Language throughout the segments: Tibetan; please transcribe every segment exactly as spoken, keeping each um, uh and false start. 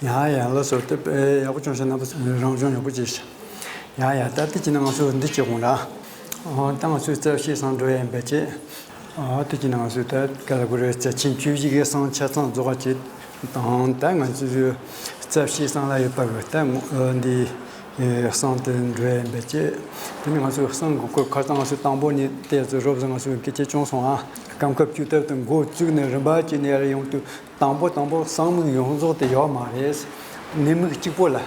ཡ་ཡ། ལགས་སོ། དེ་ཡག་པོ་བྱུང་ཤག་རྣམ་པ་རང་སྦྱོང་ཡག་པོ་བྱས་ཤག་ཡ་ཡ། ད་དེ་བྱས་ན་ང་ཚོ་འདི་བྱེད་དགོས་ར། ཨོ། ད་ང་ཚོས་རྩ་བཤད་སང་འགྲོ་ཡ་ཡིན་པ་བྱས། ཨོ། དེ་བྱས་ན་ང་ཚོས་ད་ག་ལ་གོ་རེ། རྩ་ཆེན་བཅུ་བཞི་གི་སང་ཆ་ཚང་རྫོགས་པ་བྱས་དང་། ད་ང་ཚོས་རྩ་བཤད་སང་ལ་ཡོད་པ་གི་ད་ངོ་འདི་སང་དུ་འགྲོ་ཡ་ཡིན་པ་བྱས། དེ་ནས་ང་ཚོས་སང་གི་སྐོར་ཁ་སང་ང་ཚོས་དང་པོ་ནས་དེ་ཚོ་རོབ་ཙམ་ང་ཚོས་སྐད་ཆ་བྱུང་སོང་ཨ། སྐབས་སྐབས་བཅུ་ལྟར་དུ་འགོ་བཙུགས་ནས་རིམ་པ་བྱས་ནས་ཡར་ཡོང་དུས། དང་པོ་དང་པོ་གསང་མིག་ཡོངས་རྫོགས་དེ་ཡོད་མ་རེད། ནད་མིག་གཅིག་པོ་ལ།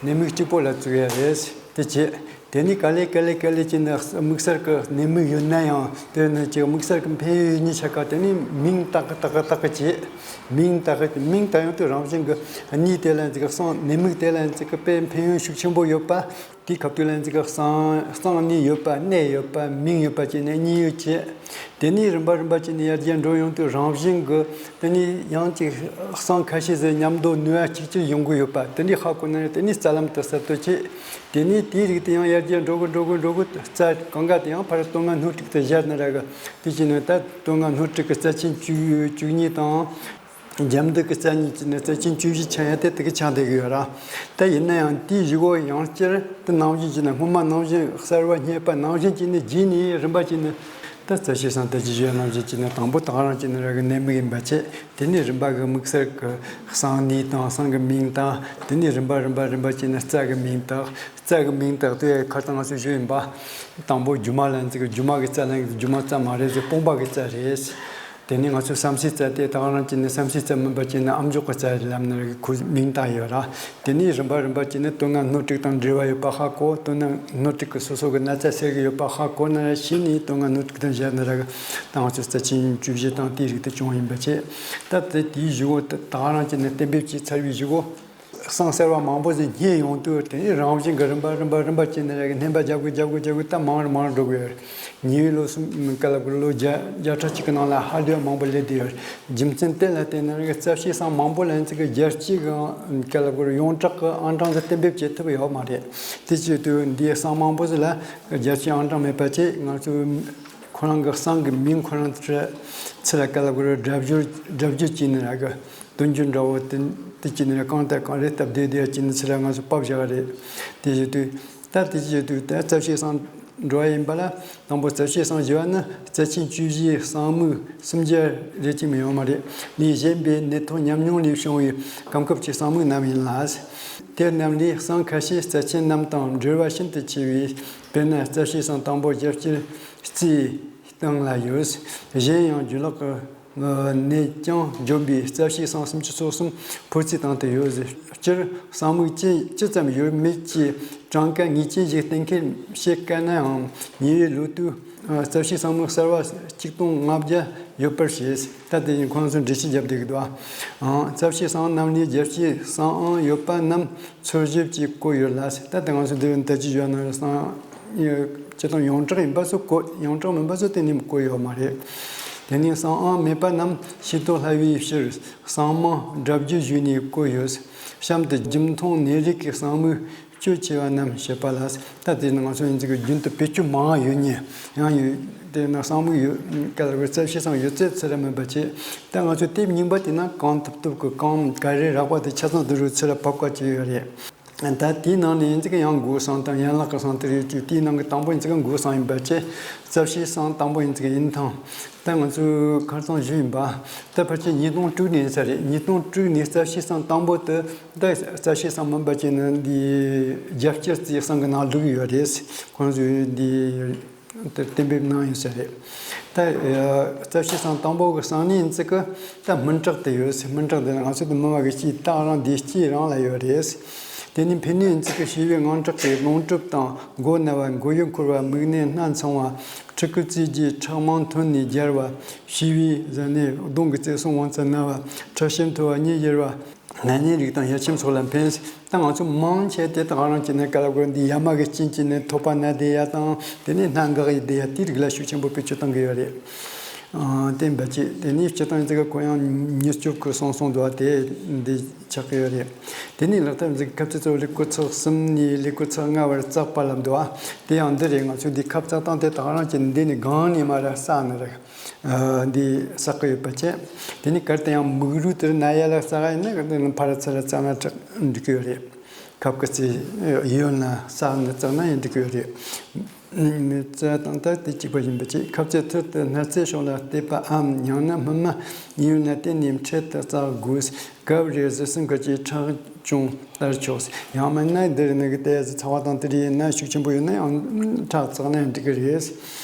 ནད་མིག་གཅིག་པོ་ལ་བཙུགས་ཡ་རེད། དེ་བྱས། དེ་ནས་ག་ལེ་ག་ལེ་ག་ལེ་བྱས་ནས་དམིགས་བསལ་གྱི་ནད་མིག་ཡོད་ན་ཡང་དེ་ནི་ཅིག་དམིགས་བསལ་གྱི་ཕན་ཡོན་ཡོད་ནི་ཆ་ག་དེ་ནས་མིང་བཏགས་གི་བཏགས་གི་བཏགས་གི་བྱས། མིང་བཏགས་གི་མིང་བཏགས་ཡོང་དུས་རང་བཞིན་གྱི་གཉིས་དེ་ལ་ཅིག་གསང་ནད་མིག་དེ་ལ་ཅིག་དཔེ་ཕན་ཡོན་ཤུགས་ཆེན་པོ་ཡོད་པ། དེའི་སྐབས་དུས་ལ་ཅིག་གསང་གསང་ནི་ཡོད་པ་གནས་ཡོད་པ་མིང་ཡོད་པ་བྱས་ནས་གཉིས་ཡོད་བྱས། དེ་ནས་རིམ་པ་རིམ་པ་བྱས་ནས་ཡར་རྒྱས་འགྲོ་ཡོང་དུས་རང་བཞིན་གྱི་དེ་ནས་ཡང་ཅིག་གསང་ཁ་ཤས་ཟིག་མཉམ་དུ་ནུས་པ་གཅིག་གྱུར་ཡོང་གི་ཡོད་པ་དེ་འདྲའི་ཧ་གོ་ན་དེ་ནས་རྩ་ལམ་དུ་གསལ་བཏོད་བྱས། དེ་ནས་དེའི་རིགས་དེ་ཡང་ཡར་རྒྱས་འགྲོ་གི་འགྲོ་གི་འགྲོ་གི་རྩ་གང་ག་དེ་ཡང་ཕར་དོན་ལྔ་སྣོད་དྲུག་ཏུ་སྦྱར་ནི་ར་གི། དེ་བྱས་ནས་ད་དོན་ལྔ་སྣོད་དྲུག་གི་རྩ་ཆེན་བཅུ་བཅུ་གཉིས་དང་། འཇམ་འདུག་གི་རྩ་གཉིས་ཀྱི་ནི་རྩ་ཆེན་བཅུ་བཞི་ཆགས་ཡ་དེ་དེ་གི་ཆགས་བསྡད་གི་ཡོད་ར། ད་ཡིན་ན་ཡང་དེའི་གཞུག་གུ་ཡང་བསྐྱར་དེ་ནང་བཞིན་གྱི་ནི་སྔོན་མ་ནང་བཞིན་གསར་བ་རྙེད་པ་ནང་བཞིན་གྱི་ནི་རྗེས་ནས་རིམ་པ་གྱི་ནི། ད་རྩ་བཤད་སང་ད་ཅི་བཤད་ནང་བཞིན་གྱི་ནི་དང་པོ་ད་ག་རང་གྱི་ནི་ར་གི་ནད་མིག་ཡིན་པ་བྱས། དེ་ནས་རིམ་པ་གི་དམིགས་བསལ་གྱི་གསང་ནི་དང་གསང་གི་མིང་དང་། དེ་ནས་རིམ་པ་རིམ་པ་རིམ་པ་གྱི་ནི་རྩ་གི་མིང་དང་། རྩ་གི་མིང་དག་དེ་ཁ་སང་ང་ཚོས་ཞུས་ཡིན་པ། དང་པོ་སྒྱུ་མ་ལ་ཡིན་ཙི་གི་སྒྱུ་མ་གི་རྩ་ལ་ཡིན་ཙི་སྒྱུ་མ་རྩ་མ་རེད་ཟེར། སྤོང་བ་གི་རྩ་རེད། དེ་ནས་ང་ཚོས་བསམ་སེམས་རྩ་དེ་དག་རང་གི་ནི་བསམ་སེམས་རྩ་མིན་པ་གྱི་ནི་ཨ་མཆོག་གི་རྩ་རེད་ལབ་ནི་རེད། ཁོའི་མིང་བཏགས་ཡོད་ར། དེ་ནས་རིམ་པ་རིམ་པ་གྱི་ནི་དོན་ལྔ་སྣོད་དྲུག་དང་འབྲེལ་བ་ཡོད་པ་ཧ་གོ། དོན་ལྔ་སྣོད་དྲུག་གི་སོ་སོ་གི་ན་ཚ་སེལ་གི་ཡོད་པ་ཧ་གོ་ན་ར་ཤེས་ནས་དོན་ལྔ་སྣོད་དྲུག་དང་སྦྱར་ནི་ར་གི། ད་ང་ཚོས་རྩ་ཆེན་བཅུ་བཞི་དང་དེའི་རིགས་དེ་བྱུང་ཡིན་པ་བྱས། ད་དེ་དེའི་གཞུག་གུ་དེ་དག་རང་གི་ནི་གཏན་འབེབས་བྱས་ཚར་བའི་གཞུག་གུ། གསང་གསར་བ་མང་པོ་ཞིག་རྙེད་ཡོང་དུས་དེ་ནས་རང་བཞིན་གྱི་རིམ་པ་རིམ་པ་རིམ་པ་བྱས་ནས་ར་གི་སྣོན་པ་རྒྱབ་དགོས་རྒྱབ་དགོས་རྒྱབ་དགོས་ད་མང་རུ་མང་རུ་འགྲོ་གི་ཡོད་རེད། ཉེ་བའི་ལོ་གསུམ་ག་ལ་གོ་ལོ་བརྒྱ་བརྒྱ་ཕྲག་གཅིག་གི་ནང་ལ་ཧ་ལས་པ་མང་པོ་སླེབས་བསྡད་ཡོད་རེད། རྒྱུ་མཚན་དེ་ལ་བརྟེན་ནས་ར་གི་རྩ་བཤད་གསང་མང་པོ་ལ་ཡིན་ཙི་གི་རྒྱལ་སྤྱི་གི་ག་ལ་གོ་ཡོངས་གྲགས་ཀྱི་ཨང་གྲངས་ཀྱི་གཏན་འབེབས་བྱེད་ཐུབ་ཡོད་མ་རེད། དེ་བྱེད་དུས་འདིའི་གསང་མང་པོ་ཞིག་ལ་རྒྱལ་སྤྱིའི་ཨང་གྲངས་མེད་པ་བྱས། ང་ཚོས་ཁོ་རང་གི་གསང་གི་མིང་ཁོ་རང་ཚོ་ཚུར་ལ་ག་ལ་གོ་སྒྲ་སྦྱོར་སྒྲ་སྦྱོར་བྱས་ནས་ར་གི། དོན་རྒྱུ་འདྲ་བོ་དེ་དེ་གྱི་ནི་གང་ལྟར་གང་རེད་སྟབས་བདེ་བདེ་གྱི་ནི་ཚུར་ལ་ང་ཚོ་ཕབ་བཞག་རེད། དེ་བྱེད་དུས་ད་དེ་བྱེད་དུས་ད་རྩ་བཤད་གསང་འགྲོ་བ་ཡིན་པ་ལ། དང་པོ་རྩ་བཤད་གསང་ཞེས་པ་ནི་རྩ་ཆེན་བཅུ་བཞིའི་གསང་མིག་སུམ་བརྒྱ་རེ་ཅིག་མི་ཡོང་བ་རེད། ནས་གཞན་པའི་ནད་ཐོག་ཉམས་མྱོང་ལས་བྱུང་བའི་གོ་སྐབས་ཀྱི་གསང་མིག་རྣམས་ཡིན་ལ། དེ་རྣམས་ལས་གསང་ཁ་ཤས་རྩ་ཆེན་རྣམས་དང་འབྲེལ་བ་ཤིན་ཏུ་ཆེ་བས། དཔེར་ན་རྩ་བཤད་གསང་དང་པོ་རྒྱལ་སྤྱིར་རྩིས་སྟངས་ལ་ཡོད། གཞན་ཡང་རྒྱུ་ལག་གི་ནས་ཀྱང་འཇོམས་པའི་རྩ་བཤད་གསང་སུམ་ཅུ་སོ་གསུམ་ཕོ་ཚོད་སྟེང་དུ་ཡོད། སྤྱིར་གསང་མིག་ཅི་ཅི་ཙམ་ཡོད་མེད་ཀྱི་གྲངས་ཀ་ངེས་ཅན་ཞིག་གཏན་འཁེལ་བྱེད་དཀའ་ནའང་ཉེ་བའི་ལོ་དུས་རྩ་བཤད་གསང་མིག་གསར་བ་གཅིག་སྟོང་ལྔ་བརྒྱ་ཡོད་པར་བཤད། ད་དེ་ཡིན་ཁོང་ཚོས་འགྲེལ་བཤད་བརྒྱབ་བསྡད་ཀྱི་འདུག་ཨ། རྩ་བཤད་གསང་རྣམས་ནི་རྒྱལ་སྤྱིའི་གསང་ཨང་ཡོད་པ་རྣམས་འཚོལ་ཞིབ་ཀྱིས་བཀོད་ཡོད་ལ། ད་ལྟ་ང་ཚོ་འདི་ད་ཅི་ཡོད་ན་གསང་སྤྱིར་བཏང་ཡོངས་གྲགས་ཡིན་པ་ཚོ་བཀོད། ཡོངས་གྲགས་མིན་པ་ཚོ་གཏན་ནས་བཀོད་ཡོད་མ་རེད། དེ་ནས་གསང་ཨང་མེད་པ་རྣམས་ཤེས་རྟོགས་སླ་བའི་ཕྱིར་གསང་མང་སྒྲ་བསྒྱུར་ཞུས་ནས་བཀོད་ཡོད། གཤམ་དུ་རྒྱུན་མཐོང་ནད་རིགས་ཀྱི་གསང་མིག་སྤྱོད་ཆེ་བ་རྣམས་བཤད་པ་ལ། ད་དེ་ནི་ང་ཚོ་ཡིན་ཙི་གི་རྒྱུན་དུ་བེད་སྤྱོད་མང་ཡོད་ཉེ་ཡང་ཡོད། དེ་ན་གསང་མིག་ཡོད་ག་ལ་བའི་རྩ་བཤད་གསང་ཡོད་ཚད་ཚུར་ར་མིན་པ་བྱས། ད་ང་ཚོ་དེབ་རྙིང་པ་དེ་ན་གང་ཐུབ་ཐུབ་ཀྱི་གང་ག་རེ་རག་པ་དེ་ཆ་ཚང་དུ་རུ་ཚུར་ར་ཕབ་དགོས་ཀྱི་ཡོད་རེད། ད་དེའི་ནང་ནས་ཡིན་ཙི་གི་ཡང་མགོ་གསང་དང་ཡན་ལག་གི་གསང་དེ་རེད་ཅུ། དེའི་ནང་གི་དང་པོ་ཡིན་ཙི་གི་མགོ་གསང་ཡིན་པ་བྱས། རྩ་བཤད་གསང་དང་པོ་ཡིན་ཙི་གི་ཡིན་ཐང་། ད་ང་ཚོས་ཁ་སང་ཞུས་ཡིན་པ། ད་ཕལ་ཆེར་ཉིས་སྟོང་དྲུག་ནས་ཡིན་ས་རེད། ཉིས་སྟོང་དྲུག་ནས་རྩ་བཤད་གསང་དང་པོ་དེ། ད་རྩ་བཤད་གསང་མིན་པ་བྱས་ན་འདི་རྒྱལ་སྤྱིའི་རྩིས་གསང་གི་ནང་བླུགས་ཡོད་རེད། ཁོང་ཚོས་འདི་དེ་གཏན་འབེབས་གནང་ཡོད་ས་རེད། ད་རྩ་བཤད་གསང་དང་པོ་གི་གསང་ནི་ཡིན་ཙི་གི་ད་སྨིན་གྲགས་དེ་ཡོད་ཟེར། སྨིན་གྲགས་དེ་ང་ཚོ་དེ་མི་མ་གི་སྤྱིའི་རྟགས་རང་འདི་སྤྱིའི་རང་ལ་ཡོད་རེད། དེ་ནི་ཕན་ནུས་ཡིན་ཙི་གི་ཤེས་པའི་དངངས་སྐྲག་གི་རླུང་འགྲུབ་དང་། མགོ་ན་བ། མགོ་ཡུ་འཁོར་བ། མིག་ནད་སྣ་ཚང་བ། ཕྲུ་གུ་བཙས་རྗེས་ཁྲག་མང་ཐོན་ནས་འབྱར་བ། ཤི་བའི་གཟའ་ནད། གདོང་གི་རྩེ་ཟུང་དབང་རྩ་ན་བ། ཁྲག་ཤེད་མཐོ་བ། གཉིད་ཡེར་བ། ནད་ནད་རིགས་དང་ཡ་ཆེམ་སོགས་ལ་ཕན། ད་ང་ཚོ་མང་ཆེ་དེ་དག་རང་གི་ནད་ག་ལ་གོ་འདི་ཡ་མ་གི་རྐྱེན་གྱིས་ནད་ཐོབ་པ་ན་བསྡད་ཡ་དང་། དེ་ནས་སྣ་འགག་ཡི་བསྡད་ཡ་དེའི་རིགས་ལ་ཤུགས་ཆེན་པོ་བེད་སྤྱོད་གཏང་གི་ཡོད་རེད། ཨ། དེ་འབད་ཅི། དེ་ནས་སྤྱིར་བཏང་ཡིན་ཙི་གི་ཁོ་ཡང་མྱུར་སྐྱོབ་ཀྱི་གསུང་གསུངས་འདུག་པ། དེ་འདི་ཆགས་ཀྱི་ཡོད་རེད། དེ་ནས་ལག་ཐབས་ཡིན་ཙི་གི་ཁབ་རྩེ་གཙོ་བོ་ལེགས་སྐོར་ཚེག་གསུམ་ནས་ལེགས་སྐོར་ཚེག་ལྔ་བར་བཙགས་པ་ལབ་འདུག་པ། དེ་ཡང་འདི་རེད། ང་ཚོས་འདི་ཁབ་བཙགས་སྟངས་དེ་དག་རང་གི་འདི་ནས་སྒང་ནས་མར་བསགས་ནི་རེད། ཨ། འདི་བསགས་ཀྱི་ཡོད་པ་བྱས། དེ་ནས་གལ་ཏེ་ཡང་མིག་རུས་དེར་ན་ཡ་ལ་བསགས་ཡིན་ན་ཕར་ཚུར་བཙགས་ན་འགྲིག་གི་ཡོད་རེད། ཁབ་ཀྱི་རྩེ་གཡོན་ལ་བསགས་ནས་བཙགས་ན་ཡང་འགྲིག་གི་ཡོད་རེད། མི་རྩ་དང་ད་དེ་གཅིག་པ་ཡིན་པ་བཅས། ཁབ་རྩེ་ཐུར་དུ་སྣ་རྩེ་ཕྱོགས་ལ་གཏད་པའམ། ཡང་ན་སྨིན་མ་གཡོན་ལ་བསྟན་ནས་འཕྲེད་དུ་བཙག་དགོས། སྐབས་རེ་གཟི་གསུམ་ཁ་གྱི་ཁྲག་ཅུང་ལྟར་ཆོག། ཡང་མིན་ན་འདིར་ནི་གི་ཏོག་ཙམ་ཚ་བ་དང་དེ་རིགས་ཡིན་ན་ཤུགས་ཆེན་པོ་ཡོད་ན་ཡང་ཁྲག་བཙགས་ན་ཡང་འགྲིག་གི་རེད།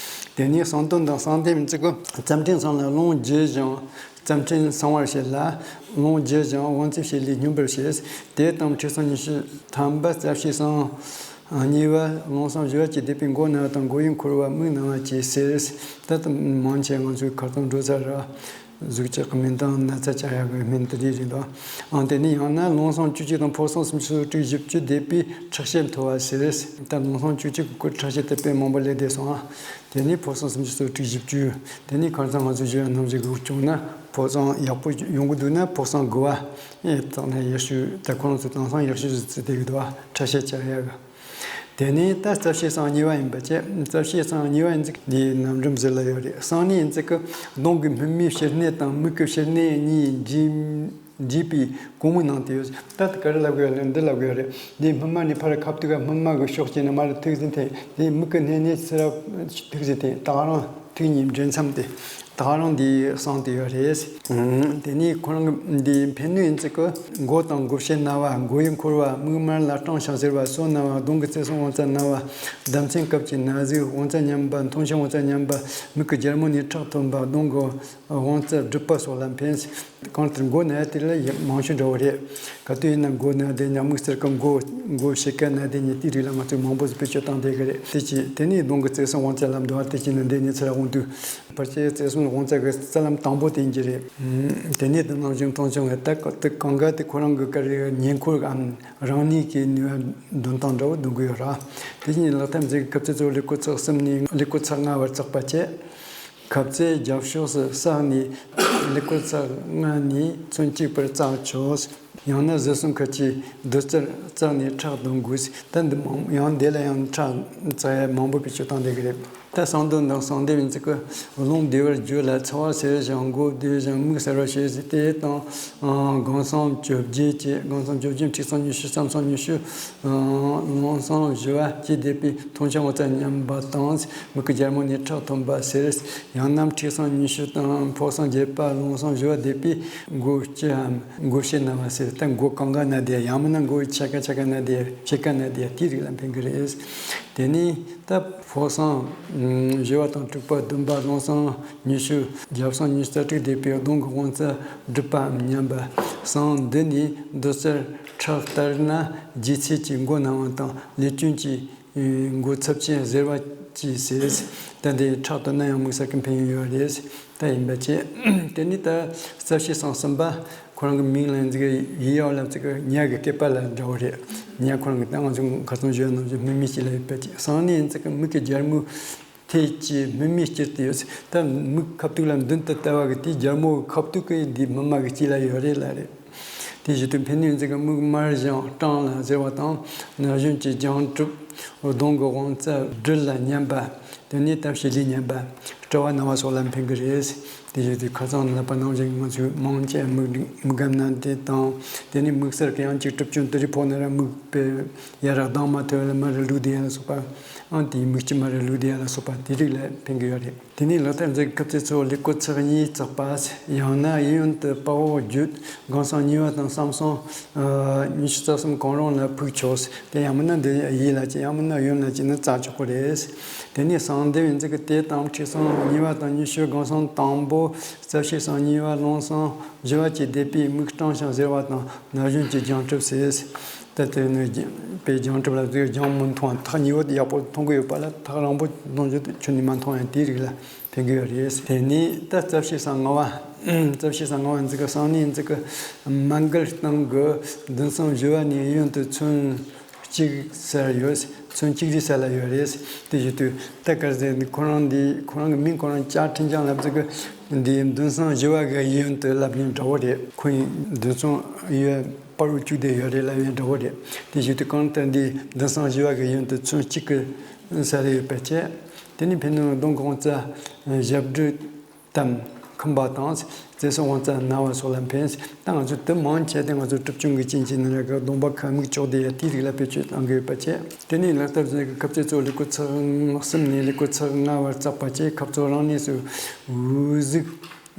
དེ་ནས་གསང་སྟོན་དང་གསང་ལྡེབ་ཡིན་ཙི་གི་རྩ་ཕྲན་གསུམ་ལ་རླུང་རྒྱུ་ཞིང་། རྩ་ཕྲན་གསང་བར་བྱེད་ལ། རླུང་རྒྱུ་ཞིང་དབང་རྩེ་བྱེད་ལས་སྙོམས་པར་བྱེད། དེ་ལྟར་མཁྲིས་གསང་ཉི་ཤུ་ཐམ་པ། རྩ་བཤེས་གསང་གཉིས་པ། རླུང་གསང་བཞི་པ་བཅས་བཟླས་པས་མགོ་ན་བ་དང་མགོ་ཡི་འཁོར་བ། མིག་ན་བ་བཅས་སེལ། ད་ལྟ་མང་ཆེ་ང་ཚོའི་ཁ་རྩང་འགྲོ་ས་ར་གཟུགས་ཅག་གི་སྨན་དང་ན་ཚ་བཅག་ཡག་གི་སྨན་དེ་རིགས་རེད་དོ། ཨང་། དེ་ནས་ཡང་ན་རླུང་གསང་བཅུ་གཅིག་དང་ཕོ་གསང་སུམ་ཅུ་སོ་དྲུག་བཞི་བཅུ་བཟླས་པས་ཁྲག་ཤེད་མཐོ་བ་སེལ། ད་རླུང་གསང་བཅུ་གཅིག་གི་སྐོར་ཁྲག་ཤེད་དེ་དཔེ་མང་པོ་སླེབས་བསྡད་སོང་ཨ། དེ་ནས་ཕོ་གསང་སུམ་ཅུ་སོ་དྲུག་བཞི་བཅུ། དེ་ནས་ཁ་རྩང་ང་ཚོ་བཞི་བ་རྣམ་བཞི་གི་བྱུང་ན་ཕོ་གསང་ཡག་པོ་ཡོང་གི་འདུག་ན་ཕོ་གསང་དགུ་བ། ཨེ། བཙགས་ན་ཡག་ཤོས། ད་ཁོ་རང་ཚོ་དེང་སང་ཡག་ཤོས་ཟེར་བསྡད་ཀྱི་འདུག་ཨ། ཁྲག་ཤེད་བཅག་ཡག་གི། དེ་ནས་ད་རྩ་བཤེས་གསང་གཉིས་པ་ཡིན་པ་བྱས། རྩ་བཤེས་གསང་གཉིས་པ་ཡིན་ཙི་འདིའི་རྣམ་འགྲེལ་ཟུར་ལ་ཡོད་རེད། གསང་གནས་ཡིན་ཙི་གི་གདོང་གི་སྨིན་མའི་ཕྱི་སྣེ་དང་མིག་གི་ཕྱི་སྣེ་གཉིས་འདྲེས་འདྲེས་པའི་གོང་མའི་ནང་དུ་ཡོད། ད་ག་རེ་ལབ་དགོས་ཡོད་རེད། འདི་ལབ་དགོས་ཡོད་རེད། འདིའི་སྨིན་མ་ནས་ཕར་ཁ་ཐུག་ག་སྨིན་མ་གི་ཕྱོགས་གཅིག་ནས་མར་ཐུག་ཟིན་ཏེ། འདིའི་མིག་གི་སྣེ་ནས་ཚུར་ཐུག་ཟིན་ཏེ། ད་ག་རང་ཐུག་གཉིས་འདྲེས་མཚམས་དེ་ད་ག་རང་འདི་གསང་དུ་ཡོད་རེད། དེ་ནས་ཁོ་རང་གི་འདིའི་ཕན་ནུས་ཡིན་ཙི་གི་མགོ་དང་མགོ་ཕྱེད་ན་བ། མགོ་ཡི་འཁོར་བ། མིག་དམར་ལ་སྐྲངས་ཤིང་གཟེར་བ། སོ་ན་བ། གདོང་གི་རྩེ་གསུམ་དབང་རྩ་ན་བ། ཟླ་མཚན་སྐབས་ཀྱི་ན་ཟུག། དབང་རྩ་ཉམས་པ། མཐོང་ཆུང་དབང་རྩ་ཉམས་པ། མིག་གི་རྒྱལ་མོ་ནས་ཁྲག་ཐོན་པ། གདོང་གི་དབང་རྩ་སྒྲིབ་པ་སོགས་ལ་ཕན། གང་ལྟར་མགོ་ན་དེ་ལ་ཡ་མང་ཤོས་འདྲ་བོ་རེད། ག་དུས་ཡིན་ན་མགོ་ན་བསྡད་ཉག་མིག་སེར་ཀ་མགོ་མགོ་ཕྱེད་ཀ་ན་བསྡད་ཉག་དེ་རིགས་ལ་ང་ཚོས་མང་པོ་ཞིག་བེད་སྤྱོད་བཏང་བསྡད་ཀྱི་རེད། དེ་ཅི་དེ་ནས་གདོང་གི་རྩེ་གསུམ་དབང་རྩ་ལ་འདུ་བ་དེ་ཅི་ནི་འདི་ནས་ཚུར་འོང་དུས་ཕལ་ཆེར་རྩེ་གསུམ་དབང་རྩ་གི་རྩ་ལམ་དང་པོ་དེ་ཡིན་གྱི་རེད། དེ་ནས་དེ་ནང་བཞིན་མཐོང་ཆུང་བས་ད་ག་དུས་གང་ག་དེ་ཁོ་རང་གི་ག་རེ་ཉེ་འཁོར་གམ་རང་ནུས་ཀྱི་ནུས་པ་འདོན་སྟངས་འདྲ་བོ་འདོན་གི་ཡོད་ར། དེ་བཞིན་ལག་ཐབས་མཛེས་ཀྱི་ཁབ་རྩེ་གཙོ་བོ་ལེགས་སྐོར་ཚེག་གསུམ་ནས་ལེགས་སྐོར་ཚེག་ལྔ་བར་བཙགས་པ་བྱས། ཁབ་རྩེ་རྒྱབ་ཕྱོགས་སུ་བསགས་ནས་ལེགས་སྐོར་ཚེག་ལྔ་ནས་ཚོན་གཅིག་བར་བཙག་ཆོག། ཡང་ན་གཟི་གསུམ་ཁ་གྱི་རྡུལ་རྩར་བཙགས་ནས་ཁྲག་འདོན་དགོས། ད་འདི་མང་ཡང་འདི་ལ་ཡང་ཁྲག་བཙག་ཡ་མང་པོ་བེད་སྤྱོད་བཏང་བསྡད་ཀྱི་རེད། ད་གསང་སྟོན་དང་གསང་ལྡེབ་ཡིན་ཙི་གི་རླུང་བདེ་བར་རྒྱུ་ལ་ཚ་བ་སེལ་ཞིང་མགོ་བདེ་ཞིང་མིག་གསལ་བར་བྱེད་ཟེར། དེ་དང་སྒང་གསུམ་བཅོ་བརྒྱད་བཅས། སྒང་གསུམ་བཅོ་བརྒྱད། མཁྲིས་གསང་ཉི་ཤུ། རྩམ་གསང་ཉི་ཤུ། རླུང་གསང་བཞི་པ་བཅས་བཟླས་པས་མཐོང་ཆུང་དབང་རྩ་ཉམས་པ་དང་མིག་གི་རྒྱལ་མོ་ནས་ཁྲག་ཐོན་པ་སེལ། ཡང་ན་མཁྲིས་གསང་ཉི་ཤུ་དང་ཕོ་གསང་བརྒྱད་པ། རླུང་གསང་བཞི་པ་བཟླས་པས་མགོ་སྤྱི་འམ་མགོ་ཕྱེད་ན་བ་སེལ། ད་མགོ་གང་ག་ན་བསྡད། ཡང་མིན་ན་མགོ་ཕྱེད་ཀ་ཕྱེད་ཀ་ན་བསྡད། ཕྱེད་ཀ་ན་བསྡད། དེའི་རིགས་ལ་ཕན་གི་རེད། དེ་ནས་ད་ཕོ་གསང་བཞི་པ་དང་དྲུག་པ། བདུན་པ། རླུང་གསང་ཉི་ཤུ། རྒྱབ་གསང་ཉི་ཤུ་རྩ་དྲུག་བཟླས་པས་གདོང་གི་དབང་རྩ་སྒྲིབ་པའམ་ཉམས་པ། གསང་འདི་ནི་རྡུལ་རྩར་ཁྲག་བསྟར་ན་ལྗིད་ཚད་ཀྱིས་མགོ་ན་བ་དང་ལས་སྐྱོན་གྱིས་མགོ་ཚབས་ཆེན་གཟེར་བ་བཅས་སེལ། ད་འདི་ཁྲག་བཏོན་ན་ཡང་མིག་གསལ་གི་ཕན་ཡོན་ཡོད་རེད། ད་ཡིན་པ་བྱས། དེ་ནས་ད་རྩ་བཤེས་གསང་གསུམ་པ། ཁོ་རང་གི་མིང་ལ་འཛི་གི་ཡི་ཡའོ་ལབ་ཙི་གི་ཉ་གི་སྐེད་པ་ལ་འདྲ་བོ་རེད། ཉ་ཁོ་རང་གི་ད་ང་ཚོ་ཁ་སང་བརྗོད་ནང་བཞིན་སྨིན་མའི་དཀྱིལ་ལ་ཡོད་པ་ཅིག། གསང་གནས་ཡིན་ཙི་གི་མིག་གི་རྒྱལ་མོ་ཐད་ཀྱི་སྨིན་མའི་དཀྱིལ་དུ་ཡོད། ད་མིག་ཁ་ཐུག་ལ་མདུན་དུ་ལྟ་བ་གི་དེའི་རྒྱལ་མོ་གི་ཁ་ཐུག་གི་འདི་སྨིན་མ་གི་དཀྱིལ་ལ་ཡོད་རེད་ལ་རེད། དེ་བཞིན་དུ་ཕན་ནུས་ཡིན་ཙི་གི་མིག་དམར་ཞིང་སྐྲངས་ལ་གཟེར་བ་དང་ན་གཞོན་གྱི་རྒྱང་གྲུབ། གདོང་གི་དབང་རྩ་སྦྲུལ་ལ་སྙོམས་པ། དེ་ནས་ད་བྱི་ལའི་སྙོམས་པ། སྐྲ་བ་ན་བ་སོགས་ལ་ཕན་གི་རེད། དེ་བཞིན་དུ་ཁ་སང་ལབ་པ་ནང་བཞིན་ང་ཚོས་མང་ཆེ་མིག་མིག་སྒམ་ན་དེ་དང་། དེ་ནས་མིག་སེར་གྱི་ཡང་གཅིག་གྲུབ་ཅུང་དེ་རིགས་ཕོག་ན་ར་མིག་དཔེ་ཡར་ལྡང་མ་ཐུབ་ལ་མར་ལུག་དེ་ཡ་ལ་སོགས་པ། ཨང་དེའི་མིག་ལྕི་མར་ལུག་དེ་ཡ་ལ་སོགས་པ་དེ་རིགས་ལ་ཕན་གི་ཡོད་རེད། དེ་ནས་ལག་ཐབས་མཛེས་ཀྱི་ཁབ་རྩེ་གཙོ་བོ་ལེགས་སྐོར་ཚེག་གཉིས་བཙགས་པ། ཡང་ན་གཡས་གཡོན་དུ་དཔའ་བོ་བརྒྱུད། སྒང་གསང་གཉིས་པ་དང་གསང་གསུམ་ཉི་ཤུ་རྩ་གསུམ་གང་རུང་ལ་ཕུག་ཆོག། དེ་ཡང་མིན་ན་འདི་གཡས་ལ་ཅིག་ཡང་མིན་ན་གཡོན་ལ་ཅིག་ནི་བཙག་ཆོག་གི་རེད། དེ་ནས་གསང་ལྡེབ་ཡིན་ཙི་གི་དེ་དང་མཁྲིས་གསང་གཉིས་པ་དང་ཉི་ཤུ། སྒང་གསང་དང་པོ། རྩ་བཤེས་གསང་གཉིས་པ། རླུང་གསང་བཞི་པ་བཅས་བཟླས་པས་མིག་སྐྲངས་ཤིང་གཟེར་བ་དང་ན་གཞོན་གྱི་རྒྱང་གྲུབ་སེལ། ད་དེ་ནི་དཔེ་རྒྱང་གྲུབ་ལ་ཟེར་རྒྱང་མི་མཐོང་བ། ཐག་ཉེ་བོ་དེ་ཡག་པོ་མཐོང་གི་ཡོད་པ་ལ་ཐག་རིང་པོ་མཐོང་རྒྱུ་དེ་ཁྱོན་ནས་མ་མཐོང་ཡང་དེའི་རིགས་ལ་ཕན་གི་ཡོད་རེད། དེ་ནས་ད་རྩ་བཤེས་གསང་ལྔ་པ། རྩ་བཤེས་གསང་ལྔ་པ་འཛི་གི་གསང་གནས་འཛི་གི་མ་མགལ་སྟེང་གི་མདུན་གསང་བཞི་པ་ནས་གཡོན་དུ་ཚོན་གཅིག་སར་ཡོད། ཚོན་གཅིག་རེ་ས་ལ་ཡོད་རེད། དེ་བཞིན་དུ་ད་གར་ཟེར་ནི་ཁོ་རང་འདི་ཁོ་རང་གི་མིང་ཁོ་རང་ཅཱ་ཁྲིན་ཅང་ལབ་ཟེར་གི། འདི་མདུན་སྲང་བཞི་བ་གི་གཡས་གཡོན་དུ་ལབ་ཡོན་འདྲ་བོ་རེད། ཁོ་ཡི་མདུན་སྲང་གཡས་པར་བུ་བཅུག་བསྡད་ཡོད་རེད་ལབ་ཡོན་འདྲ་བོ་རེད། དེ་བཞིན་དུ་གང་ལྟར་འདི་མདུན་སྲང་བཞི་བ་གི་གཡོན་དུ་ཚོན་གཅིག་གི་ས་ལ་ཡོད་པ་བྱས། དེ་ནི་ཕན་ནུ་གདོང་གོང་རྩ་ཞབས་འབྲུ་དམ་ཁུམ་པ་དང་། རྩེ་སོགས་དབང་རྩ་ན་བ་སོགས་ལ་ཕན། ད་ང་ཚོ་དུ་མང་ཆེ་དེ་ང་ཚོ་གྲུབ་ཆུང་གི་རྐྱེན་གྱིས་ནི་ར་གི་གདོང་པ་ཁ་མིག་ལྕོག་དེ་ཡ་དེའི་རིགས་ལ་བེད་སྤྱོད་གཏང་གི་ཡོད་པ་བྱས། དེ་ནས་ལག་བསྟར་ཟེར་གི་ཁབ་རྩེ་གཙོ་ལུ་གུ་ཚག་གསུམ་ནས་ལུ་གུ་ཚག་ལྔ་བར་བརྩེགས་པ་བྱས། ཁབ་ཚོ་རང་གནས་སུ་འུ་ཟུག་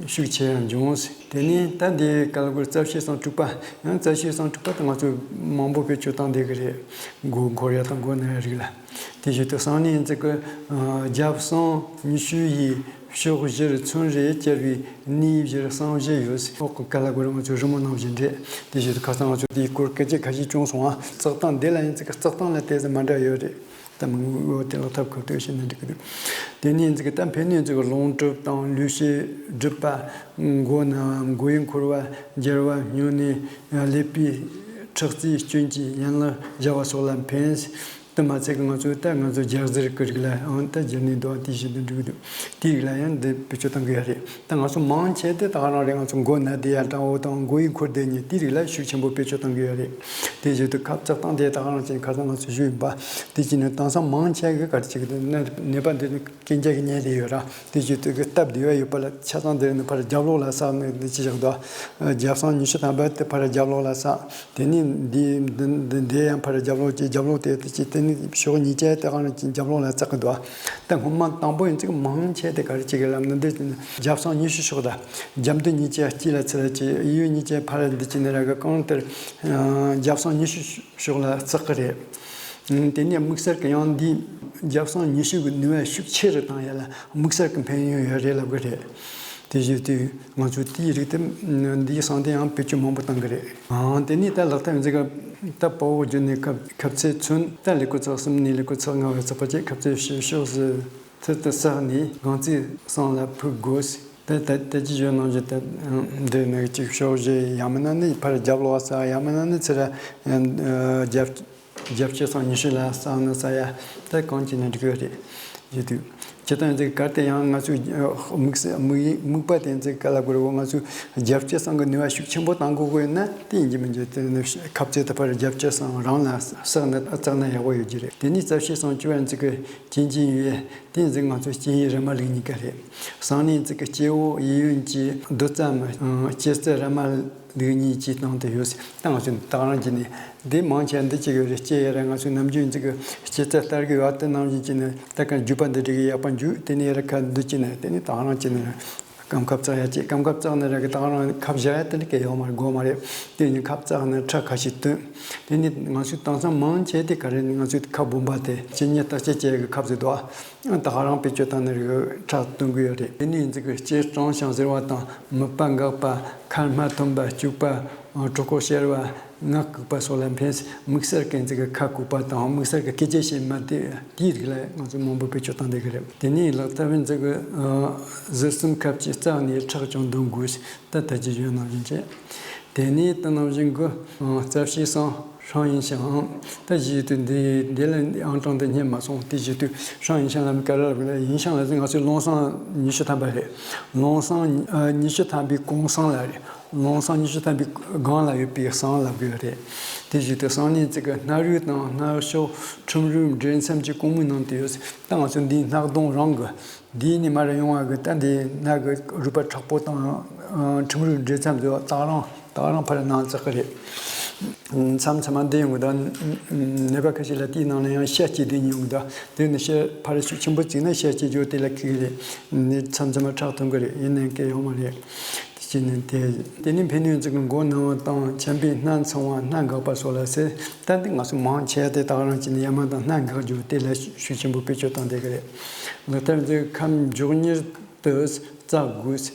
ཤུགས་ཆེ་ཡང་འབྱུང་། དེ་ནས་ད་འདི་ག་ལ་གུར་རྩ་བཤད་སང་དྲུག་པ། ཡང་རྩ་བཤད་སང་དྲུག་པ་དེ་ང་ཚོ་མང་པོ་བེད་སྤྱོད་བཏང་བསྡད་གི་རེད། མགོ་འཁོར་ཡ་དང་མགོ་ན་ཡ་རིགས་ལ། དེ་བཞིན་དུ་སང་ནས་ཡིན་ཚེ་གི་རྒྱབ་སང་ཉི་ཤུ་ཡི་ཕྱོགས་བཞིར་ཚོན་རེ་བཅལ་བའི་གནས་བཞིར་སང་བཞི་ཡོད། འོག་གི་ག་ལ་གུར་ང་ཚོ་རི་མོ་ནང་བཞིན་རེད། དེ་བཞིན་དུ་ཁ་སང་ང་ཚོ་དེའི་སྐོར་སྐད་ཆ་ཁ་ཤས་བྱུང་སོང་ཨ། རྩག་སྟངས་འདི་ལ་ཡིན་ཚེ་གི་རྩག་སྟངས་ལ་དེ་ཚོ་མ་འདྲ་ཡོད་རེད། ད་མི་འོ་དེ་ལ་ཐབས་ཁབ་ཏུ་བྱེད་ན་འགྲིག་གི་འདུག་དེ་ནས་ཡིན་ཚེ་གི་ད་ཕན་ནུས་ཚེ་གི་ལོང་གྲུབ་དང་ལུས་ཤེས་སྒྲུབ་པ། མགོ་ན་མགོ་ཡི་འཁོར་བ་སྦྱར་བ་སྨྱོ་ནས་ཀླད་པའི་ཁྲག་རྩའི་སྐྱོན་གྱི་ཡན་ལག་སྦྱར་བ་སོགས་ལ་ཕན། དེ་མ་ཚད་ཀྱི་ང་ཚོས་ད་ང་ཚོ་རྒྱ་ཟེར་གི་རིགས་ལ་ཨང་ད་རྒྱུ་ནི་འདུག་དེ་བཞིན་དུ་འགྲིག་འདུག་དེའི་རིགས་ལ་ཡང་འདི་བེད་སྤྱོད་གཏང་གི་ཡོད་རེད། ད་ང་ཚོ་མང་ཆེ་དེ་ད་ག་རང་རེད། ང་ཚོ་མགོ་ན་བསྡད་ཡ་འདྲ་བོ་དང་མགོ་ཡི་འཁོར་བསྡད་ཉེ་དེའི་རིགས་ལ་ཤུགས་ཆེན་པོ་བེད་སྤྱོད་གཏང་གི་ཡོད་རེད། དེ་བཞིན་དུ་ཁབ་རྩག་སྟངས་དེ་ད་ག་རང་ཅན་ཁ་སང་ང་ཚོ་ཞུས་ཡིན་པ། དེ་བཞིན་དུ་དེང་སང་མང་ཆེ་གི་ག་རེ་བྱེད་ཀྱི་འདུག་ནད་པ་འདི་ནི་རྐྱེན་རྒྱག་གི་ཉེ་རེད་ཡོད་ར། དེ་བཞིན་དུ་གི་སྟབས་བདེ་བ་ཡོད་པ་ལ་ཆ་ཚང་དེ་ནི་ཕར་རྒྱབ་ལོགས་ལ་བསགས་ནས་འདི་ཅི་བཞག་འདུག་རྒྱབ་སང་ཉི་ཤུ་ཐམ་པ་དེ་ཕར་རྒྱབ་ལོགས་ལ་བསགས། དེ་ནས་འདི་འདི་འདི་འདི་ཡང་ཕར་རྒྱབ་ལོགས་ཀྱི་རྒྱབ་ལོགས་དེ་དེ་ཅི་དེ་ནི་ཕྱོགས་གཉིས་ཆ་དེ་གང་ཅི་རྒྱབ་ལོགས་ལ་བསགས་ཀྱི་འདུག་ད་སྔོན་མ་དང་པོ་ཡིན་ཚིག་མང་ཆེ་དེ་ག་རེ་བྱེད་ཀྱི་ལབ་ན་འདི་རྒྱབ་སང་ཉི་ཤུ་ཕྱོགས་ད་རྒྱབ་འདི་གཉིས་ཆ་དཀྱིལ་ལ་ཚུར་ལ་ཅི་གཡས་གཡོན་གཉིས་ཆ་ཕར་འདི་ཅི་ནི་ར་གི་གང་ལྟར་རྒྱབ་སང་ཉི་ཤུ་ཕྱོགས་ལ་བསགས་ཀྱི་རེད། དེ་ནས་དམིགས་བསལ་གྱི་ཡང་འདི་རྒྱབ་སང་ཉི་ཤུ་གི་ནུས་པ་ཤུགས་ཆེ་རུ་བཏང་ཡ་ལ་དམིགས་བསལ་གྱི་ཕན་ཡོན་ཡོད་རེད་ལབ་གི་རེད། དེ་བཞིན་དུ་ང་ཚོས་དེའི་རིགས་དེ་འདིའི་སང་དེ་ཡང་བེད་སྤྱོད་མང་པོ་བཏང་གི་རེད། ཨང་དེ་ནས་ད་ལག་ཐབས་འཛིན་སྐབས་ད་དཔའ་བོ་བརྒྱུད་ནས་ཁབ་ཁབ་ཚད་ཚུན་ད་ལུ་གུ་ཚག་གསུམ་ནས་ལུ་གུ་ཚག་ལྔ་བར་བརྩེགས་པ་བཅས་ཁབ་ཚད་ཕྱི་ཕྱོགས་སུ་ཐུར་དུ་བསགས་ནས་སྒང་རྩེ་སང་ལ་ཕུག་དགོས། ད་ད་ད་ཅི་བརྗོད་གནང་རྒྱུ་ད་འདི་ནི་གཅིག་ཕྱོགས་བཞི་ཡང་མིན་ན་ནི་ཕར་རྒྱབ་ལོགས་ས་ཡང་མིན་ན་ནི་ཚུར་རྒྱབ། རྒྱབ་ཕྱི་སང་ཉི་ཤུ་ལ་སང་ནི་ས་ཡ་ད་གང་ཅི་ནས་འགྲིག་ཡོད་རེད། ཡོད་དུས་སྤྱི་དང་ཡིན་ཚིག་གལ་ཏེ་ཡང་ང་ཚོས་དམིགས་བསལ་དམིགས་དམིགས་པ་དེ་ཡིན་ཚིག་ག་ལ་དགོས་རེད། འོ་ང་ཚོས་རྒྱབ་ཕྱི་སང་གི་ནུས་པ་ཤུགས་ཆེན་པོ་བཏང་དགོས་དགོས་ཡོད་ན་དེ་ཡིན་གྱི་མིན་གྱི་དེ་ནི་ཁབ་རྩེ་དུ་ཕར་རྒྱབ་ཕྱི་སང་རང་ལ་བསགས་ན་བསགས་ན་ཡག་པོ་ཡོད་ཀྱི་རེད། དེ་ནས་རྩ་ཕྱི་སང་བཅུ་བ་ཡིན་ཚིག་གི་རྐྱེན་གྱིས་ཡིན་ཡས་དེ་ཡིན་ཚིག་ང་ཚོས་སྐྱེ་ཡི་རི་མ་ལུག་གཉིས་ཀ་རེད། སང་ནས་ཡིན་ཚིག་གི་སྐྱེ་བོ་གཡས་གཡོན་གྱི་རྡུལ་ཙམ་སྐྱེ་རྩི་རི་མ་ལུག་གཉིས་ཀྱི་སྟེང་དུ་ཡོད། ད་ང་ཚོས་ད་ག་རང་གྱིས་ནི་འདི་མང་ཆེ་འདི་གཅིག་ཡོད་རེད། སྐྱེ་ཡི་ར་ང་ཚོས་ནམ་རྒྱུན་ཡིན་ཚིག་གི་སྐྱེ་རྩི་ལྟར་གི་ཡོད་དེ་ནམ་རྒྱུན་གྱིས་ནི་ད་ག་རྒྱུད་པ་འདི་འགྲིག་གི་ཡག་པ་འཇུག་དེ་ནས་ར་ཁ་འདི་གྱིས་ནི་དེ་ནི་ད་ག་རང་གྱིས་ནི་ར་སྐམ་ཁབ་བཙག་ཡ་ཅེས་སྐམ་ཁབ་བཙག་ནི་ར་གི་ད་ག་རང་ཁབ་བཞག་ཡ་དེ་ནི་གལ་ཡོད་མ་རེད། དགོས་མ་རེད། དེ་ནི་ཁབ་བཙག་ནི་ཁྲག་ཁ་ཤས་བཏོན། དེ་ནི་ང་ཚོས་དེང་སང་མང་ཆེ་དེ་ག་རེ་ནི་ང་ཚོས་ཁབ་སྦོམ་པ་དེ་སྤྱི་གཉེར་བརྟག་དཔྱད་བྱེད་ཡ་གི་ཁབ་ཟེར་འདུག་ཨ། ད་ག་རང་བེད་སྤྱོད་བཏང་ནི་རིགས་ཁྲག་བཏོན་གི་ཡོད་རེད། དེ་ནས་ཡིན་ཚིག་གི་ལྕེ་སྐྲངས་ཤིང་གཟེར་བ་དང་མིད་པ་འགག་པ། ཁ་རྨ་འཐོམ་པ། སྐྱུག་པ། གྲོད་ཁོག་གཤེར་བ། ངག་ལྐུགས་པ་སོགས་ལ་ཕན། དམིགས་བསལ་གྱི་ཡིན་ཚིག་གི་ཁ་ལྐུགས་པ་དང་དམིགས་བསལ་གྱི་སྐད་ཆ་བཤད་མ་དེ་དེའི་རིགས་ལ་ང་ཚོས་མང་པོ་བེད་སྤྱོད་བཏང་བསྡད་གི་རེད། དེ་ནས་ལག་ཐབས་ཡིན་ཚིག་གི་གཟུགས་གསུམ་ཁབ་ཀྱིས་བཙགས་ནས་ཁྲག་ཀྱང་འདོན་དགོས། ད་ད་ཅི་བརྗོད་ནང་བཞིན་བྱས། དེ་ནས་དེ་ནང་བཞིན་གྱི་རྩ་བཤད་སང་ཧྲང་ཡིན་ཞང་ཨང་། ད་བཞིན་དུ་འདི་འདི་ལ་ཨང་གྲངས་འདི་རྙེད་མ་སོང་། དེ་བཞིན་དུ་ཧྲང་ཡིན་ཞང་ལ་མི་ག་རེ་ལབ་དགོས་ན་ཡིན་ཞང་ལ་ང་ཚོའི་ལུང་སང་ཉི་ཤུ་ཐམ་པ་རེད། ལུང་སང་ཉི་ཤུ་ཐམ་པའི་གོང་སང་ལ་རེད། ལུང་སང་ཉི་ཤུ་ཐམ་པའི་སྒང་ལ་ཡོད་པའི་སང་ལབ་དགོས་རེད། དེ་བཞིན་དུ་སང་ནི་ཚིག་གི་སྣ་རུས་དང་སྣ་ཤོག་ཁྲུམ་རུས་འདྲེས་མཚམས་ཀྱི་གོང་མའི་ནང་དུ་ཡོད། ད་ང་ཚོ་འདིའི་སྣ་གདོང་རང་གི་འདིའི་ནས་མར་ཡོང་བ་གི་ད་འདི་སྣ་གི་རུས་པ་མཁྲེགས་པོ་དང་ཁྲིམས་རུས་འདྲེས་མཚམས་སུ་ད་ག་རང་ད་ག་རང་ཕར་ནང་བཙག་གི་རེད། མཚམས་མཚམས་མ་འདི་ཡོང་གི་ད། ནད་པ་ཁ་ཤས་ལ་དེའི་ནང་ལ་ཡང་བཤལ་སྐྱེས་འདི་ཡོང་གི་ད། དེ་ནི་བཤལ་ཕར་ཤུགས་ཆེན་པོ་བརྩིས་ན་བཤལ་སྐྱེས་འཇོག་དེ་ལ་ཁེལ་གི་རེད། ནི་མཚམས་མཚམས་མ་ཁྲག་ཐོན་གི་རེད། ཡིན་ནའང་གལ་ཡོད་མ་རེད། དེ་བྱས་ནས་དེ་དེ་ནི་ཕན་ནུས་ཚིག་གི་མགོ་ན་བ་དང་ཆམ་པའི་སྣ་འཚང་བ་སྣ་འགག་པ་སོགས་ལ་ཟེར། ད་འདི་ང་ཚོ་མང་ཆེ་བ་དེ་ད་ག་རང་བྱས་ནས་ཡ་མ་དང་སྣ་འགག་རྒྱུ་དེ་ལ་ཤུགས་ཆེན་པོ་བེད་སྤྱོད་བཏང་བསྡད་གི་རེད། ལག་ཐབས་འདི་ཁམས་མགྱོགས་མྱུར་དུ་བཙག་དགོས།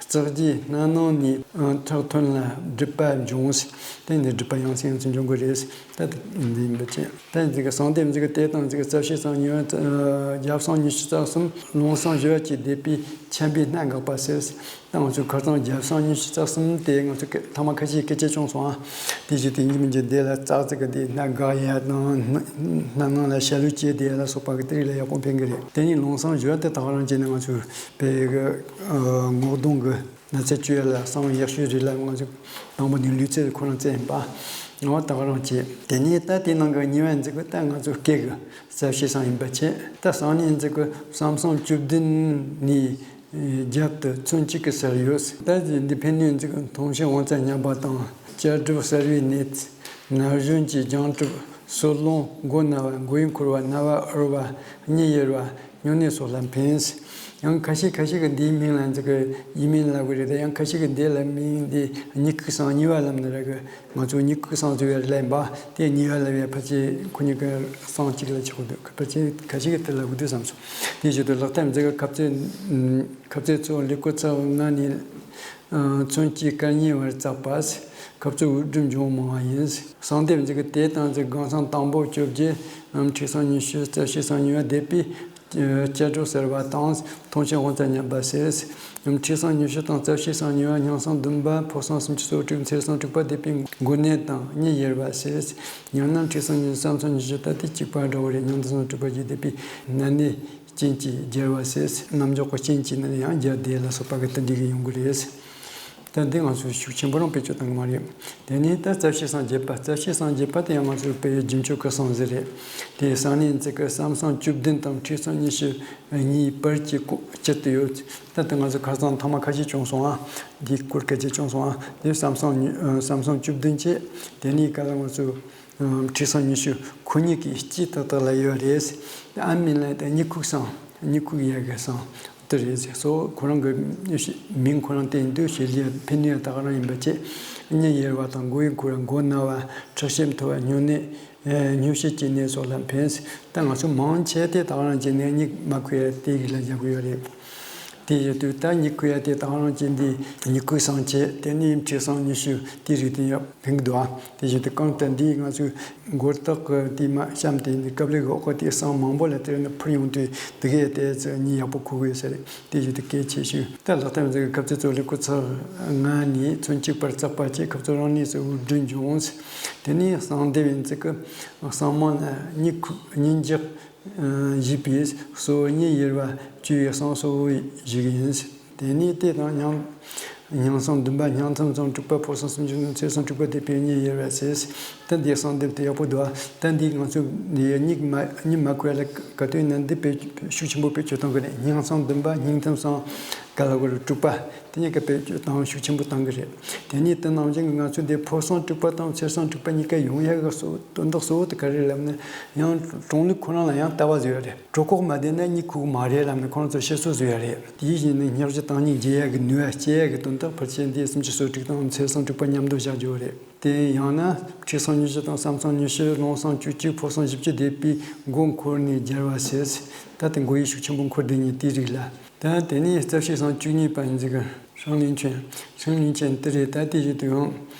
ཙག་གི་སྣ་ནང་ནས་ཁྲག་ཐོན་ལ་སྒྲིབ་པ་འབྱུང་། དེ་ནས་སྒྲིབ་པ་ཡང་སེ་ཡང་སེ་འབྱུང་གི་རེད། ད་དེ་འདི་ཡིན་པ་ཅན། ད་འདི་གི་གསང་སྡེབ་འདི་གི་དེ་དང་འདི་གི་རྩ་བཤད་གསང་ཉེ་བ་རྒྱབ་གསང་ཉི་ཤུ་རྩ་གསུམ། ལུང་གསང་བཞི་བ་བཅས་སྡེབ་པའི་ཆད་པའི་སྣ་འགག་པ་ཟེར། ད་ང་ཚོའི་ཁ་སང་རྒྱབ་གསང་ཉི་ཤུ་རྩ་གསུམ་དེ་ང་ཚོ་ཐ་མ་ཁ་ཤས་སྐད་ཆ་བྱུང་སོང་ཨ། དེ་བཞིན་དུ་སྙིང་མི་འཇིག་དེ་ལ་ཙག་ཙིག་གི་དེ་སྣ་འགག་ཡ་དང་སྣ་ནང་ལ་ཤ་ལུས་སྐྱེ་དེ་ལ་སོགས་པ་གི་དེ་རིགས་ལ་ཡག་པོ་ཕན་གི་རེད། དེ་ནས་ལུང་གསང་བཞི་བ་དེ་ད་ག་རང་བྱས་ནས་ང་ཚོའི་པའི་གི་ངོ་གདོང་གི་ན་ཚ་བཅོས་ལ་གསང་བའི་ཡག་ཤོས་རེད་ལ། ང་ཚོ་དང་པོ་ནས་ལུས་རྩལ་ཁོ་རང་རྩལ་ཡིན་པ། ངོ་ད་ག་རང་བྱས། དེ་ནས་ད་དེ་ནང་གི་གཉིས་པ་འཛིན་གི་ད་ང་ཚོ་སྐད་གི་རྩ་བཤད་གསང་ཡིན་པ་བྱས། ད་གསང་ནས་འཛིན་གི་བསམ་གསང་བཅུ་བདུན་ནས་རྒྱབ་ཏུ་ཚོན་གཅིག་གི་སར་ཡོད། ད་འདི་ཕན་ནུས་འཛིན་གི་མཐོང་ཞིང་དབང་རྩ་ཉམས་པ་དང་། བཅད་སྒྲིབ་གསར་བའི་ནད། ན་གཞོན་གྱི་སྦྱང་གྲུབ། སོལ་རླུང་། མགོ་ན་བ། མགོ་ཡུ་འཁོར་བ། རྣ་བ་འུར་བ། མྱི་ཡེར་བ། སྨྱུང་གནས་སོགས་ལ་ཕན། ཡང་ཁ་ཤས་ཁ་ཤས་ཀྱིས་འདིའི་མིང་ལ་འཛིན་གི་ཡིན་མིན་ལབ་གི་རེད། ད་ཡང་ཁ་ཤས་ཀྱིས་འདི་ལ་མིང་འདི་གཉིད་ཁུག་གསང་གཉིས་པ་ལབ་ནི་རེད་གི། ང་ཚོ་གཉིད་ཁུག་གསང་ཟེར་བའི་ལན་པ་དེ་གཉིས་པ་ལབ་པའི་ཕལ་ཆེར་ཁོ་གཉིས་ཀྱི་གསང་གཅིག་ལ་ཆགས་འདུག་ཕལ་ཆེར་ཁ་ཤས་ཀྱིས་དེ་ལབ་གི་འདུག་བསམ་སོང་། དེ་བཞིན་དུ་ལག་ཐབས་འཛིན་གི་ཁབ་རྩེ་ཁབ་རྩེ་ཚོ་ལུས་སྐོར་ཚར་ལྔ་ནས་ཚོན་གྱི་སྐར་གཉིས་བར་བཙགས་པ། ཁབ་རྩེ་དབུགས་སྒྲིབ་འབྱུང་མང་བ་ཡིན། གསང་སྡེབ་འཛིན་གི་དེ་དང་འཛིན་གང་གསང་དང་པོ་བཅོ་བརྒྱད། ཁྲིག་གསང་ཉི་ཤུ། རྩ་བཤད་གསང་གཉིས་པ་སྡེབ་པའི་བཅད་སྒྲིབ་གསར་བ་དང་མཐོང་ཞིང་དབང་རྩ་ཉམས་པ་ཟེར། ཁྲིག་གསང་ཉི་ཤུ་དང་རྩ་བཤད་གསང་གཉིས་པ། སྙིང་གསང་བདུན་པ། ཕོ་གསང་སུམ་ཅུ་སོ་དྲུག། མཚེར་གསང་དྲུག་པ་སྡེབ་པའི་མགོ་ནད་དང་མྱི་ཡེར་བ་ཟེར། ཡང་ན་ཁྲིག་གསང་ཉི་ཤུ་རྩ་གསུམ། ཉི་ཤུ་ད་དེ་གཅིག་པ་འདྲ་བོ་རེད། སྙིང་གསང་དྲུག་པ་བཅས་སྡེབ་པའི་ན་ནད་རྐྱེན་གྱིས་རྒྱལ་བ་ཟེར། རྣམ་འཇོག་གི་རྐྱེན་གྱིས་ནི་ཡང་རྒྱལ་དེ་ལ་སོགས་པ་གི་དེ་འདྲ་གི་ཡོང་གི་རེད། ད་འདི་ང་ཚོས་ཤུགས་ཆེན་པོ་རང་བེད་སྤྱོད་གཏོང་གི་མ་རེད། དེ་ནས་ད་རྩ་བཤད་གསང་བརྒྱད་པ། རྩ་བཤད་གསང་བརྒྱད་པ་དེ་ཡང་ང་ཚོའི་དཔེ་རྒྱུན་སྤྱོད་ཀྱི་གསང་ཟིན་རེད། དེ་གསང་ནས་འཛིན་གི་བསམ་གསང་བཅུ་བདུན་དང་ཁྲིག་གསང་ཉི་ཤུ་གཉིས་བར་གྱི་སྐོར་སྤྱིར་དུ་ཡོད། ད་ལྟ་ང་ཚོ་ཁ་སང་ཐ་མ་ཁ་ཤས་བྱུང་སོང་ཨ། འདིའི་སྐོར་སྐད་ཆ་བྱུང་སོང་ཨ། དེ་བསམ་གསང་ཉི་ཨ་བསམ་གསང་བཅུ་བདུན་བཅས། དེ་ནས་ག་ལ་ང་ཚོ་ཁྲིག་གསང་ཉི་ཤུ་ཁོ་གཉིས་ཀྱི་སྤྱི་ཏག་ཏག་ལ་ཡོད་རེད། ཨ་མིན་ལ་ད་གཉིད་ཁུག་གསང་། གཉིད་ཁུག་ཡག་གི་གསང་དེ་རེད་ཟེར་སོ། ཁོ་རང་གི་མིང་ཁོ་རང་བསྟན་དུས་ཞི་ལི་ཕན་ནུས་ད་ག་རང་ཡིན་པ་བཅས། མྱི་ཡེར་བ་དང་མགོ་ཡུ་འཁོར་བ། མགོ་ན་བ། ཁྲག་ཤེད་མཐོ་བ། སྨྱུང་གནས། སྨྱོ་བྱེད་ཀྱི་ནད་སོགས་ལ་ཕན། ད་ང་ཚོ་མང་ཆེ་དེ་ད་ག་རང་བྱས་ནས་གཉིད་མ་ཁུག་ཡ་དེ་ཡིག་ལ་སྦྱར་གི་ཡོད་རེད། དེ་ཡོད་དུས་ད་གཉིད་ཁུག་ཡ་དེ་ད་ག་རང་བྱས་འདི་གཉིད་ཁུག་གསང་བྱས། དེ་ནས་ཁྲིག་གསང་ཉི་ཤུ་དེ་རིགས་དེ་ཡང་ཕན་གི་འདུག་ཨ། དེ་བཞིན་དུ་གང་ལྟར་འདིས་ང་ཚོའི་སྒོར་རྟགས་ཀྱི་དེ་མ་གཤམ་དེ་འདི་ཀབ་ལེ་གི་འོག་གི་དེ་གསང་མང་པོ་ལ་དེར་ནི་ཕུར་ཡོང་དུས་དེ་གས་དེ་ཚོ་གཉིད་ཡག་པོ་ཁུག་གི་ཡོད་ས་རེད། དེ་བཞིན་དུ་གལ་ཆེ་ཤོས་ད་ལག་ཐབས་འཛིན་གི་ཁབ་རྩེ་ཚོ་ལུས་སྐོར་ཚར་ལྔ་ནས་ཚོན་གཅིག་བར་བཙགས་པ་བཅས། ཁབ་རྩེ་རང་གནས་སུ་དབུགས་སྒྲིབ་འབྱུང་། དེ་ནས་གསང་སྡེབ་ཡིན་ཚིག་གི་གསང་མང་ལ་གཉིད་ཁུག་གཉིད་འཇགས་བཞི་པའི་གཙོ་བོ་མྱི་ཡེར་བ་བཅོས་པའི་གསང་གཙོ་བོ་ཞིག་ཡིན། དེ་ནས་དེ་དང་སྙིང་སྙིང་གསང་བདུན་པ། སྙིང་ཐུམ་གསང་དྲུག་པ། ཕོ་གསང་སུམ་ཅུ་སོ། མཚེར་གསང་དྲུག་པ་སྡེབ་པའི་མྱི་ཡེར་བ་ཟེར། ད་འདི་གསང་སྡེབ་དེ་ཡག་པོ་འདུག་ད་འདི་ང་ཚོ་འདི་གཉིད་མ་གཉིད་མ་ཁུག་ཡ་ལ་ག་དུས་ན་འདི་དཔེ་ཤུགས་ཆེན་པོ་བེད་སྤྱོད་གཏོང་གི་རེད། སྙིང་གསང་བདུན་པ། སྙིང་ཐུམ་གསང་ག་ལ་གོ་རེད་དྲུག་པ། དེ་གཉིས་ཀ་བེད་སྤྱོད་གཏོང་ཤུགས་ཆེན་པོ་གཏོང་གི་རེད། དེ་ནས་དེ་ནང་བཞིན་གྱི་ང་ཚོ་འདི་ཕོ་གསང་དྲུག་པ་དང་མཚེར་གསང་དྲུག་པ་གཉིས་ཀ་ཡོང་ཡག་གི་གཙོ་བོ་དོན་དག་གཙོ་བོ་དེ་ག་རེ་ལབ་ན། ཡང་གྲོང་ལུགས་ཁོ་རང་ལ་ཡང་ལྟ་བ་བཟོས་ཡོད་རེད། གྲོད་ཁོག་མ་བདེ་ན་གཉིད་ཁུག་མ་རེད་ལབ་ནས་ཁོ་རང་ཚོ་བཤད་སྲོལ་བཟོས་ཡོད་རེད། དེ་བཞིན་ནི་སྙིང་རྗེ་དང་གཉིད་རྗེ་ཡག་གི་ནུས་པ་སྐྱེ་ཡག་གི་དོན་དག་ཕལ་ཆེར་འདི་སུམ་ཅུ་སོ་དྲུག་དང་མཚེར་གསང་དྲུག་པ་མཉམ་དུ་བཞག་རྒྱུ་རེད། དེ་ཡང་ན་ཁྲི་གསང་ཉི་ཤུ་དང་བསམ་གསང་ཉི་ཤུ། ལུང་གསང་བཅུ་གཅིག། ཕོ་གསང་བཞི་བཅུ་སྡེབ་པའི་མགོ་འཁོར་ནས་རྒྱལ་བ་ཟེར། ད་དེ་མགོ་ཡུ་ཤུགས་ཆེན་པོ་འཁོར་བསྡད་མཁན་དེའི་རིགས་ལ། ད་དེ་ནས་རྩ་བཤད་གསང་བཅུ་གཉིས་པ་ཡིན་ཟིག་གི་ཧྲང་ལིན་ཆོན། ཧྲང་ལིན་ཆོན་དེ་རེད། ད་དེ་བཞིན་དུ་ཡང་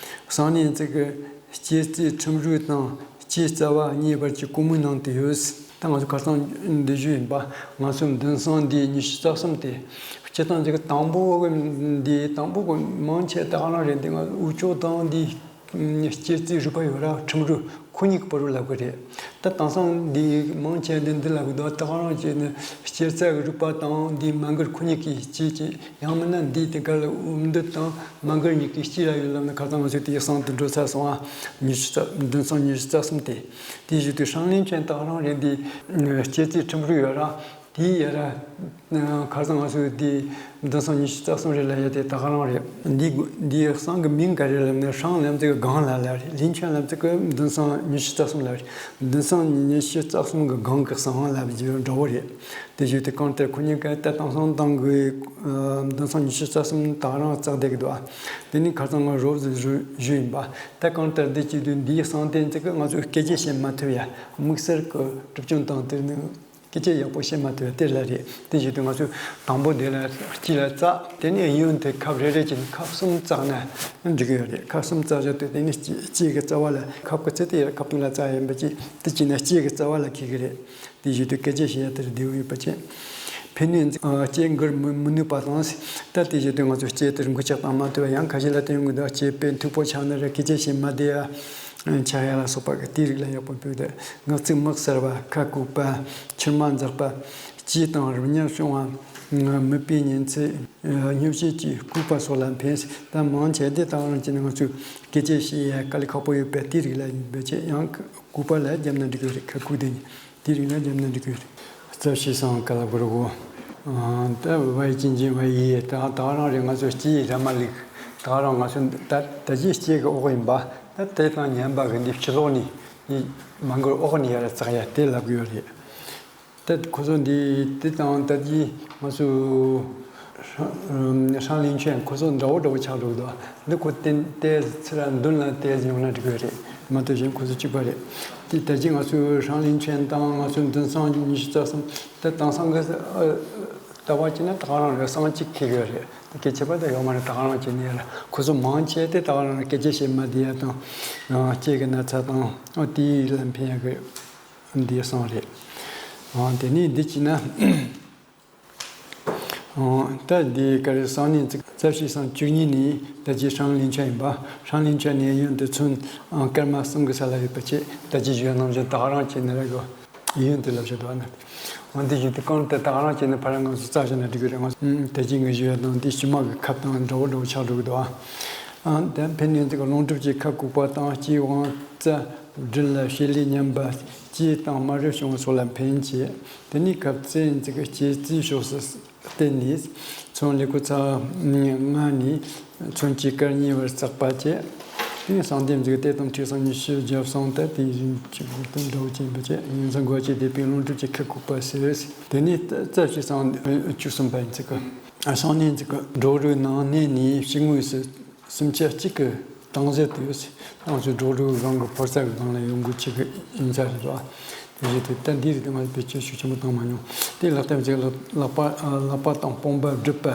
གསང་ནས་ཡིན་ཟིག་གི་སྐྱེ་རྩིས་ཁྲིམས་རུས་དང་སྐྱེ་རྩ་བ་གཉིས་བར་གྱི་ཀོ་མུ་ནང་དུ་ཡོད། ད་ང་ཚོ་ཁ་སང་འདི་ཞུས་ཡིན་པ། ང་ཚོ་མདུན་གསང་འདི་ཉི་ཤུ་རྩ་གསུམ་སྟེ། སྤྱིར་བཏང་ཅིག་དང་པོ་གི་འདི་དང་པོ་གི་མང་ཆེ་ད་ག་རང་རེད། འདི་ང་འུ་ཅོག་དང་འདི་སྐྱེ་རྩིས་རུས་པ་ཡོད་ར། ཁྲིམས་རུས་ཁོ་གཉིས་ཀྱི་བར་རུ་ལབ་གི་རེད། ད་དེང་སང་འདི་མང་ཆེ་འདི་འདི་ལབ་གི་འདུག་ད་ག་རང་བྱས་ནས་སྐྱེ་རྩ་གི་རུས་པ་དང་འདི་མ་མགར་ཁོ་གཉིས་ཀྱི་སྐྱེ་སྐྱེ། ཡང་མིན་ན་འདིའི་དེ་ག་ལ་དབུ་མདུད་དང་མ་མགར་གཉིས་ཀྱི་སྤྱི་ལ་ཡོད་ལབ་ན། ཁ་སང་ང་ཚོས་དེའི་གསང་དུ་འགྲོ་ཚར་སོང་ཨ། ཉི་ཤུ་རྩ་མདུན་གསང་ཉི་ཤུ་རྩ་གསུམ་སྟེ། དེའི་གཞུག་ཏུ་ཧྲང་ལིན་ཆོན་ད་ག་རང་རེད། འདི་སྐྱེ་རྩིས་ཁྲིམས་རུས་ཡོད་ར། དེའི་ཡ་ར་ཁ་སང་ང་ཚོས་དེ་མདུན་གསང་ཉི་ཤུ་རྩ་གསུམ་རེད་ལབ་ཡ་དེ་ད་ག་རང་རེད། འདི་འདིའི་གསང་གི་མིང་ག་རེ་ལབ་ན། ཧྲང་ལབ་ཚིག་གི་སྒང་ལ་ལབ་རེད། ལིན་ཆོན་ལབ་ཚིག་གི་མདུན་གསང་ཉི་ཤུ་རྩ་གསུམ་ལབ་རེད། མདུན་གསང་ཉི་ཤུ་རྩ་གསུམ་གི་སྒང་གི་གསང་ལབ་རྒྱུ་འདྲ་བོ་རེད། དེ་བཞིན་དུ་གང་ལྟར་ཁོ་གཉིས་ཀ་ད་དེང་སང་ཏང་གི་ཨ་མདུན་གསང་ཉི་ཤུ་རྩ་གསུམ་ད་ག་རང་བཙག་བསྡད་ཀྱི་འདུག་ཨ། དེ་ནི་ཁ་སང་ང་རོབ་ཙམ་ཞུས་ཞུས་ཡིན་པ། ད་གང་ལྟར་འདི་བྱེད་དུས་འདིའི་གསང་དེ་ཚིག་གི་ང་ཚོས་སྐད་ཆ་བཤད་མ་ཐུབ་ཡ། དམིགས་བསལ་གྱི་གྲུབ་ཆུང་དང་དེ་ནི་ སྐད་ཆ་ཡག་པོ་བཤད་མ་ཐུབ་པ་དེ་ལ་རེད། དེ་བཞིན་དུ་ང་ཚོས་དང་པོ་དེ་ལ་སྤྱི་ལ་བཙགས། དེ་ནས་གཡོན་དེ་ཁབ་རེ་རེ་བྱས་ནས་ཁབ་གསུམ་བཙགས་ན་འགྲིག་གི་ཡོད་རེད། ཁབ་གསུམ་བཙགས་བཞག་དུས་དེ་ནས་སྤྱི་སྤྱི་གི་རྩ་བ་ལ། ཁབ་ཀྱི་ཚད་དེ་ཡར་ཁབ་སྟེང་ལ་བཙགས་ཡིན་པ་ཅིག་དེ་བྱས་ན་སྤྱི་གི་རྩ་བ་ལ་འཁེལ་གི་རེད། དེ་བཞིན་དུ་སྐད་ཆ་བཤད་ཡ་དེར་བདེ་བོ་ཡོད་པ་བྱས། ཕན་ནུས་འཛིན་ཨ་སྐྱེ་འགུལ་མི་མི་ནུས་པ་དང་། ད་དེ་བཞིན་དུ་ང་ཚོ་སྐྱེ་དེར་འགུལ་ཆགས་བཏང་མ་ཐུབ་པ། ཡང་ཁ་ཤས་ལ་བསྟན་ཡོང་གི་འདུག་སྐྱེ་དཔེ་མཐུག་པོ་ཆགས་ན་ར་སྐད་ཆ་བཤད་མ་བདེ་ཡ་ཆགས་ཡ་ལ་སོགས་པ་གི་དེའི་རིགས་ལ་ཡག་པོ་ཕུད་དེ། ངག་ཚིག་མི་གསལ་བ། ཁ་ལྐུགས་པ། མཆིལ་མ་འཛག་པ། སྐྱེས་དང་རུལ་ཉམས་བྱུང་བ། མིད་པའི་གཉན་ཚད། སྨྱོ་བྱེད་ཀྱི་ལྐུགས་པ་སོགས་ལ་ཕན། ད་མང་ཆེ་དེ་ད་ག་རང་བྱས་ན་ང་ཚོས་སྐད་ཆ་བཤད་ཡ་དཀའ་ལས་ཁག་པོ་ཡོད་པས་དེའི་རིགས་ལ་ཡིན་པ་བྱས། ཡང་ལྐུགས་པ་ལ་བརྒྱབ་ན་འགྲིག་གི་རེད། ཁ་ལྐུགས་དེ་ནི། དེ་རིགས་ལ་རྒྱབ་ན་འགྲིག་གི་རེད། རྩ་བཤད་སང་ག་ལ་བུར་གོ། ད་བའི་ཅིན་ཅིན་བའི་ཡིས་ད་ད་ག་རང་རེད། ང་ཚོ་སྐྱེ་ཡི་ར་མ་ལིག་ད་ག་རང་ང་ཚོ་ད་ད་ཅི་སྐྱེ་གི་འོག་ཡིན་པ། ད་དེ་དང་མཉམ་པ་གི་འདི་ཕྱི་ལོགས་ནས་ནི་མ་འགོར་འོག་ནས་ཡར་བཙགས་ཡ་དེ་ལབ་གི་ཡོད་རེད། ད་ཁོ་ཚོ་འདི་དེ་དང་ད་ཅི་ང་ཚོ་ཧྲང་ཧྲང་ལིན་ཆོན་ཁོ་ཚོ་འདྲ་བོ་འདྲ་བོ་ཆགས་འགྲོ་གི་འདུག་འདི་ཁོ་ཏན་ཏན་ཚུར་མདུན་ལ་ཏོག་ཙམ་ཡོང་ན་འགྲིག་གི་རེད་མ་གཏོགས་གཞན་ཁོ་ཚོ་གཅིག་པ་རེད། དེ་ད་ཅི་ང་ཚོའི་ཧྲང་ལིན་ཆོན་དང་ང་ཚོའི་མདུན་སང་ཉི་ཤུ་རྩ་གསུམ་དེ་དེང་སང་གི་ལྟ་བ་བྱས་ན་ད་ག་རང་རེད། སང་གཅིག་འཁེལ་གི་རེད། དེ་སྐད་ཆ་པ་ད་ཡོད་མ་རེད། ད་ག་རང་བྱས་ནས་ཡ་ལ་ཁོ་ཚོ་མང་ཆེ་དེ་ད་ག་རང་སྐད་ཆ་བཤད་མ་བདེ་ཡ་དང་སྐྱེ་གི་ན་ཚ་དང་ཨོ་དེའི་ལ་ཕན་ཡ་གི་འདི་སང་རེད། དེ་ནས་འདི་བྱས་ན། ད་འདི་ག་རེ་སང་ནས་ཙི་རྩ་བཤད་སང་བཅུ་གཉིས་ནས་ད་ཅི་ཧྲང་ལིན་ཆོན་ཡིན་པ། ཧྲང་ལིན་ཆོན་ནས་གཡོན་དུ་ཚོན་སྐར་མ་གསུམ་གི་ས་ལ་ཡོད་པ་བྱས། ད་ཅི་ཞུ་ཡ་ནང་བཞིན་ད་ག་རང་བྱས་ནས་ར་གོ་གཡོན་དུ་ལབ་བྱས་འདུག་ཨ་ནི། འོན་ཏེ་གཞུག་དུ་གང་ལྟར་ད་ག་རང་བྱས་ནས་ཕར་ང་ཚོ་རྩ་བཞག་ན་འགྲིག་གི་རེད། ང་ཚོ་ད་ཅི་ངས་ཞུ་ཡ་དང་འདི་ཕྱི་མ་གི་ཁབ་དང་འདྲ་བོ་འདྲ་བོ་ཆགས་འགྲོ་གི་འདུག་ཨ། ད་ཕན་ནུས་འཛིན་གྱི་རླུང་གྲུབ་ཀྱི་ཁ་ལྐུགས་པ་དང་། སྐྱེས་དབང་རྩ་སྦྲུལ་ལ་བྱེད་ལས་ཉམས་པ། སྐྱེས་དང་དམར་རོ་བྱུང་བ་སོགས་ལ་ཕན་བྱེད། དེ་ནས་ཁབ་རྩེ་འཛིན་གྱི་སྐྱེ་རྩིས་ཕྱོགས་སུ་བརྟེན་ནས་ཚོན་ལེ་ཁོ་ཚ་ལྔ་ནས་ཚོན་གྱི་སྐར་གཉིས་བར་བརྩེགས་པ་བྱས། དེ་ནས་གསང་ལྡེམ་འཛིན་གྱི་དེ་དང་ཁྲིགས་སང་ཉི་ཤུ་རྒྱབ་སང་ད་དེ་བཞིན་གྱི་དགུ་དང་འདྲ་བོ་ཅན་པ་བྱས། ཡིན་ཙང་འགོ་བྱས་བསྡད་པའི་རླུང་གྲུབ་ཀྱི་ཁ་ལྐུགས་པ་ཟེར། དེ་ནས་རྩ་བྱེད་སང་བཅུ་གསུམ་པ་ཡིན་ཚིག་གི་གསང་ལྡེམ་འཛིན་གྱི་སྒྲོ་རུས་ནང་གནས་ནས་ཕྱི་ངོས་སུ་སུམ་ཆ་གཅིག་གི་གྲངས་གཞི་དུ། ང་ཚོའི་སྒྲོ་རུས་སྒང་གི་ཕོ་རྩ་གི་སྒང་ལ་ཡོང་དགོས་ཆེད་ཀྱི་ཡིན་ས་རེད་པ། དེ་བཞིན་དུ་ད་འདིའི་རིགས་དེ་ང་ཚོ་བེད་སྤྱོད་ཤུགས་ཆེན་པོ་བཏང་མ་མྱོང་། དེ་ལག་རྟགས་ཅིག་ལག་ལག་པ་ལག་པ་དང་དཔུང་པ་སྒྲིབ་པ།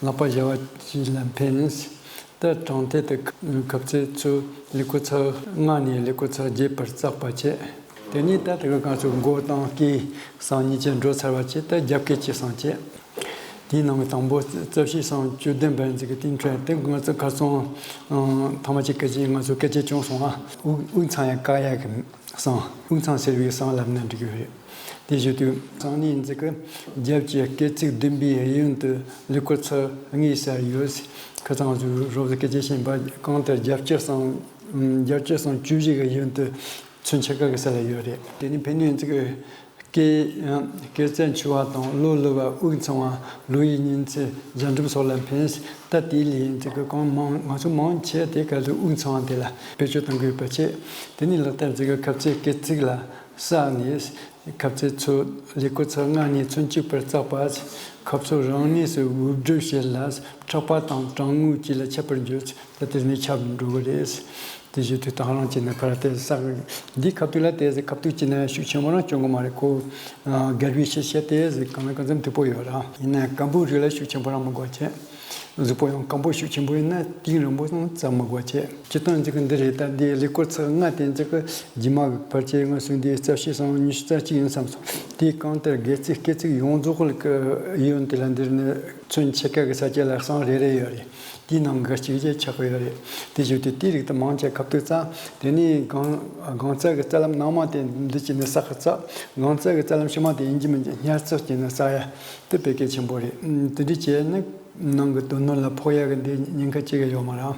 ལག་པ་བཞར་བ་བཅས་ལ་ཕན། ད་གྲངས་ཐད་དུ་ཁབ་རྩེ་ཚོ་ལེ་ཁོ་ཚ་ལྔ་ནས་ལེ་ཁོ་ཚ་བརྒྱད་བར་བརྩེགས་པ་བྱས། དེ་ནས་ད་དེ་ག་ང་ཚོ་མགོ་དང་སྐེ་སང་གཉིས་ཀྱི་འགྲོ་ཚར་བ་བྱས། ད་རྒྱབ་སྐེ་གཅིག་སང་བྱས། དེའི་ནང་གི་དང་པོ་རྩ་བཤད་སང་བཅུ་བདུན་པ་ཡིན་ཚིག་གི་སྟེང་ཁྲོད་དེ་ང་ཚོ་ཁ་སང་ཐ་མ་གཅིག་སྐད་ཆ་ང་ཚོ་སྐད་ཆ་བྱུང་སོང་ཨ། དབུགས་དབུགས་འཚང་ཡ་བཀག་ཡ་གི་སང་། དབུགས་འཚང་ཟེར་བའི་སང་ལབ་ན་འགྲིག་གི་རེད། དེ་བཞིན་དུ་སང་ཉིན་ཡིན་ཚིག་གི་རྒྱབ་ཀྱི་སྐེ་ཚིགས་བདུན་པའི་གཡོན་དུ་ལེ་ཁོ་ཚ་ལྔའི་སར་ཡོད། ཁ་སང་ང་ཚོ་རོབ་ཙམ་སྐད་ཆ་བཤད་པ་གང་ལྟར་རྒྱབ་ཀྱི་སང་རྒྱབ་ཀྱི་སང་བཅུ་བཞི་གི་གཡོན་དུ་ཚོན་ཕྱེད་ཀ་གི་ས་ལ་ཡོད་རེད། དེ་ནི་ཕན་ནུས་ཡིན་ཚིག་གི་སྐེ་སྐེ་རྩ་འཆུ་བ་དང་གློ་ལུ་བ། དབུགས་འཚང་བ། ལོ་ཡི་གཉན་ཚད། གཞལ་འགྲུབ་སོགས་ལ་ཕན། ད་དེ་ལས་ཡིན་ཚིག་གི་གང་མང་ང་ཚོ་མང་ཆེ་དེ་ག་ཚོད་དབུགས་འཚང་བ་དེ་ལ་བེད་སྤྱོད་གཏོང་གི་ཡོད་པ་བྱས། དེ་ནི་ལག་རྟགས་ཚིག་གི་ཁབ་རྩེ་སྐེ་ཚིགས་ལ་ས་ནས་ཁབ་རྩེ་ཚོ་ལེ་ཁོ་ཚ་ལྔ་ནས་ཚོན་གཅིག་བར་བརྩེགས་པ། ཁབ་ཚོ་རང་གནས་སུ་དབུགས་སྒྲིབ་བྱེད་ལ་ཁྲག་པ་དང་གྲང་ངུ་བཅས་ལ་ཁྱབ་པར་འགྱུར། ད་དེ་ནས་ཁྱབ་འགྲོ་གི་རེད། དེ་བཞིན་དུ་ད་ག་རང་བྱས་ནས་ཕར་དེ་བསགས། འདིའི་ཁ་ཐུག་ལ་དེ་ཟེར་ཁ་ཐུག་བྱས་ན་ཤུགས་ཆེན་པོ་རང་སྐྱོན་གི་མ་རེད། ཁོ་ཨ་སྒལ་པའི་ཕྱི་བཤད་དེ་ཟེར་གང་ལ་གང་འཚམ་མཐུག་པོ་ཡོད་ར། ཡིན་ན་སྐམ་པོའི་རིགས་ལ་ཤུགས་ཆེན་པོ་རང་མི་དགོས་བྱས། གཟུགས་པོ་ཡང་སྐམ་པོ་ཤུགས་ཆེན་པོ་ཡིན་ན་དེང་རིང་པོ་ཙམ་མི་དགོས་བྱས། སྤྱིར་བཏང་འཛིན་གི་འདི་རེད། ད་འདི་ལེ་ཁོ་ཚ་ལྔ་དེ་འཛིན་གི་རྗེས་མ་གི་ཕལ་ཆེར་ང་གསུང་དེ་རྩ་བཤད་སང་ཉི་ཤུ་རྩ་གཅིག་ཡིན་བསམ་སོང་། དེ་གང་ལྟར་སྒལ་ཚིགས་སྐེ་ཚིགས་ཡོངས་རྫོགས་ལ་གི་གཡོན་དེ་ལ་འདིར་ནི་ཚོན་ཕྱེད་ཀ་གི་ས་ཆ་ལ་སང་རེ་རེ་ཡོད་རེད། དེའི་ནང་གི་གཅིག་ཅེས་ཆགས་ཀྱི་ཡོད་རེད། དེ་བཞིན་དུ་དེའི་རིགས་དེ་མང་ཆེ་ཁ་ཐུག་རྩ། དེ་ནས་སྒང་སྒང་རྩ་གི་རྩ་ལམ་ནང་མ་དེ་འདི་བྱས་ནས་བསགས་ཀྱི་རྩ། སྒང་རྩ་གི་རྩ་ལམ་ཕྱི་མ་དེ་ཡིན་གཅིག་མིན་གཅིག་ཉར་ཚགས་བྱས་ནས་བསགས་ཡ་དེ་དཔེ་གལ་ཆེན་པོ་རེད། དེ་འདྲ་བྱས་ནས་ནང་གི་དོན་སྣོད་ལ་ཕོག་ཡ་གི་འདི་ཉེན་ཁ་ཅིག་ཡོད་མ་རེད།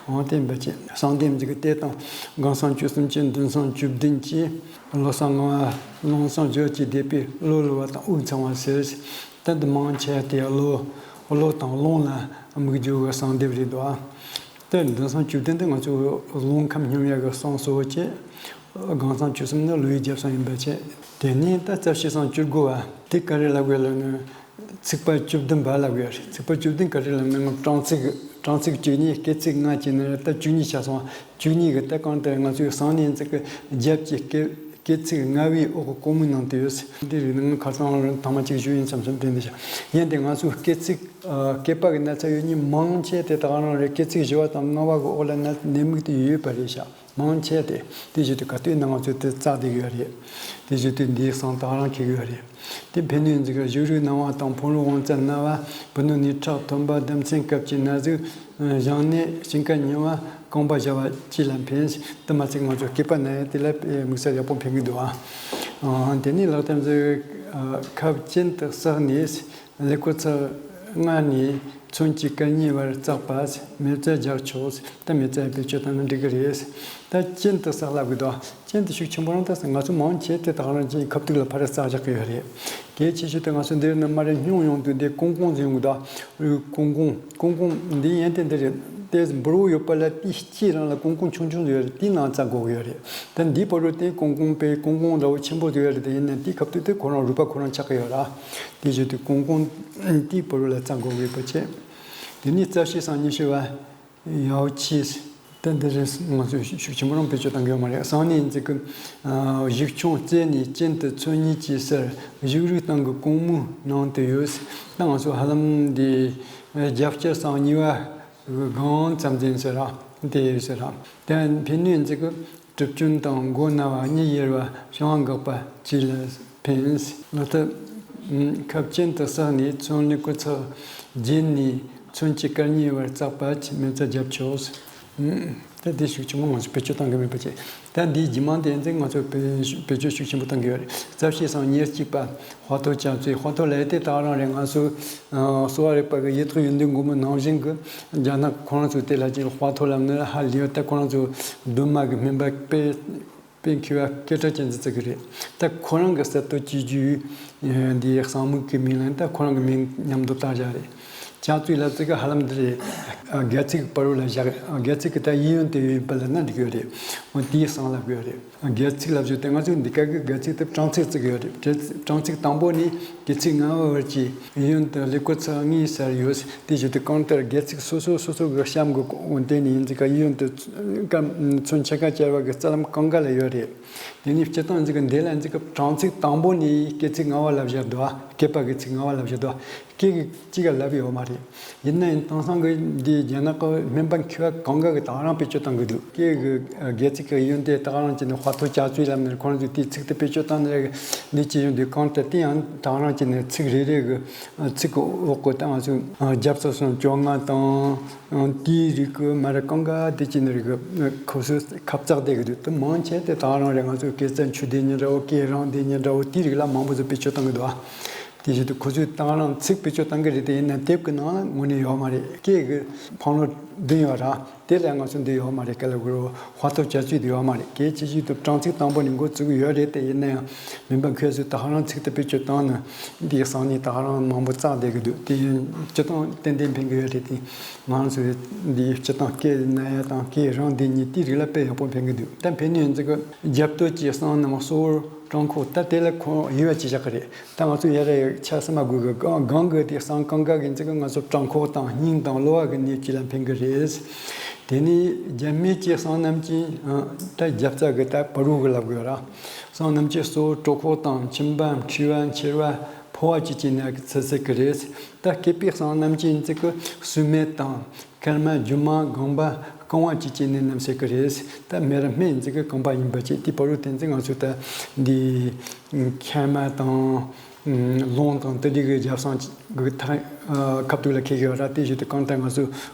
འོ་དེ་འབད་ཅེས་གསང་ལྡེམ་གྱི་དེ་དང་སྒང་སང་བཅུ་གསུམ་གྱི་མདུན་སང་བཅུ་བདུན་གྱི་ལོ་གསང་ལྔ་བ་ལོང་སང་བརྗོད་ཀྱི་སྡེ་པའི་གློ་ལུ་བ་དང་དབུགས་འཚང་བ་ཟེར། ད་འདི་མང་ཆེ་དེ་གློ་གློ་དང་རླུང་ལ་དམིགས་རྒྱུ་གི་གསང་ལྡེམ་རེད་འདུག་ཨ། དེར་མདུན་སང་བཅུ་བདུན་དེ་ང་ཚོ་རླུང་ཁམས་སྙོམས་ཡག་གི་གསང་གསོ་བྱས། སྒང་སང་བཅུ་གསུམ་ནི་ལོ་ཡི་རྒྱབ་སང་ཡིན་པ་བྱས། དེ་ནས་ད་རྩ་བཤད་སང་བཅུ་དགུ་བ་དེ་ག་རེ་ལབ་དགོས་ལབ་ན། ཚིགས་པ་བཅུ་བདུན་པ་ལབ་དགོས་རེད། ཚིགས་པ་བཅུ་བདུན་ག་རེ་ལབ་ན་ང་གྲངས་ཚིགས་གྲངས་ཚིགས་བཅུ་གཉིས་སྐེ་ཚིགས་ལྔ་བྱས་ན་ད་བཅུ་གཉིས་ཆགས་སོང་། བཅུ་གཉིས་གི་ད་གང་ལྟར་ང་ཚོའི་གསང་ལྡེམ་ཚིག་གི་རྒྱབ་ཀྱི་སྐེ་ སྐད་ཚིག་ལྔ་བའི་འོག་གི་གོང་མའི་ནང་དུ་ཡོད། འདི་རིགས་ནང་ཁ་སང་ཐེངས་མ་གཅིག་ཞུས་ཡིན་བསམ་བསམ་དྲན་འདི་བྱ། ཡིན་ཏེ་ང་ཚོའི་སྐད་ཚིག་སྐད་པ་གི་ན་ཚ་ཡོད་མཁན་མང་ཆེ་དེ་དག་རང་རེད། སྐད་ཚིག་བཞི་བ་དང་ལྔ་བ་གི་འོག་ལ་ན་ནད་མུག་དེ་ཡོད་པ་རེད་ཤག་མང་ཆེ་དེ། དེ་བཞིན་དུ་ག་དུས་ན་ང་ཚོས་དེ་བཙལ་བསྡད་ཡོད་རེད། དེ་བཞིན་དུ་འདིའི་སང་དག་རང་འཁེལ་ཡོད་རེད། དེ་ཕན་ནུས་འཛིན་གྱི་བཞུགས་རིགས་སྣང་བ་དང་ཕོ་རོག་དབང་རྩ་ན་བ། བུ་ནུ་ནི་ཁྲག་ཐོན་པ། ལྡབ་ཚན་སྐབས་ཀྱི་ན་ཟུག་བཞེངས་ནས་སྐྱིན་ཀ་ཉེ་བ། རྐང་པ་བཞི་བ་བཅས་ལ་ཕན། དེ་མ་ཚད་ང་ཚོ་སྐེད་པ་ན་ཡང་དེ་ལ་དམིགས་བསལ་ཡག་པོ་ཕན་གྱི་འདུག་ཨ། དེ་ནས་ལག་ཐམ་ཚོས་ཁབ་གྱེན་དུ་བསྲེགས་ནས། ཀླད་ཀོར་ཚེག་ལྔ་ནས་མཚོན་གྱི་སྐར་གཉིས་བར་བརྩེགས་པ། མེ་བཙའ་རྒྱག་ཆོག་ད་མེ་བཙའ་བེད་སྤྱོད་བཏང་ན་འགྲིག་གི་རེད། ད་གྱེན་དུ་བསྲེགས་ལབ་གི་འདུག་གྱེན་དུ་ཤུགས་ཆེན་པོ་རང་ད་ང་ཚོ་མང་ཆེ་དེ་དག་རང་གྱེན་ཁབ་ཏུག་ལ་ཕར་བསྲེགས་བཞག་གི་ཡོད་རེད། གལ་ཆེ་ཤོས་དེ་ང་ཚོ་འདིར་ནི་མ་རེད། སྙུང་ཡོང་དུས་འདི་ཀོང་ཀོང་ཟེར་ཡོང་གི་འདུག་ཀོང་ཀོང་། ཀོང་ཀོང་འདི་ཡན་ཏན་འདི་རེད། དེ་འབུར་བོ་ཡོད་པ་ལ་དེའི་དཀྱིལ་རང་ལ་ཀོང་ཀོང་ཆུང་ཆུང་ཡོད་རེད། དེའི་ནང་བཙའ་དགོས་ཀྱི་ཡོད་རེད། ད་འདིའི་བར་དུ་དེ་ཀོང་ཀོང་པའི་ཀོང་ཀོང་འདྲ་བོ་ཆེན་པོ་ཡོད་རེད། དེ་ཡིན་ན་དེའི་ཁབ་ཏུག་དེ་ཁོ་རང་རུས་པ་ཁོ་རང་ཆགས་ཀྱི་ཡོད་ར། དེ་བཞིན་དུ་ཀོང་ཀོང་དེའི་བར་དུ་ལ་བཙའ་དགོས་ཀྱི་ཡོད་པ་བྱས། དེ་ནས་རྩ་བཤད་སང་ཉི་ཤུ་བ། ཡའོ་ཆི། ད་འདི་རེད། ང་ཚོས་ཤུགས་ཆེན་པོ་རང་བེད་སྤྱོད་གཏང་གི་ཡོད་མ་རེད། སང་ཉིན་འཛིན་གྱི་གཞུག་ཆུང་རྩེ་ནས་གྱེན་དུ་ཚོན་གཉིས་ཀྱི་སར་བཞུགས་རིགས་སྟེང་གི་གོང་མའི་ནང་དུ་ཡོད། ད་ང་ཚོ་ཧ་ལམ་འདི་རྒྱབ་སྐྱེས་སང་གཉིས་པ་གང་ཙམ་འཛིན་ཟེར་ར། དེ་ཟེར་ར། ད་ཕན་ནུས་འཛིན་གྱི་གྲུབ་ཆུང་དང་མགོ་ན་བ་གཉིད་ཡེར་བ་བྱང་འགག་པ་བཅས་ལ་ཕན། ལག་ཐབ་ཁབ་གྱེན་དུ་བསྲེགས་ནས་ཚོན་ཀླད་ཀོར་ཚེག་བརྒྱད་ནས་ཚོན་གྱི་སྐར་གཉིས་བར་བརྩེགས་པ། མེ་བཙའ་རྒྱག་ཆོག་ད་འདི་ཤུགས་ཆེན་པོ་ང་ཚོས་བེད་སྤྱོད་གཏང་གི་མེད་པ་བྱས། ད་འདིའི་རྗེས་མ་དེ་ཚོ་ང་ཚོས་བེད་བེད་སྤྱོད་ཤུགས་ཆེན་པོ་གཏང་གི་ཡོད་རེད། རྩ་བཤད་སང་ཉེར་གཅིག་པ། དཔའ་ཐོ་ལྕགས་ཚོས། དཔའ་ཐོ་ལབ་ཡས་དེ་དག་རང་རེད། ང་ཚོ་གསོ་བ་རིག་པ་གི་ཡིག་ཐོག་ཡོན་ཏན་སྒོར་མོ་ནང་བཞིན་གྱི་རྒྱ་ནག་ཁོ་རང་ཚོས་དེ་ལ་ཅིག་དཔའ་ཐོ་ལབ་ནི་ཧ་ལས་ཡོད། ད་ཁོ་རང་ཚོ་གདོད་མ་གི་སྨན་པ་དཔེ་དཔེ་མཁས་པ་སྐད་གྲགས་ཅན་ཟིག་ཟིག་རེད། ད་ཁོ་རང་གི་གསར་གཏོད་བྱེད་རྒྱུའི་འདིའི་གསང་མིག་གི་མིང་ལ་ད་ཁོ་རང་གི་མིང་མཉམ་དུ་བཏགས་བཞག་རེད། ལྕགས་ཚོས་ལབ་ཚིག་གི་ཧ་ལམ་འདི་རེད། སྒལ་ཚིགས་བར་རོ་ལ་བཞག་སྒལ་ཚིགས་གི་ད་གཡས་གཡོན་དེ་ཡོད་པ་ལ་ན་འགྲིག་ཡོད་རེད། འོ་དེའི་གསང་ལབ་དགོས་རེད། སྒལ་ཚིགས་ལབ་རྒྱུ་དེ་ང་ཚོས་འདི་ག་གི་སྒལ་ཚིགས་དེ་སྦྲང་ཚིགས་བརྩི་གི་ཡོད་རེད། སྦྲང་ཚིགས་དང་པོ་ནས་སྐེད་ཚིགས་ལྔ་བ་བར་གྱི་གཡོན་དུ་ཀླད་ཀོར་ཚེག་ལྔའི་སར་ཡོད། དེ་བཞིན་དུ་གང་ལྟར་སྒལ་ཚིགས་སོ་སོ་སོ་སོ་གི་གཤམ་གྱི་གོང་དེ་ནས་ཡིན་ཚིག་ག་གཡས་གཡོན་དུ་ཚོན་ཕྱེད་ཀ་བཅལ་བ་གི་རྩ་ལམ་གང་ག་ལ་ཡོད་རེད། དེ་ནས་སྤྱིར་བཏང་ཡིན་ཚིག་གི་འདི་ལ་ཡིན་ཚིག་གི་སྦྲང་ཚིགས་དང་པོ་ནས་སྐེད་ཚིགས་ལྔ་བ་ལ་བཞག་འདུག་སྐེད་པ་གི་ཚིགས་ལྔ་བ་ལ་བཞག་འདུག་སྐད་ཀྱི་གཅིག་ག་ལབ་ཡོད་མ་རེད། ཡིན་ན་ཡང་དེང་སང་གི་འདི་རྒྱ་ནག་གི་སྨན་པ་མཁས་པ་གང་ག་གིས་དེ་ག་རང་བེད་སྤྱོད་གཏང་གི་འདུག་སྐད་ཀྱི་སྒལ་ཚིགས་ཀྱི་གཡོན་དེ་དེ་ག་རང་བྱས་ནས་དཔའ་ཐོ་ལྕགས་ཚོས་ལབ་ནས་ཁོ་རང་ཚོས་དེའི་ཚིག་དེ་བེད་སྤྱོད་བཏང་ནས་འདི་བྱས་ཡོང་དུས་གང་ལྟར་དེ་ཡང་དེ་ག་རང་བྱས་ནས་ཚིག་རེ་རེ་གི་ཚིག་གི་འོག་གི་ད་ང་ཚོས་རྒྱབ་རྩ་སོང་བཅོ་ལྔ་དང་དེའི་རིགས་ཀྱི་མ་ར་གང་ག་དེ་བྱས་ནས་རིགས་ཀྱི་ཁོ་ཚོས་ཁ་བཙགས་བསྡད་གི་འདུག་དེ་མང་ཆེ་དེ་དེ་ག་རང་རེད། ང་ཚོས་སྐད་རྩ་འཁྱུག་བསྡད་མཁན་འདྲ་བོ་སྐད་རིང་བསྡད་མཁན་འདྲ་བོ་དེའི་རིགས་ལ་མང་པོ་ཚོས་བེད་སྤྱོད་གཏང་གི་འདུག་དེ་བཞིན་དུ་ཁོ་ཚོས་དེ་ག་རང་ཚིག་བེད་སྤྱོད་གཏང་གི་རེད། དེ་ཡིན་ན་དེབ་ཀྱི་ནང་ལ་དངོས་གནས་ཡོད་མ་རེད། སྐད་ཀྱི་འཕང་ལོ་བདུན་ཡོད་ར། དེ་ལས་ང་ཚོ་འདི་ཡོད་མ་རེད། ག་ལ་གུ་རུ་དཔའ་ཐོ་ལྕགས་ཚོས་འདི་ཡོད་མ་རེད། གལ་ཆེ་ཤོས་དུ་སྦྲང་ཚིགས་དང་པོ་ནས་འགོ་བཙུགས་ཡོད་རེད། དེ་ཡིན་ན་ཡང་སྨན་པ་མཁས་པ་ཚོས་དེ་ག་རང་ཚིག་དེ་བེད་སྤྱོད་བཏང་ན་འདིའི་གསང་ནས་དེ་ག་རང་མང་པོ་བཙལ་བསྡད་གི་འདུག་དེ་ཡིན་སྤྱིར་བཏང་ཏན་ཏན་ཕན་གི་ཡོད་རེད། དེ་ང་ཚོའི་འདིའི་སྤྱིར་བཏང་སྐད་ན་ཡ་དང་སྐད་རིང་བསྡད་མཁན་དེའི་རིགས་ལ་དཔེ་ཡག་པོ་ཕན་གི་འདུག་ད་ཕན་ནུས་ཡོད་ཚིག་གི་རྒྱབ་སྟོད་ཀྱི་གསང་རྣམས་གཙོ་བོར་བྲང་ཁོག་ད་དེ་ལ་ཁོ་དབྱེ་བ་ཕྱེ་བཞག་གི་རེད། ད་ང་ཚོ་ཡ་རེ་ཆ་སེ་མ་དགོས་གི་སྒང་གི་དེ་གསང་གང་ག་གི་འཛིན་གི་ང་ཚོ་བྲང་ཁོག་དང་སྙིང་དང་གློ་བ་གི་ནད་བཅས་ལ་ཕན་གི་རེད། དེ་ནས་རྒྱབ་སྨད་ཀྱི་གསང་རྣམས་ཀྱི་ད་རྒྱབ་རྩ་གི་ད་བར་རོ་གི་ལབ་དགོས་ར། གསང་རྣམས་ཀྱི་གཙོ་བོ་གྲོད་ཁོག་དང་མཆིན་པ། མཁྲིས་པ། མཆེར་པ། ཕོ་བ་བཅས་ཀྱི་ནད་ཀྱི་ཚད་ཟེར་གི་རེད། ད་སྐེད་པའི་གསང་རྣམས་ཀྱི་འཛིན་གི་སྲུ་མེད་དང་། མཁལ་མ། རྒྱུ་མ། རྐང་པ། རྐང་བ་བཅས་ཀྱི་ནད་རྣམས་ཟེར་གི་རེད། ད་སྨད་ར་སྨད་འཛིན་གི་རྐང་པ་ཡིན་པ་བཅས་དེའི་བར་རོ་དེ་འཛིན་ང་ཚོ་ད་འདི་མཁལ་མ་དང་། ལུང་དང་དེ་འདྲའི་གི་རྒྱབ་གསང་གི་ཐག་ཁབ་ཏུག་ལ་འཁེལ་གི་ཡོད་ར། དེ་བཞིན་དུ་གང་ལྟར་ང་ཚོ་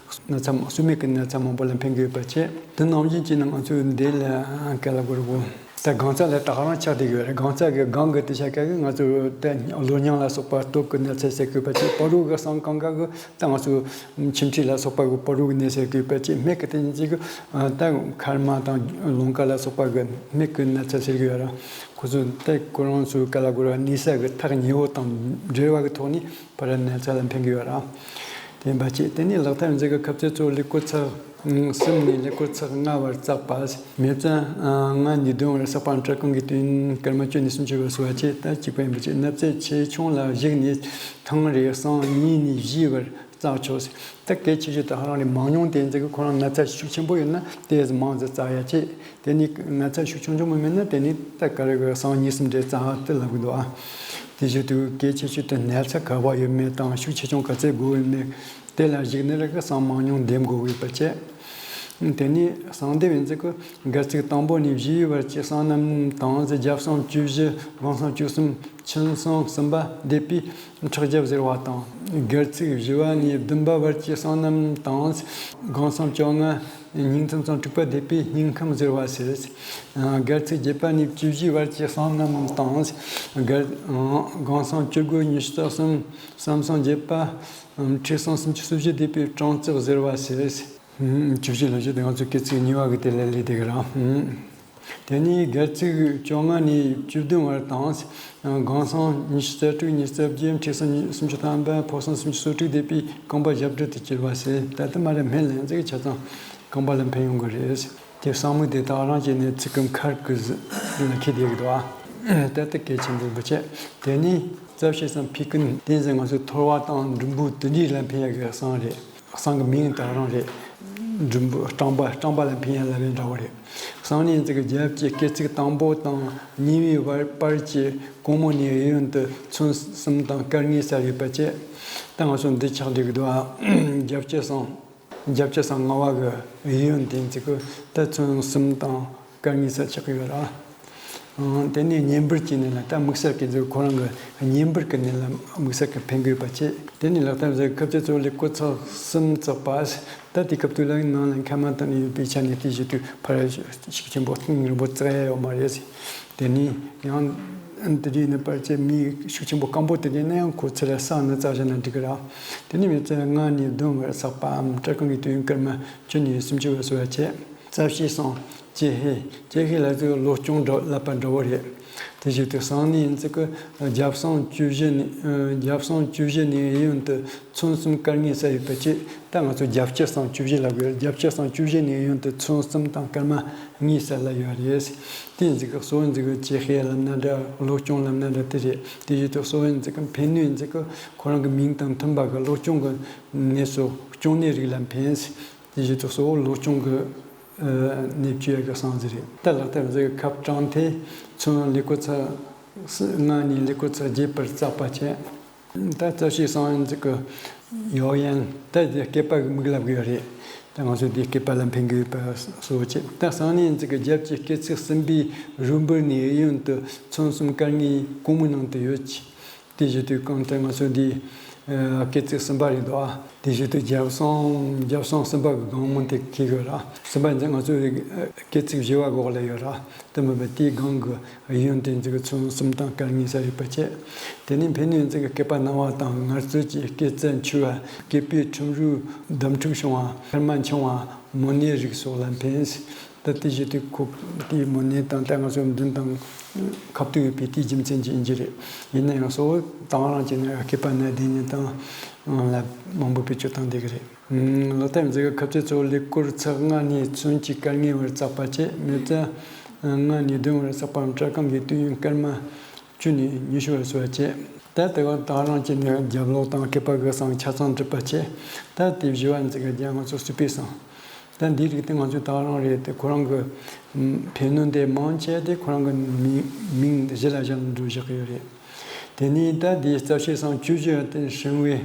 ན་ཚ་སྲུ་མེད་ཀྱི་ན་ཚ་མང་པོ་ལ་ཕན་གི་ཡོད་པ་བཅས་དེ་ནང་བཞིན་གྱི་ནང་ང་ཚོ་འདི་ལ་ག་ལ་གོ་ར་གོ་ད་སྒང་རྩ་ལ་ད་ག་རང་ཆགས་བསྡད་ཡོད་རེད། སྒང་རྩ་གི་སྒང་གི་དེ་ཆ་ག་གི་ང་ཚོ་ད་གློ་རྙིང་ལ་སོགས་པ་སྟོབས་ཀྱི་ན་ཚ་ཟེར་དགོས་པ་བཅས་བར་རོ་གི་གསང་གང་ག་གི་ད་ང་ཚོ་མཆིན་མཁྲིས་ལ་སོགས་པ་གི་བར་རོ་གི་ནད་ཟེར་དགོས་པ་བཅས་སྨད་ཀྱི་དེ་ཉིད་ཀྱི་ད་མཁལ་མ་དང་རླུང་རྐང་ལ་སོགས་པ་གི་སྨད་ཀྱི་ན་ཚ་ཟེར་གི་ཡོད་ར། ཁོ་ཚོ་ད་ཁོ་རང་ཚོའི་ག་ལ་གོ་ར་གནས་ས་གི་ཐག་ཉེ་བོ་དང་འབྲེལ་བ་གི་ཐོག་ནས་ཕར་ན་ཚ་ལ་ཕན་གི་ཡོད་ར། དེ་འབའ་ཅིག་དེ་ནས་ལག་ཐབས་འཛིན་གི་ཁབ་རྩེ་གཙོ་བོ་ཀླད་ཀོར་ཚེག་གསུམ་ནས་ཀླད་ཀོར་ཚེག་ལྔ་བར་བརྩེགས་པ། མེ་བཙའ་ལྔ་ནས་བདུན་བར་བསྲེགས་པ། འབྲི་གུང་གི་དོན་སྐར་མ་བཅུ་ནས་སུམ་ཅུ་བར་སོ་བ་བཅས་ད་གཅིག་པ་ཡིན་པ་བཅས་ན་ཚ་ཆེ་ཆུང་ལ་གཞིགས་ནས་ཐེངས་རེར་སང་གཉིས་ནས་བཞིའི་བར་ བཙལ་ཆོག་ཟེར། ད་གལ་ཆེ་ཤོས་དེ་ཧ་རང་རེད། མང་ཉུང་དེ་ཚོ་གི་ཁོ་རང་ན་ཚ་ཤུགས་ཆེན་པོ་ཡོད་ན་དེ་ཙམ་མང་ཙམ་བཙལ་ཡ་བྱེད། དེ་ནས་ན་ཚ་ཤུགས་ཆུང་ཆུང་མོ་མེད་ན་དེ་ནས་ད་ག་རེ་གི་སྲང་གཉིས་གསུམ་རེ་བཙལ་དེ་ལབ་གི་འདུག་ཨ། དེ་བཞིན་དུ་གལ་ཆེ་ཤོས་དེ་ན་ཚ་ག་པར་ཡོད་མེད་དང་ཤུགས་ཆེ་ཆུང་ག་ཚད་དགོས་ཡོད་མེད། དེ་ལ་གཞིགས་ནས་ར་གི་སྲང་མང་ཉུང་འདེམས་དགོས་ཡོད་པ་བྱས། དེ་ནས་སྲང་འདེབས་ཡིན་ཚེ་གི་སྒལ་ཚིགས་དང་པོ་ནས་བཞི་བའི་བར་གྱི་སྲང་རྣམས་དང་། རྒྱབ་སྲང་བཅུ་བཞི། སྒང་སྲང་བཅུ་གསུམ། ཆུན་སྲང་གསུམ་པ་འདེབས་པའི་ཁྲག་རྒྱབ་ཟེར་བ་དང་། སྒལ་ཚིགས་བཞི་བ་ནས་བདུན་པ་བར་གྱི་སྲང་རྣམས་དང་། སྒང་སྲང་བཅོ་ལྔ། སྙིང་ཐུམ་སྲང་དྲུག་པ་འདེབས་པའི་སྙིང་ཁམས་ཟེར་བ་ཟེར། སྒལ་ཚིགས་བརྒྱད་པ་ནས་བཅུ་བཞིའི་བར་གྱི་སྲང་རྣམས་དང་། སྒལ་སྒང་སྲང་བཅུ་དགུ། ཉི་ཤུ་རྩ་གསུམ། གསུམ་སྲང་བརྒྱད་པ། མཁྲིས་སྲང་སུམ་ཅུ་སོ་བཞི་འདེབས་པའི་སྲང་རྩིབས་ཟེར་བ་ཟེར། ཨུམ། བཅུ་བཞི་ལ་བཞི་དེ་ང་ཚོའི་སྐེ་ཚིགས་གཉིས་པ་གི་དེ་ལ་ལས་དེ་གི་ར། ཨུམ། དེ་ནས་སྒལ་ཚིགས་བཅོ་ལྔ་ནས་བཅུ་བདུན་བར་དང་། སྒང་སྲང་ཉི་ཤུ་རྩ་དྲུག། ཉི་ཤུ་རྩ་བརྒྱད། མཁྲིས་སྲང་སུམ་ཅུ་ཐམ་པ། ཕོ་སྲང་སུམ་ཅུ་སོ་དྲུག་འདེབས་པའི་རྐང་པ་ཞབས་གྲུ་དུ་གྱུར་བ་ཟེར། ད་ལྟ་མ་རེད། སྨན་ལ་ཡིན་ཚེ་ཆ་ཚང་རྐང་པ་ལ་ཕན་ཡོང་གི་རེད། དེ་གསང་མིག་དེ་དག་རང་བྱས་ནས་ཚིགས་ཀྱི་མཁར་གྱི་ཟུར་ལ་འཁེལ་བསྡད་ཀྱི་འདུག་ཨ། ད་ལྟ་གལ་ཆེན་པོ་ཡིན་པ་བྱས། དེ་ནས་རྩ་བཤད་སྲང་ཕི་ཀུན་དེ་ཚོ་ང་ཚོའི་ཐོར་བ་དང་འགྲུམ་བུ་དེ་འདྲ་ལ་ཕན་ཡག་གི་སྲང་རེད། སྲང་གི་མིང་དག་རང་རེད། འགྲུམ་བུ་སྐྲངས་པ། སྐྲངས་པ་ལ་ཕན་ཡ་ལབ་པའི་འདྲ་བོ་རེད། སང་ཉིན་ཚིག་རྒྱབ་ཀྱི་སྐེ་ཚིགས་དང་པོ་དང་གཉིས་པའི་བར་བར་གྱི་གོང་མོ་ནས་གཡས་གཡོན་དུ་ཚོན་གསུམ་དང་སྐར་ལྔའི་ས་ཡོད་པ་བཅས། ད་ང་ཚོ་འདི་ཆགས་བསྡད་ཀྱི་འདུག་ཨ། རྒྱབ་ཀྱི་སང་། རྒྱབ་ཀྱི་སང་ལྔ་བ་གི་གཡས་གཡོན་དེ་ཚིག་གི་ད་ཚོན་གསུམ་དང་སྐར་ལྔའི་ས་ཆགས་ཀྱི་ཡོད་ར། ཨང་། དེ་ནས་མཉེན་འབུར་གྱི་ནི་ལ་ད་དམིགས་བསལ་གྱི་ཚོ་ཁོ་རང་གི་མཉེན་འབུར་གྱི་ནི་ལ་དམིགས་བསལ་གྱི་ཕན་དགོས་པ་བཅས། དེ་ནས་ལག་བསྟར་ཟེར་སྐབས་ཚེ་གཙོ་ལས་ཀོ་ཚག་གསུམ་བཙགས་པ། ད་དེ་སྐབས་དུས་ལ་ནང་ལ་མཁལ་མ་དང་ནི་ཡོད་པའི་ཆ་ནས་དེ་བཞིན་དུ་ཕར་ཤུགས་ཆེན་པོ་གཏིང་རིང་པོ་བཙགས་ཡ་ཡོད་མ་རེད། དེ་ནས་ཡང་དེ་འདྲའི་ནི་པར་ཆས་མི་ཤུགས་ཆེན་པོ་སྐམ་པོ་དེ་འདྲ་ན་ཡང་ཁོ་ཚུར་ལ་སྲང་ནི་བཙགས་བཞག་ན་འགྲིག་གི་ར། དེ་ནས་མི་ཚེ་ལྔ་ནས་བདུན་བར་བསགས་པའམ་སྐྲ་རྐང་གི་དུས་ཡུན་སྐར་མ་བཅུ་ནས་སུམ་ཅུ་བར་སོ་བ་བྱས། རྩ་བཤད་སང་ཅེ་ཧེ། ཅེ་ཧེ་ལ་ཚོས་གློ་གཅོང་འདྲ་ལབ་པ་འདྲ་བོ་རེད། དེ་བཞིན་དུ་སང་ནི་ཡིན་ཚིག་གི་རྒྱབ་སང་བཅུ་བཞི་ནས། རྒྱབ་སང་བཅུ་བཞི་ནས་གཡས་གཡོན་དུ་ཚོན་གསུམ་སྐར་ལྔའི་ས་ཡོད་པ་བཅས། ད་ང་ཚོ་རྒྱབ་ཀྱི་སང་བཅུ་བཞི་ལབ་དགོས། རྒྱབ་ཀྱི་སང་བཅུ་བཞི་ནས་གཡས་གཡོན་དུ་ཚོན་གསུམ་དང་སྐར་མ་ལྔའི་ས་ལ་ཡོད་རེད། དེ་ཡིན་ཚིག་གི་གཙོ་བོ་ཡིན་ཚིག་གི་ཅེ་ཧེ་ལབ་ན་འདྲ། གློ་གཅོང་ལབ་ན་འདྲ་དེ་རེད། དེ་བཞིན་དུ་གཙོ་བོ་ཡིན་ཚིག་གི་ཕན་ནུས་ཡིན་ཚིག་གི་ཁོ་རང་གི་མིང་དང་མཐུན་པ་གི་གློ་གཅོང་གི་ནད་སོགས་གཅོང་ནད་རིགས་ལ་ཕན། དེ་བཞིན་དུ་གཙོ་བོ་གློ་གཅོང་གི་ནད་བཅོས་ཡག་གི་སང་ཟིག་རེད། ད་ལག་བསྟར་ཟིག་ཁབ་གྲང་ཐལ་ཚོན་ལེ་ཀོ་ཚ་ལྔ་ནས་ལེ་ཀོ་ཚ་བརྒྱད་བར་བཙགས་པ་བྱས། ད་རྩ་བཤད་སང་ཡིན་ཚིག་གི་ཡོ་ཡན། ད་དེ་སྐེད་པ་གི་མིག་ལབ་གི་ཡོད་རེད། ད་ང་ཚོ་དེ་སྐེད་པ་ལ་ཕན་གི་ཡོད་པ་སོ་བྱས། ད་སང་ནི་ཡིན་ཚིག་གི་རྒྱབ་ཀྱི་སྐེ་ཚིགས་གསུམ་པའི་རུས་འབུར་ནས་གཡས་གཡོན་དུ་ཚོན་གསུམ་སྐར་ལྔའི་གོང་མའི་ནང་དུ་ཡོད་ཀྱི། དེ་བཞིན་དུ་གང་ལྟར་ང་ཚོ་འདི་སྐེ་ཚིགས་གསུམ་པ་རེད་འདུག་ཨ། དེ་བཞིན་དུ་རྒྱབ་སང་། རྒྱབ་སང་གསུམ་པ་གི་སྒང་མོ་དེ་འཁེལ་ཡོད་ར། གསུམ་པ་ཡིན་ཚེ་ང་ཚོའི་སྐེ་ཚིགས་བཞི་བ་འོག་ལ་ཡོད་ར། དེ་མིན་པ་དེའི་སྒང་གི་གཡོན་དེ་ཚིག་གི་ཚོན་གསུམ་དང་སྐར་ལྔའི་ས་ཡོད་པ་བཅས། དེ་ནས་ཕན་ནུས་ཡིན་ཚིག་གི་སྐེད་པ་ན་བ་དང་ངལ་རྩོལ་གྱི་སྐེ་རྩ་འཆུ་བ། སྐེད་པའི་ཁྲུམ་རུས་འདམ་འཁྲུག་བྱུང་བ། མཁལ་མ་འཆིང་བ། མོ་ནད་རིགས་སོགས་ལ་ཕན། ད་དེ་བཞིན་དུ་ཁོ་དེའི་མོ་ནད་དང་ད་ང་ཚོ་མདུན་དང་ཁ་ཐུག་ཡོད་པའི་དེའི་རྒྱུ་མཚན་གྱིས་ཡིན་གྱི་རེད། ཡིན་ན་ཡང་གཙོ་བོ་དང་རང་བྱས་ན་སྐེད་པ་ན་དེ་ཉིད་དང་ལ་མང་པོ་བེད་སྤྱོད་བཏང་བསྡད་ཀྱི་རེད། ལོ་ལྟར་མཛད་ཀྱི་ཁབ་ཚེ་གཙོ་བོ་ལེ་ཀོར་ཚེག་ལྔ་ནས་ཚོན་གྱི་སྐར་ལྔའི་བར་བཙགས་པ་བཅས། མི་ཚེ་ལྔ་ནས་བདུན་བར་བསགས་པའམ་སྐྲ་རྐང་གི་དུས་ཡུན་སྐར་མ་བཅུ་ནས་ཉི་ཤུ་བར་སོ་བ་བཅས། ད་དེ་བ་དག་རང་བྱས་ནས་རྒྱབ་ལོགས་དང་སྐེད་པ་གི་སང་ཆ་ཚང་འགྲུབ་པ་བཅས། ད་དེ་བཞི་བ་འཛིན་གི་རྒྱ་ང་ཚོ་སུ་པའི་སང་། ད་འདིའི་རིགས་དེ་ང་ཚོའི་དག་རང་རེད་དེ་ཁོ་རང་གི་ཕན་ནུས་དེ་མང་ཆེ་དེ་ཁོ་རང་གི་མིང་མིང་གཞི་ལ་བཞག་ནས་འགྲོ་བཞག་གི་ཡོད་རེད། དེ་ནས་ད་དེའི་རྩ་བཤད་སང་བཅུ་བཞི་བ་དེ་ཧྲིན་ཝེ།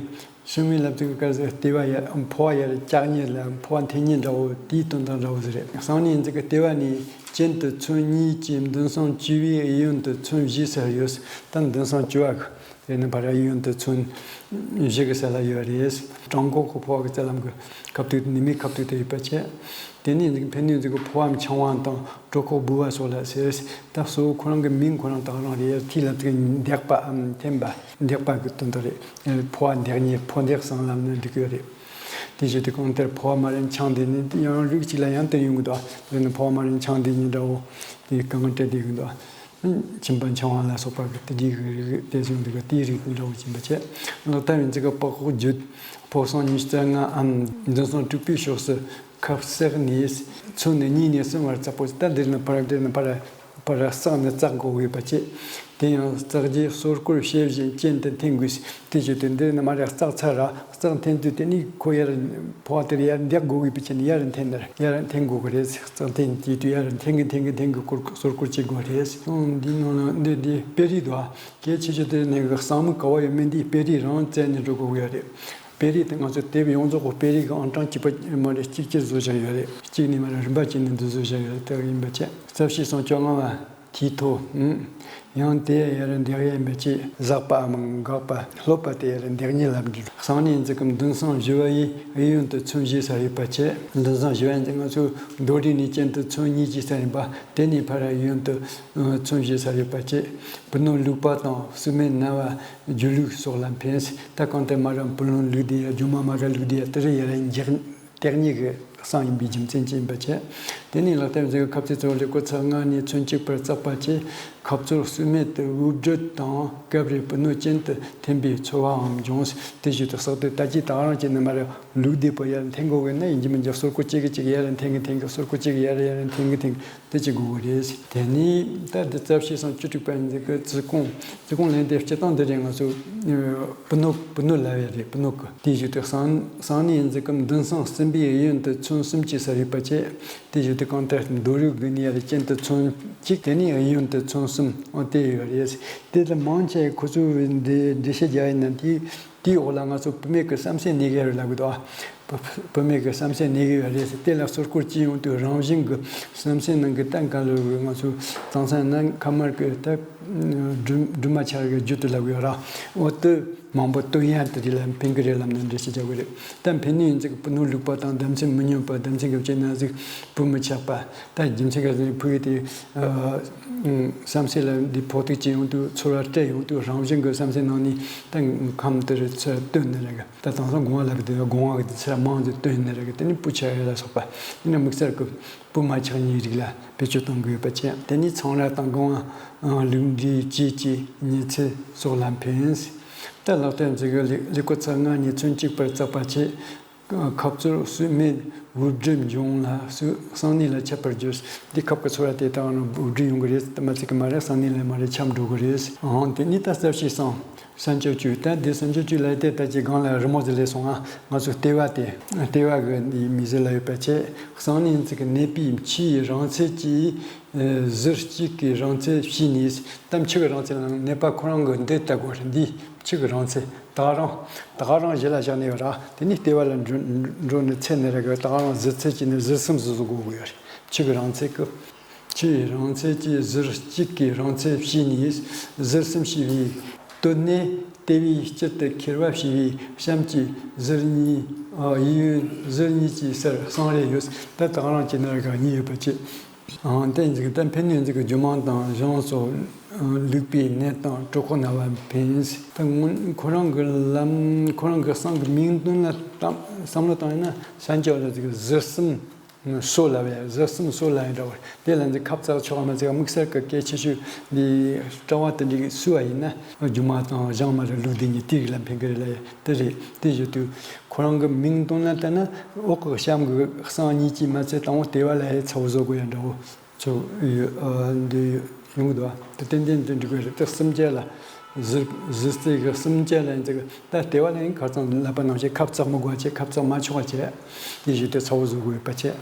ཧྲིན་ཝེ་ལབ་དུས་ཀྱི་སྐབས་སུ་ལྟེ་བ་ཡ་ཕོ་བ་ཡར་བཀྱག་ཉེ་ལ་ཕོ་བ་འཐེན་ཉེ་འདྲ་བོ་དེའི་དོན་དག་འདྲ་བོ་ཟིག་རེད། སང་ཉིན་འཛིན་གི་ལྟེ་བ་ནས་གྱེན་དུ་ཚོན་གཉིས་ཀྱི་མདུན་སང་བཅུ་བའི་གཡས་གཡོན་དུ་ཚོན་བཞི་ཟེར་ཡོད། ད་མདུན་སང་བཅུ་བ་གི་དེ་ནི་ཕར་གཡས་གཡོན་དུ་ཚོན་བཞི་གི་ས་ལ་ཡོད་རེད། བྲང་ཁོག་གི་ཕོ་བ་གི་རྩ་ལམ་གི་ཁ་ཐུག་ནི་མའི་ཁ་ཐུག་དེ་ཡོད་པ་བྱས། དེ་ནས་འཛིན་ཕན་ནུས་འཛིན་གི་ཕོ་བ་འཆང་བ་དང་གྲོད་ཁོག་སྦུ་བ་སོགས་ལ་ཟེར། ད་གཙོ་བོ་ཁོ་རང་གི་མིང་ཁོ་རང་དག་རང་རེད། ཐིག་ལབ་དུས་འདེགས་པའམ་འཐེན་པ་འདེགས་པ་གི་དོན་དག་རེད། ཕོ་བ་འདེགས་ཉེ་ཕོ་འདེགས་སང་ལབ་ན་འགྲིག་གི་ཡོད་རེད། དེ་བཞིན་དུ་གང་ལྟར་ཕོ་བ་མ་རན་འཆང་དེ་ནི་ཡང་རིགས་གཅིག་ལ་ཡང་དེ་ཡོང་གི་འདུག་དེ་ནི་ཕོ་བ་མ་རན་འཆང་དེ་ཉིད་འདྲ་བོ་དེ་གང་སྤྲད་དེ་ཡོང་གི་འདུག་མཆིན་པ་འཆང་བ་ལ་སོགས་པ་གི་དེ་འདྲའི་རིགས་དེ་བཟུང་འདུག་དེའི་རིགས་དེ་འདྲ་བོ་ཡིན་པ་བྱས། ལག་བསྟར་ཡིན་ཚེ་གི་པགས་ཀོག་བརྒྱུད་ཕོ་སང་ཉི་ཤུ་རྩ་ལྔའམ་མདུན་སང་དྲུག་པའི་ཕྱོགས་སུ་ཁབ་བསྲེགས་ནས་ཚོན་ནི་གཉིས་ནས་གསུམ་བར་བཙགས་པོ། ད་འདིར་ནི་ཕར་འདིར་ནི་ཕར་ཕར་བསྲེགས་ནས་བཙགས་དགོས་ཡོད་པ་བྱས། དེ་ཡང་བརྩེགས་རྗེས་སོར་སྐོར་བྱེད་བཞིན་གྱེན་དུ་འཐེན་དགོས། དེ་བྱེད་དུས་འདིར་ནི་མར་ར་བརྩེགས་ཚར་ར་བརྩེགས་འཐེན་དུས་དེ་ནི་ཁོ་ཡར་ཕོ་བ་དེར་ཡར་འདེགས་དགོས་པའི་ཕྱིར་ནི་ཡར་འཐེན་ནར་ཡར་འཐེན་དགོས་ཀྱི་རེད། བརྩེགས་འཐེན་དུས་དུས་ཡར་འཐེན་གི་འཐེན་གི་འཐེན་གི་སྐོར་སོར་སྐོར་བྱེད་དགོས་རེད། འདི་ནང་ལ་འདི་འདི་དཔེ་རིས་དོ། གལ་ཆེ་ཤོས་དེ་ནི་གསང་མིག་ག་བ་ཡོད་མེད་འདི་དཔེ་རིས་རང་བཙལ་ནས་འགྲོ་དགོས་ཀྱི་ཡོད་རེད། དཔེ་རིས་དེ་ང་ཚོ་དེབ་ཡོངས་རྫོགས་ཀྱི་དཔེ་རིས་ཀྱི་ཨང་གྲངས་གཅིག་པ་མ་རེད། གཅིག་གཅིག་བཟོ་བཞག་ཡོད་རེད། གཅིག་ནས་མ་རེད། རིམ་པ་གཅིག་ནས་འདི་བཟོ་བཞག་ཡོད་རེད། དེ་ཡིན་པ་བྱས། རྩ་བཤད་སོང་བཅོ་ལྔ་བ། དེའི་ཐོག་ཨུམ། ཡང་དེ་ཡར་འདེགས་ཡས་མི་བྱེད། ཟག་པའམ་འགགས་པ་སློབ་པ་དེ་ཡར་འདེགས་ཉིད་ལ་འདྲི། གསང་གནས་འཛིན་སྐབས་མདུན་སྲང་བཞི་བ་ཡི་གཡས་གཡོན་དུ་མཚོན་བཞེས་ས་ཡོད་པ་བྱས། མདུན་སྲང་བཞི་བ་ཡིན་ཚེ་ང་ཚོས་མདོ་རིགས་ནས་གྱེན་དུ་མཚོན་གཉིས་ཀྱི་ས་ཡིན་པ། དེ་ནས་ཕར་གཡོན་དུ་མཚོན་བཞེས་ས་ཡོད་པ་བྱས། བུ་སྣོད་ལུག་པ་དང་སུ་མེད་ན་བ་སྒྱུ་ལུག་སོགས་ལ་ཕན། ད་གང་ལྟར་མ་ར་བུ་སྣོད་ལུག་དེ་ཡ་སྒྱུ་མ་མ་ར་ལུག་དེ་ཡ་དེ་རེ་ཡ་ར་འཇག་སྟེགས་གཉིས་ཀྱི་གསང་ཡིན་པའི་རྒྱུ་མཚན་ཅན་ཡིན་པ་བྱས། དེ་ནས་ལག་ལེན་མཛད་པའི་ཁབ་རྩེ་གཙོ་བོ་ལེགས་པོ་ཚར་ལྔ་ནས་ཚོན་གཅིག་པར་བརྩེགས་པ་བྱས། ཁབ་རྩོལ་སུ་མེད་དུ་དབུ་སྦྲུལ་དང་སྐབས་རེ་བུ་སྣོད་ཅན་དུ་འཐེན་པའི་ཚོར་བའང་འབྱུང་། དེ་བཞིན་དུ་བསགས་དུས་ད་ཅི་ད་རང་གི་ནི་མ་རེད། ལུག་དེ་པོ་ཡར་འཐེན་དགོས་ཀྱི་ན་ཡིན་གྱི་མིན་གྱི་སོར་ཀོ་གཅིག་གི་གཅིག་ཡར་འཐེན་གི་འཐེན་གི་སོར་ཀོ་གཅིག་ཡར་ཡར་འཐེན་གི་འཐེན་གི་དེ་བྱེད་དགོས་ཀྱི་རེད། དེ་ནས་ད་འདི་རྩ་བཤད་སོང་བཅུ་དྲུག་པ་ཡིན་ཚེ་གི་ཚིག་རྐང་། ཚིག་རྐང་ལེན་དེ་སྤྱི་བཏང་འདི་རེད། ང་ཚོ་བུ་སྣོད་བུ་སྣོད་ལབ་ཡ་རེད། བུ་སྣོད་གི་དེ་བཞིན་དུ་གསང་གསང་གནས་ཡིན་ཚེ་གི་མདུན་སྲང་གསུམ་པའི་གཡོན་དུ་མཚོན་གསུམ་གྱི་ས་རིག་པ་བྱས། དེ་བཞིན་དུ་གང་ལྟར་མདོ་རིགས་དགུ་ནས་ཡར་གྱེན་དུ་མཚོན་གཅིག་དེ་ནས་གཡོན་དུ་མཚོན་གསུམ་འོ་དེ་ཡོད་རེད། དེ་ལ་མང་ཆེ་ཁོ་ཚོའི་འགྲེལ་འགྲེལ་བཤད་རྒྱག་ཡིན་ན་དེའི་དེའི་འོག་ལ་ང་ཚོ་བུད་མེད་ཀྱི་བསམ་སེམས་གནས་གི་རེད་ལབ་གི་འདུག་ཨ། བུ་བུད་མེད་ཀྱི་བསམ་སེམས་གནས་གི་ཡོད་རེད་ཟེར། དེ་ལ་སོར་སྐོར་གྱིས་ཡོང་དུས་རང་བཞིན་གྱི་བསམ་སེམས་ནང་གི་གཏན་འཁེལ་ལོ་གི་ང་ཚོ་གཙང་སེམས་ནང་ཁ་དམར་གྱི་ད་སྦྲུམ་སྦྲུམ་མ་ཆགས་གི་རྒྱུ་དེ་ལབ་ཡོད་ར། འོ་དེ་མང་པོ་སྟོན་ཡ་དེ་རེད་ལ་ཕན་གི་རེད་ལབ་ནས་འགྲེལ་བཤད་རྒྱག་གི་རེད། ད་ཕན་ནུས་ཡིན་ཚིག་བུ་སྣོད་ལུག་པ་དང་ལྡབ་མཚོན་མི་སྙོམས་པ་ལྡབ་མཚོན་གྱི་བཅད་ན་ཟིག་བུ་མི་ཆགས་པ། ད་རྒྱུ་མཚན་ག་ཟིག་ཕུ་ཡི་དེ་བསམ་སེམས་ལ་འདི་ཕོག་ཐུག་ཅིག་ཡོང་དུས་ཚོར་བ་སྤྲད་ཡོང་དུས་རང་བཞིན་གྱི་བསམ་སེམས་ནང་ནས་ད་ཁམས་དེར་ཚུར་བཏོན་ནི་རེད་གི། ད་དེང་སང་སྒོ་ང་ལབ་གི་དེ་སྒོ་ང་གི་དེ་ཚུར་མང་དུ་བཏོན་ནི་རེད་གི། དེ་ནི་བུ་ཆགས་ཡ་ལ་སོགས་པ་ཡིན་ན་དམིགས་བསལ་གྱི་བུ་མ་ཆགས་ཉིན་རིགས་ལ་བེད་སྤྱོད་གཏོང་དགོས་པ་བྱས། དེ་ནི་ཚོང་ར་དང་སྒོ་ང་ལུགས་འདྲའི་བཅས་ཀྱི་ཉི་ཚེ་སོགས་ལ་ཕན། ད་ལག་རྟེན་འཛིན་གྱི་ལི་ལི་ཀོ་ཚ་ལྔ་ནས་ཚོན་གཅིག་པར་བརྩེགས་པ་བྱས། ཁབ་རྩོལ་སུ་མེད་དབུ་སྦྲུམ་འབྱུང་ལ་སུ་གསང་གནས་ལ་ཁྱབ་པར་འགྱུར། འདི་ཁབ་ཀྱི་ཚོར་བ་དེ་དག་ནི་དབུ་སྦྲུམ་ཡོང་གི་རེད་དམ་ཚིག་གི་མ་རེད། གསང་གནས་ལ་མ་རེད་ཁྱབ་འགྲོ་གི་རེད། ཨང་དེ་ནི་ད་རྩ་བཤད་སོང་། སན་ཅོ་ཅུ། ད་འདི་སན་ཅོ་ཅུ་ལ་དེ་ད་ཅི་གང་ལ་རི་མོ་ཟིག་ལས་སོང་ང་། ང་ཚོ་ལྟེ་བ་དེ་ལྟེ་བ་གི་འདི་མི་ཟེར་ལ་ཡོད་པ་ཆེ། གསང་གནས་ཚིག་གི་ནད་པའི་མཆུ་ཡི་རིང་ཚད་ཀྱིས། ཟུར་གཅིག་གི་རིང་ཚད་ཕྱེ་ནས་དམ་ཆུ་གི་རིང་ཚད་ལ་ནད་པ་ཁོ་རང་གི་འདི་ལྟ་དགོས་རེད། འདི་ཆུ་གི་རིང་ཚད་ད་ག་རང་ད་ག་རང་གཞི་ལ་བཞག་ནས་ཡོད་ར། དེ་ནས་ལྟེ་བ་ལ་འགྲོ་འགྲོ་ནས་ཚད་ནས་ར་གི་ད་ག་རང་ཟུར་ཚད་ཀྱི་ནས་ཟུར་གསུམ་ཟུར་ཟུར་དགོས་དགོས་ཡོད་རེད། ཆུ་གི་རིང་ཚད་ཀྱི་ཆུ་ཡི་རིང་ཚད་ཀྱིས་ཟུར་གཅིག་གི་རིང་ཚད་ཕྱེ་ནས་ཟུར་གསུམ་ཕྱེ་བའི་སྟོད་ནས་ལྟེ་བའི་དཀྱིལ་དུ་ཁྱེར་བ་ཕྱེ་བའི་གཤམ་གྱི་ཟུར་གཉིས་གཡས་གཡོན་ཟུར་གཉིས་ཀྱི་སར་གསང་རེ་ཡོད། ད་ད་ག་རང་གི་ནས་ར་གི་གཉིས་ཡོད་པ་ཆེ། ཨང་། དེ་ཡིན་ཟིག་ད་ཕན་ནུས་ཟིག་སྒྱུ་མ་དང་གཞུང་སོགས་ལུག་པའི་ནད་དང་གྲོད་ཁོག་ན་བ་ཕན། ད་སྔོན་ཁོ་རང་གི་ལམ་ཁོ་རང་གི་གསང་གི་མིང་དོན་ལ་བསམ་བསམ་བློ་བཏང་ཡིན་ན་ས་འཇོག་ལ་ཟིག་ཟུར་གསུམ་སོ་ལབ་ཡ་ཟུར་གསུམ་སོ་ལབ་ཡ་འདྲ་བ་དེ་ལ་འདི་ཁབ་རྩེགས་ཆོག་མ་རྩེགས་དམིགས་བསལ་གི་གལ་ཆེ་ཤོས་འདི་དྲ་བ་དེ་འདྲའི་སུ་བ་ཡིན་ན་སྒྱུ་མ་དང་གཞུང་མ་རེད་ལུག་དེ་གཉིས་དེ་རིགས་ལ་ཕན་གི་རེད་ལ་ཡ་དེ་རེད། དེ་བཞིན་དུ། ཁོ་རང་གི་མིང་དོན་ལ་བལྟས་ན་འོག་གི་གཤམ་གྱི་གསང་གཉིས་ཀྱིས་མ་ཚད་དང་པོ་ལྟེ་བ་ལ་ཧེ་ཚ་བོ་བཟོ་དགོས་ཡ་འདྲ་བོ་ཚོ་ཡོད། ཨ་འདི་ཡོད་ཡོང་གི་འདུག་བ། དེ་ཏན་ཏན་དུ་འགྲིག་གི་རེད། དེ་གསུམ་བཅས་ལ་གཟི་གཟི་རྩེ་གི་གསུམ་བཅས་ལ་ཡིན་ཚེ་ད་ལྟེ་བ་ལ་ཡིན་ཁ་རྩང་ལབ་པ་ནང་བཞིན་ཁབ་རྩེགས་མི་དགོས་བྱས་ཁབ་རྩེགས་མ་ཆོག་བྱས་དེ་བཞིན་དུ་ཚ་བོ་བཟོ་དགོས་ཡོད་པ་བྱས།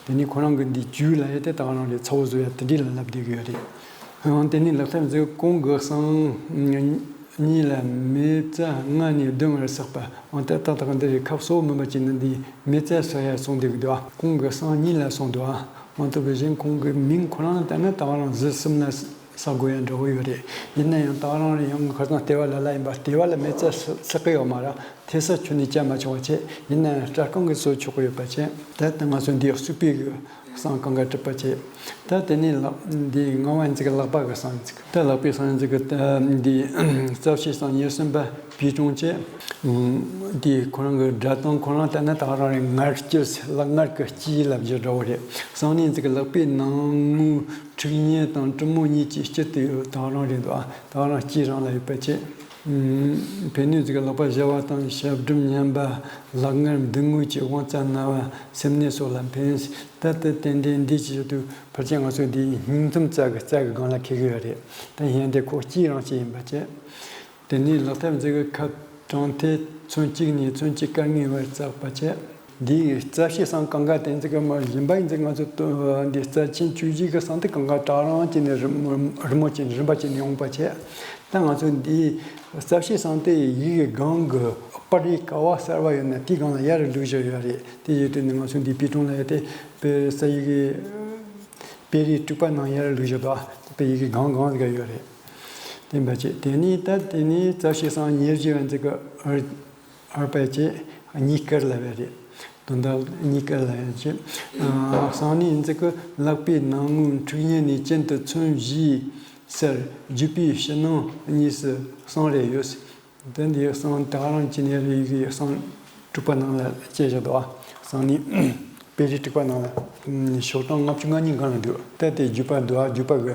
དེ་ནི་ཁོ་རང་གི་འདི་རྒྱུད་ལ་ཡོད་དེ་ད་ག་རང་རེད་ཚ་བོ་བཟོ་ཡ་དེ་འདྲི་ལ་ལབ་བསྡད་གི་ཡོད་རེད། ཡང་དེ་ནི་ལག་ཐབས་མཛོད་གོང་གི་གསང་གཉིས་ལ་མེ་བཙའ་ལྔ་ནས་བདུན་བར་བསགས་པ། འོན་ཏེ་ཏག་ཏག་འདི་རེད། ཁབ་གསོ་མིན་པ་ཅིག་ནི་འདི་མེ་བཙའ་བསགས་ཡ་གསུངས་འདུག་གི་འདུག་ཨ། གོང་གི་གསང་གཉིས་ལ་གསུངས་འདུག་ཨ། འོན་ཏེ་གཞན་གོང་གི་མིང་ཁོ་རང་ལ་བལྟས་ན་ད་ག་རང་གཟི་གསུམ་ལ་བསགས་དགོས་ཡ་འདྲ་བོ་ཡོད་རེད། ཡིན་ན་ཡང་ད་ག་རང་རེད་ཡང་ཁ་སང་ལྟེ་བ་ལ་ལ་ཡིན་པ་ལྟེ་བ་ལ་མེ་བཙའ་བསགས་གི་ཡོད་མ་རེད། ཐེ་ས་ཁྱོན་ནས་བཅའ་མ་ཆོག་པ་བྱས། ཡིན་ན་ཡང་སྐྲ་རྐང་གི་སྲོལ་ཆོག་གི་ཡོད་པ་བྱས། ད་ལྟ་ང་ཚོ་འདི་གསུག་པའི་གི་གསང་གང་ག་གྲུབ་པ་བྱས། ད་དེ་ནས་ལག་འདི་ལྔ་བ་ཡིན་ཚིག་ལག་པ་གི་གསང་ཡིན་ཚིག་ད་ལག་པའི་གསང་ཡིན་ཚིག་གི་འདི་རྩ་བཤད་གསང་ཉེར་གསུམ་པ་པའི་གྲོང་བྱས། འདི་ཁོ་རང་གི་སྒྲ་གདངས་ཁོ་རང་ལྟར་ན་ད་ག་རང་རེད། ངར་སྐྱེས་ལག་ངར་གི་སྐྱེས་ལབ་རྒྱུ་འདྲ་བོ་རེད། གསང་ནས་ཡིན་ཚིག་ལག་པའི་ནང་ངོས་ཕྲུགས་གཉིས་དང་གྲུ་མོ་གཉིས་ཀྱི་དཀྱིལ་དུ་ཡོད་ད་ག་རང་རེད་འདུག་ཨ། ད་ག་རང་སྐྱེས་རང་ལ་ཡོད་པ་བྱས། ཕན་ནུས་ཀྱི་ལག་པ་བཞར་བ་དང་ཞབས་བྲིམ་མཉམ་པ། ལག་ངར་མདུན་ངོས་ཀྱི་དབང་རྩ་ན་བ་སེམས་ནད་སོགས་ལ་ཕན། ད་ལྟ་ཏན་ཏན་འདི་ཅི་ཞིག་ཏུ་ཕལ་ཆེར་ང་ཚོ་འདིའི་སྙིང་ཐུམ་རྩ་གི་རྩ་གི་སྒང་ལ་འཁེལ་གི་ཡོད་རེད། ད་ཡིན་ཏེ་ཁོག་གཅིག་རང་ཅིག་ཡིན་པ་བྱས། དེ་ནས་ལག་ཐབས་མཛེས་གི་ཁབ་གྲངས་ཐད་ཚོན་གཅིག་ནས་ཚོན་གཅིག་སྐར་ལྔའི་བར་བཙགས་པ་བྱས། འདིའི་རྩ་བཤད་སང་གང་ག་དེ་ཚོ་གི་མ་ཡིན་པ་ཡིན་ཚེ་ང་ཚོ་འདི་རྩ་ཆེན་བཅུ་བཞི་གི་སང་དེ་གང་ག་གྲག་རང་བྱས་ནས་རི་རི་མོ་བྱས་ནས་རིམ་པ་བྱས་ནས་ཡོང་པ་བྱས། ད་ང་ཚོ་འདིའི་རྩ་བཤད་སང་དེ་ཡི་གེ་སྒང་གི་པར་རིས་ག་བ་གསར་བ་ཡོད་ན་དེའི་སྒང་ལ་ཡར་བླུགས་བཞག་ཡོད་རེད། དེ་ཡོད་དུས་ནི་ང་ཚོ་འདིའི་པི་ཀྲུང་ལ་ཡོད་དེ་པེ་ས་ཡི་གེ་པེ་རིས་དྲུག་པ་ནང་ཡར་བླུགས་བཞག་འདུག་དེ་པེ་ཡི་གེ་སྒང་སྒང་ཟིག་ཡོད་རེད། དེ་འབད་ཅེས་དེ་ནས་ད་དེ་ནས་རྩ་བཤད་སང་ཉེར་བཞི་བ་འཛི་གི་ཨར་ཨར་པ་ཅེས་གཉིས་སྐར་ལ་བས་རེད། དོན་དག་གཉིས་སྐར་ལ་བས་ཅེས། སང་ནས་འཛི་གི་ལག་པའི་ནང་ངོས་འཁྲུག་ཉེ་ནས་གྱེན་དུ་ཚོན་བཞིའི་སར་རྒྱུས་པའི་ཕྱི་ནང་གཉིས་སུ་སང་རེ་ཡོད། དེ་འདི་སང་ད་རང་ཅི་ནས་རེ་ཡི་གེ་སང་དྲུག་པ་ནང་ལ་སྐྱེས་བཞག་འདུག་སང་ནས་པེ་རིས་དྲུག་པ་ནང་ལ་ཤོག་གྲངས་ལྔ་བཅུ་ང་གཉིས་སྒང་ལ་འདུག་ད་དེ་བརྒྱུད་པ་འདུག་བརྒྱུད་པ་གི་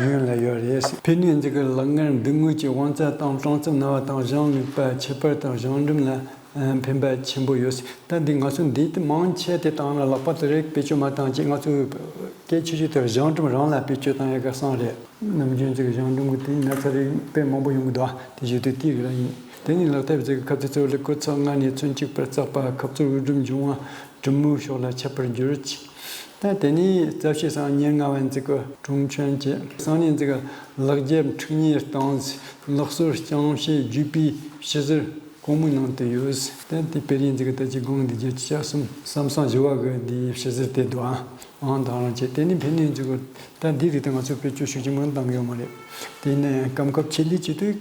ཡོན་ལ་ཡོད་རེད། ཕན་ནུས་འཛི་གི་ལག་ངར་མདུན་ངོས་ཀྱི་དབང་རྩ་དང་སྲང་རྩེ་ན་བ་དང་བཞེངས་ལུས་པ་ཁྱད་པར་དང་བཞེངས་འགྲིམ་ལ་ཕན་པ་ཆེན་པོ་ཡོད། ད་འདི་ང་ཚོ་འདི་དེ་མང་ཆེ་དེ་དང་ན་ལག་པ་དེ་རིགས་བེད་སྤྱོད་མ་བཏང་ཅིག་ང་ཚོ་སྐད་ཆུ་ཆུ་དེ་བཞེངས་འགྲིམ་རང་ལ་བེད་སྤྱོད་བཏང་ཡ་གི་སང་རེད། ནམ་རྒྱུན་ཅིག་བཞེངས་འགྲིམ་གི་དེ་ན་ཚ་རིགས་དཔེ་མང་པོ་ཡོང་གི་འདུག་དེ་བཞིན་དུ་དེའི་རིགས་ལ་ཡིན། དེ་ནས་ལག་ཐབས་ཟེར་གི་ཁ་ཚིག་གཙོ་བོ་ལེགས་པོ་ཚགས་ལྔ་ནས་ཚོན་གཅིག་བར་བརྩེགས་པ་ཁབ་ཚུར་དབུགས་འགྲུམ་འབྱུང་བ་གྲུ་མོའི་ཕྱོགས་ལ་ཁྱབ་པར་འགྱུར་ཅིག་ད་དེ་ནས་རྩ་བཤད་སང་ཉེར་ལྔ་བ་འཛི་གི་གྲོང་ཆོན་གྱི་སང་ནས་འཛི་གི་ལག་རྒྱབ་འཁྲུག་ཉེ་སྟངས། ལག་སོར་རྐྱང་བྱེད་བརྒྱུད་པའི་ཕྱི་ཟུར་གོང་མའི་ནང་དུ་ཡོད། ད་དེ་དཔེ་རིས་འཛི་གི་ད་ཅི་དགོངས་འདི་རྒྱ་ཆ་གསུམ་བསམ་སང་བཞི་བ་གི་འདིའི་ཕྱི་ཟུར་དེ་འདུག་ཨ། ཨང་དང་རང་བྱས་དེ་ནི་ཕན་ནུས་འཛུགས། ད་འདི་རིགས་དེ་ང་ཚོ་བེད་སྤྱོད་ཤུགས་ཆེན་པོ་བཏང་གི་ཡོད་མ་རེད། དེ་ནས་སྐམ་ཁབ་ཆེ་ལི་ཆེ་དུས་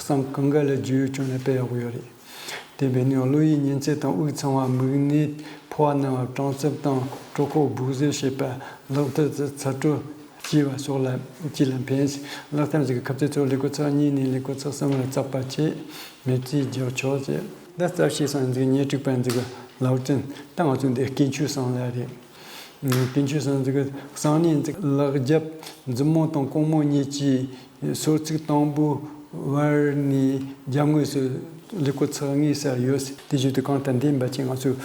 སང་གང་ག་ལ་རྒྱུས་ཡོད་ཅུང་ལ་དཔེ་ཡག་པོ་ཡོད་རེད། དེ་འབད་ནི་གློ་ཡི་གཉན་ཚད་དང་དབུགས་ཚང་བ་མིག་ནད་ཕོ་བ་ན་བ་གྲང་འཚུབ་དང་གྲོད་ཁོག་སྦུག་གཟེར་བྱེད་པ་ལག་མཐིལ་དུ་ཚ་དྲོད་སྐྱེ་བ་སོགས་ལ་སྐྱེ་ལ་ཕན། ལག་ཐམས་ཅད་ཀྱི་ཁབ་རྩེ་ཚོ་ལེགས་པོ་ཚགས་གཉིས་ནས་ལེགས་པོ་ཚགས་གསུམ་ལ་བཙགས་པ་བྱས་མེ་བཙས་རྒྱག་ཆོག་ཅེས། ད་རྩ་བཤད་སང་འཛུགས་ཉེར་དྲུག་པ་འཛུགས་ལའོ་ཙན། ད་ང་ཚོ་འདི་སྐྱེ་མཆོད་སང་ལ་རེད། སྐྱེ་མཆོད་སང་འཛུགས་སང་ནས་འཛུགས་ལག་རྒྱབ་མཛུབ་མོ་དང་གོང་མོ་གཉིས་ཀྱི་སོར་ཚིགས་དང་པོའི་བར་ནས་རྒྱབ་ངོས་སུ་ལེགས་པོ་ཚགས་ངེས་སར་ཡོད། དེ་བཞིན་དུ་གང་ལྟར་འདི་འབད་ཅིང་ང་ཚོས་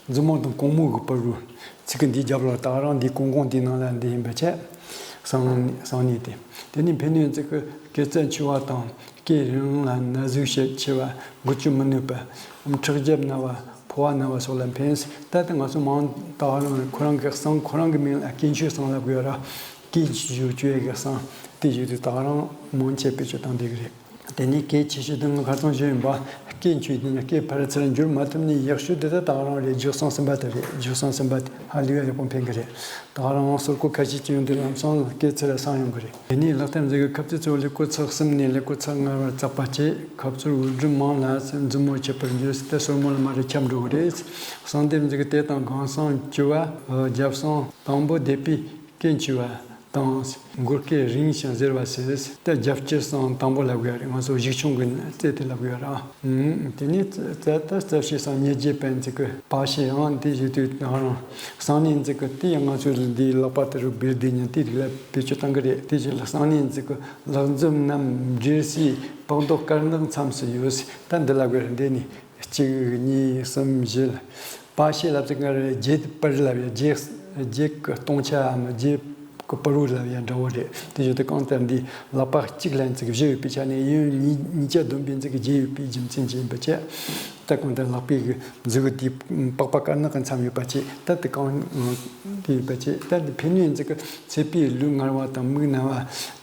མཛུབ་མོ་དང་གོང་མོ་གི་བར་རུ་ཚིགས་ཀྱི་འདིའི་རྒྱབ་ལ་དག་རང་འདིའི་གོང་གོང་འདིའི་ནང་ལ་འདི་ཡིན་པ་བྱས། སང་སང་ནས་དེ་དེ་ནི་ཕན་ནུས་འཛུགས་ཀྱི་སྐེ་རྩ་འཆུ་བ་དང་། སྐེ་རིང་ལ་ན་ཟུག་བྱེད་ཆེ་བ་འགུལ་སྐྱོད་མི་ནུས་པ། ཁྲག་རྒྱབ་ན་བ་ཕོ་བ་ན་བ་སོགས་ལ་ཕན། ད་ལྟ་ང་ཚོ་མང་དག་རང་ཁོ་རང་གི་གསང་ཁོ་རང་གི་མིང་ལ་སྐྱེ་མཆོད་གསང་ལབ་དགོས་ར། སྐྱེ་མཆོད་བཅོས་ཡས་ཀྱི་གསང་དེ་བཞིན་དུ་དག་རང་མང་ཆེ་བེད་སྤྱོད་བཏང་བསྡད་ཀྱི་རེད། དེ་ནས་སྐད་ཆེ་ཤོས་དེ་ང་ཁ་སང་ཞུས་ཡིན་པ་སྐད་མཆོད་དེ་ནི་སྐད་ཕར་ཚུར་འགྱུར་མ་ཐུབ་ནས་ཡག་ཤོས་དེ་ད་དག་རང་རེད། རྒྱུ་གསང་སེམས་པ་དེ་རེད། རྒྱུ་གསང་སེམས་པ་དེ་ཧ་ལས་པ་ཡག་པོ་ཕན་གི་རེད། ད་རང་སོར་གོ་ཁ་ཤས་ཀྱི་ཡོང་དུས་ལམ་སང་སྐད་ཚུར་ལ་སང་ཡོང་གི་རེད། དེ་ནས་ལག་ཐམས་ཅད་ཀྱི་ཁབ་རྩེ་ཚོ་ལེགས་པོ་ཚགས་གསུམ་ནས་ལེགས་པོ་ཚགས་ལྔ་བར་བཙགས་པ་བྱས་ཁབ་ཚུར་དབུགས་འགྲུམ་མང་ལ་མཛུབ་མོ་ཁྱབ་པར་འགྱུར་ཏེ་སོར་མོ་ལ་མ་རེ་ཁྱབ་འགྲོ་གི་རེད། གསང་སྡེབ་འཛུགས་དེ་དང་གང་སང་བཅུ་བ་རྒྱབ་སང་དང་པོ་སྡེབ་པའི་སྐེ་འཆུ་བ་དང་མགུལ་སྐེ་རིང་ཞིང་གཟེར་བ་ཟེར། ད་རྒྱབ་སྐྱེས་སང་དང་པོ་ལབ་དགོས་རེད། ང་ཚོ་གཞུག་ཆུང་གི་རྩལ་དེ་ལབ་དགོས་ར། དེ་ནས་རྩ་ད་རྩ་བཤད་སང་ཉེར་བརྒྱད་པ་འཛུགས་ཀྱི་པ་ཤེ་ཡང་དེ་བཞིན་དུ་དང་རང་སང་ནས་འཛུགས་ཀྱི་དེ་ཡང་ང་ཚོས་འདིའི་ལག་པ་དེ་རུ་སྦིར་དེ་ཉིན་དེ་རིགས་ལ་བེད་སྤྱོད་བཏང་གི་རེད། དེ་བཞིན་ལ་སང་ནས་འཛུགས་ཀྱི་ལག་མཛུབ་རྣམས་འབྲེལ་སའི་པགས་མདོག་དཀར་ནག་མཚམས་སུ་ཡོད། ད་འདི་ལབ་དགོས་རེད། འདི་ནི་གཅིག་གཉིས་གསུམ་བཞི་ལ། པ་ཤེ་ལབ་ཙམ་ག་རེ་བརྒྱད་པར་ལབ་ཡ་བརྒྱད་བརྒྱད་ཀྱི་སྟོང་ཆའམ་བརྒྱད་ཀྱི་པར་རུ་ལབ་ཡ་འདྲ་བོ་རེད། དེ་བཞིན་དུ་གང་ལྟར་འདི་ལག་པ་གཅིག་ལ་ཚིག་བཞི་ཡོད་པའི་ཆ་ནས་ཡུན་གཉིས་གཉིས་ཆ་བསྡོམས་པའི་ཚིག་བརྒྱད་ཡོད་པའི་རྒྱུ་མཚན་གྱིས་ཡིན་པ་བྱས། ད་གང་ལྟར་ལག་པའི་གི་མཛུབ་གུ་དེའི་པགས་པ་དཀར་ནག་གི་མཚམས་ཡོད་པ་བྱས། ད་དེ་གང་དེ་ཡོད་པ་བྱས། ད་འདི་ཕན་ནུས་འཛུགས་ཀྱི་ཚད་པའི་ལུས་ངར་བ་དང་མིག་ན་བ།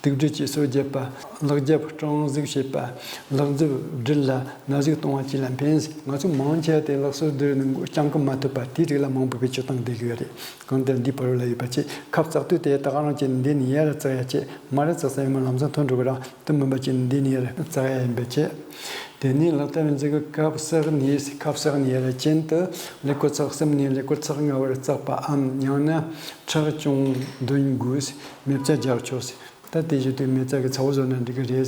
དུག་སྦྲུལ་གྱི་སོ་བརྒྱབ་པ། ལག་རྒྱབ་སྐྲངས་གཟུགས་བྱེད་པ། ལག་མཛུབ་སྦྲུལ་ལ་ན་ཟུག་གཏོང་བ་བཅས་ལ་ཕན། ང་ཚོ་མང་ཆེ་བ་དེ་ལག་སོར་སྡུད་ནས་རྐྱང་གི་མ་ཐུབ་པ་དེའི་རིགས་ལ་མང་པོ་བེད་སྤྱོད་བཏང་བསྡད་ཀྱི་ཡོད་རེད། གང་ལྟར་འདིའི་བར་རོ་ལ་ཡོད་པ་བཅས་ཁབ་བཙགས་དུས་དེ་ད་ག་རང་བྱས་ནས་འདི་ནས་ཡར་བཙགས་ཡ་བཅས་མར་བཙགས་ས་ཡོད་མ་ལམ་སང་ཐོན་འགྲོ་གི་ར། དེ་མིན་པ་བཅས་ནས་འདི་ནས་ཡར་བཙགས་ཡ་ཡིན་པ་བཅས། དེ་ནས་ལག་ཐབས་འཛུགས་ཀྱི་ཁབ་བསགས་ནས་ཁབ་བསགས་ནས་ཡར་གྱེན་དུ་ལེགས་པོ་ཚགས་གསུམ་ནས་ལེགས་པོ་ཚགས་ལྔ་བར་བཙགས་པའམ་ཡང་ན་ཁྲག་ཅུང་འདོན་དགོས། མེ་བཙའ་རྒྱག་ཆོག། ད་དེ་བཞིན་དུ་མེ་བཙའ་གི་ཚ་བོ་བཟོ་ན་འགྲིག་གི་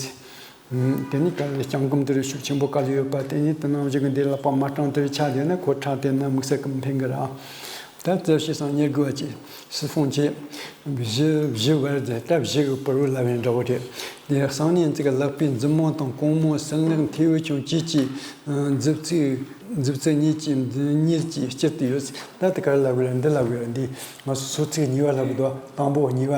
རེད། དེ་ནི་ག་ལེར་སྤྱང་གྲུང་དེར་ཤུགས་ཆེན་པོ་ག་ལེར་ཡོད་པ་དེ་ནི་དེ་ནང་བཞིན་གྱི་འདི་ལག་པ་མ་སྐྲངས་དེར་ཆ་ལས་ན་ཁོ་ཁྲག་དེ་ན་དམིགས་བསལ་གྱི་འཕེན་གི་ར། ད་རྩ་བཤད་སང་གཉེར་དགོས་པ་ཅིག་སི་ཕོང་ཆེ། བཞི་བཞི་བར་ཟེར་ད་བཞི་གི་པུ་རུ་ལ་བའི་འདྲ་བོ་རེད། དེ་གསང་གནས་ཚིག་ལག་པའི་མཛུབ་མོ་དང་གོང་མོ་སྲིན་ལག་མཐེ་བོ་ཆུང་བཅས་ཀྱི་མཛུབ་ཚིགས་མཛུབ་ཚིགས་གཉིས་ཀྱི་མདུན་གཉེར་གྱིས་བསྐྱུར་ཏེ་ཡོད། ད་དེ་ག་རེ་ལབ་དགོས་རེད། འདི་ལབ་དགོས་རེད། འདི་ང་ཚོ་སོ་ཚིགས་གཉིས་པ་ལབ་དགོས་འདུག་དང་པོ་གཉིས་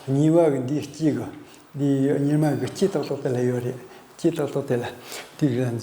པ། གཉིས་པ་གི་འདི་གཅིག་གི་འདི་གཉེར་མ་གི་ལྕེ་ཏག་ཏག་དེ་ལ་ཡོད་རེད། ལྕེ་ཏག་ཏག་དེ་ལ་དེ་རེད།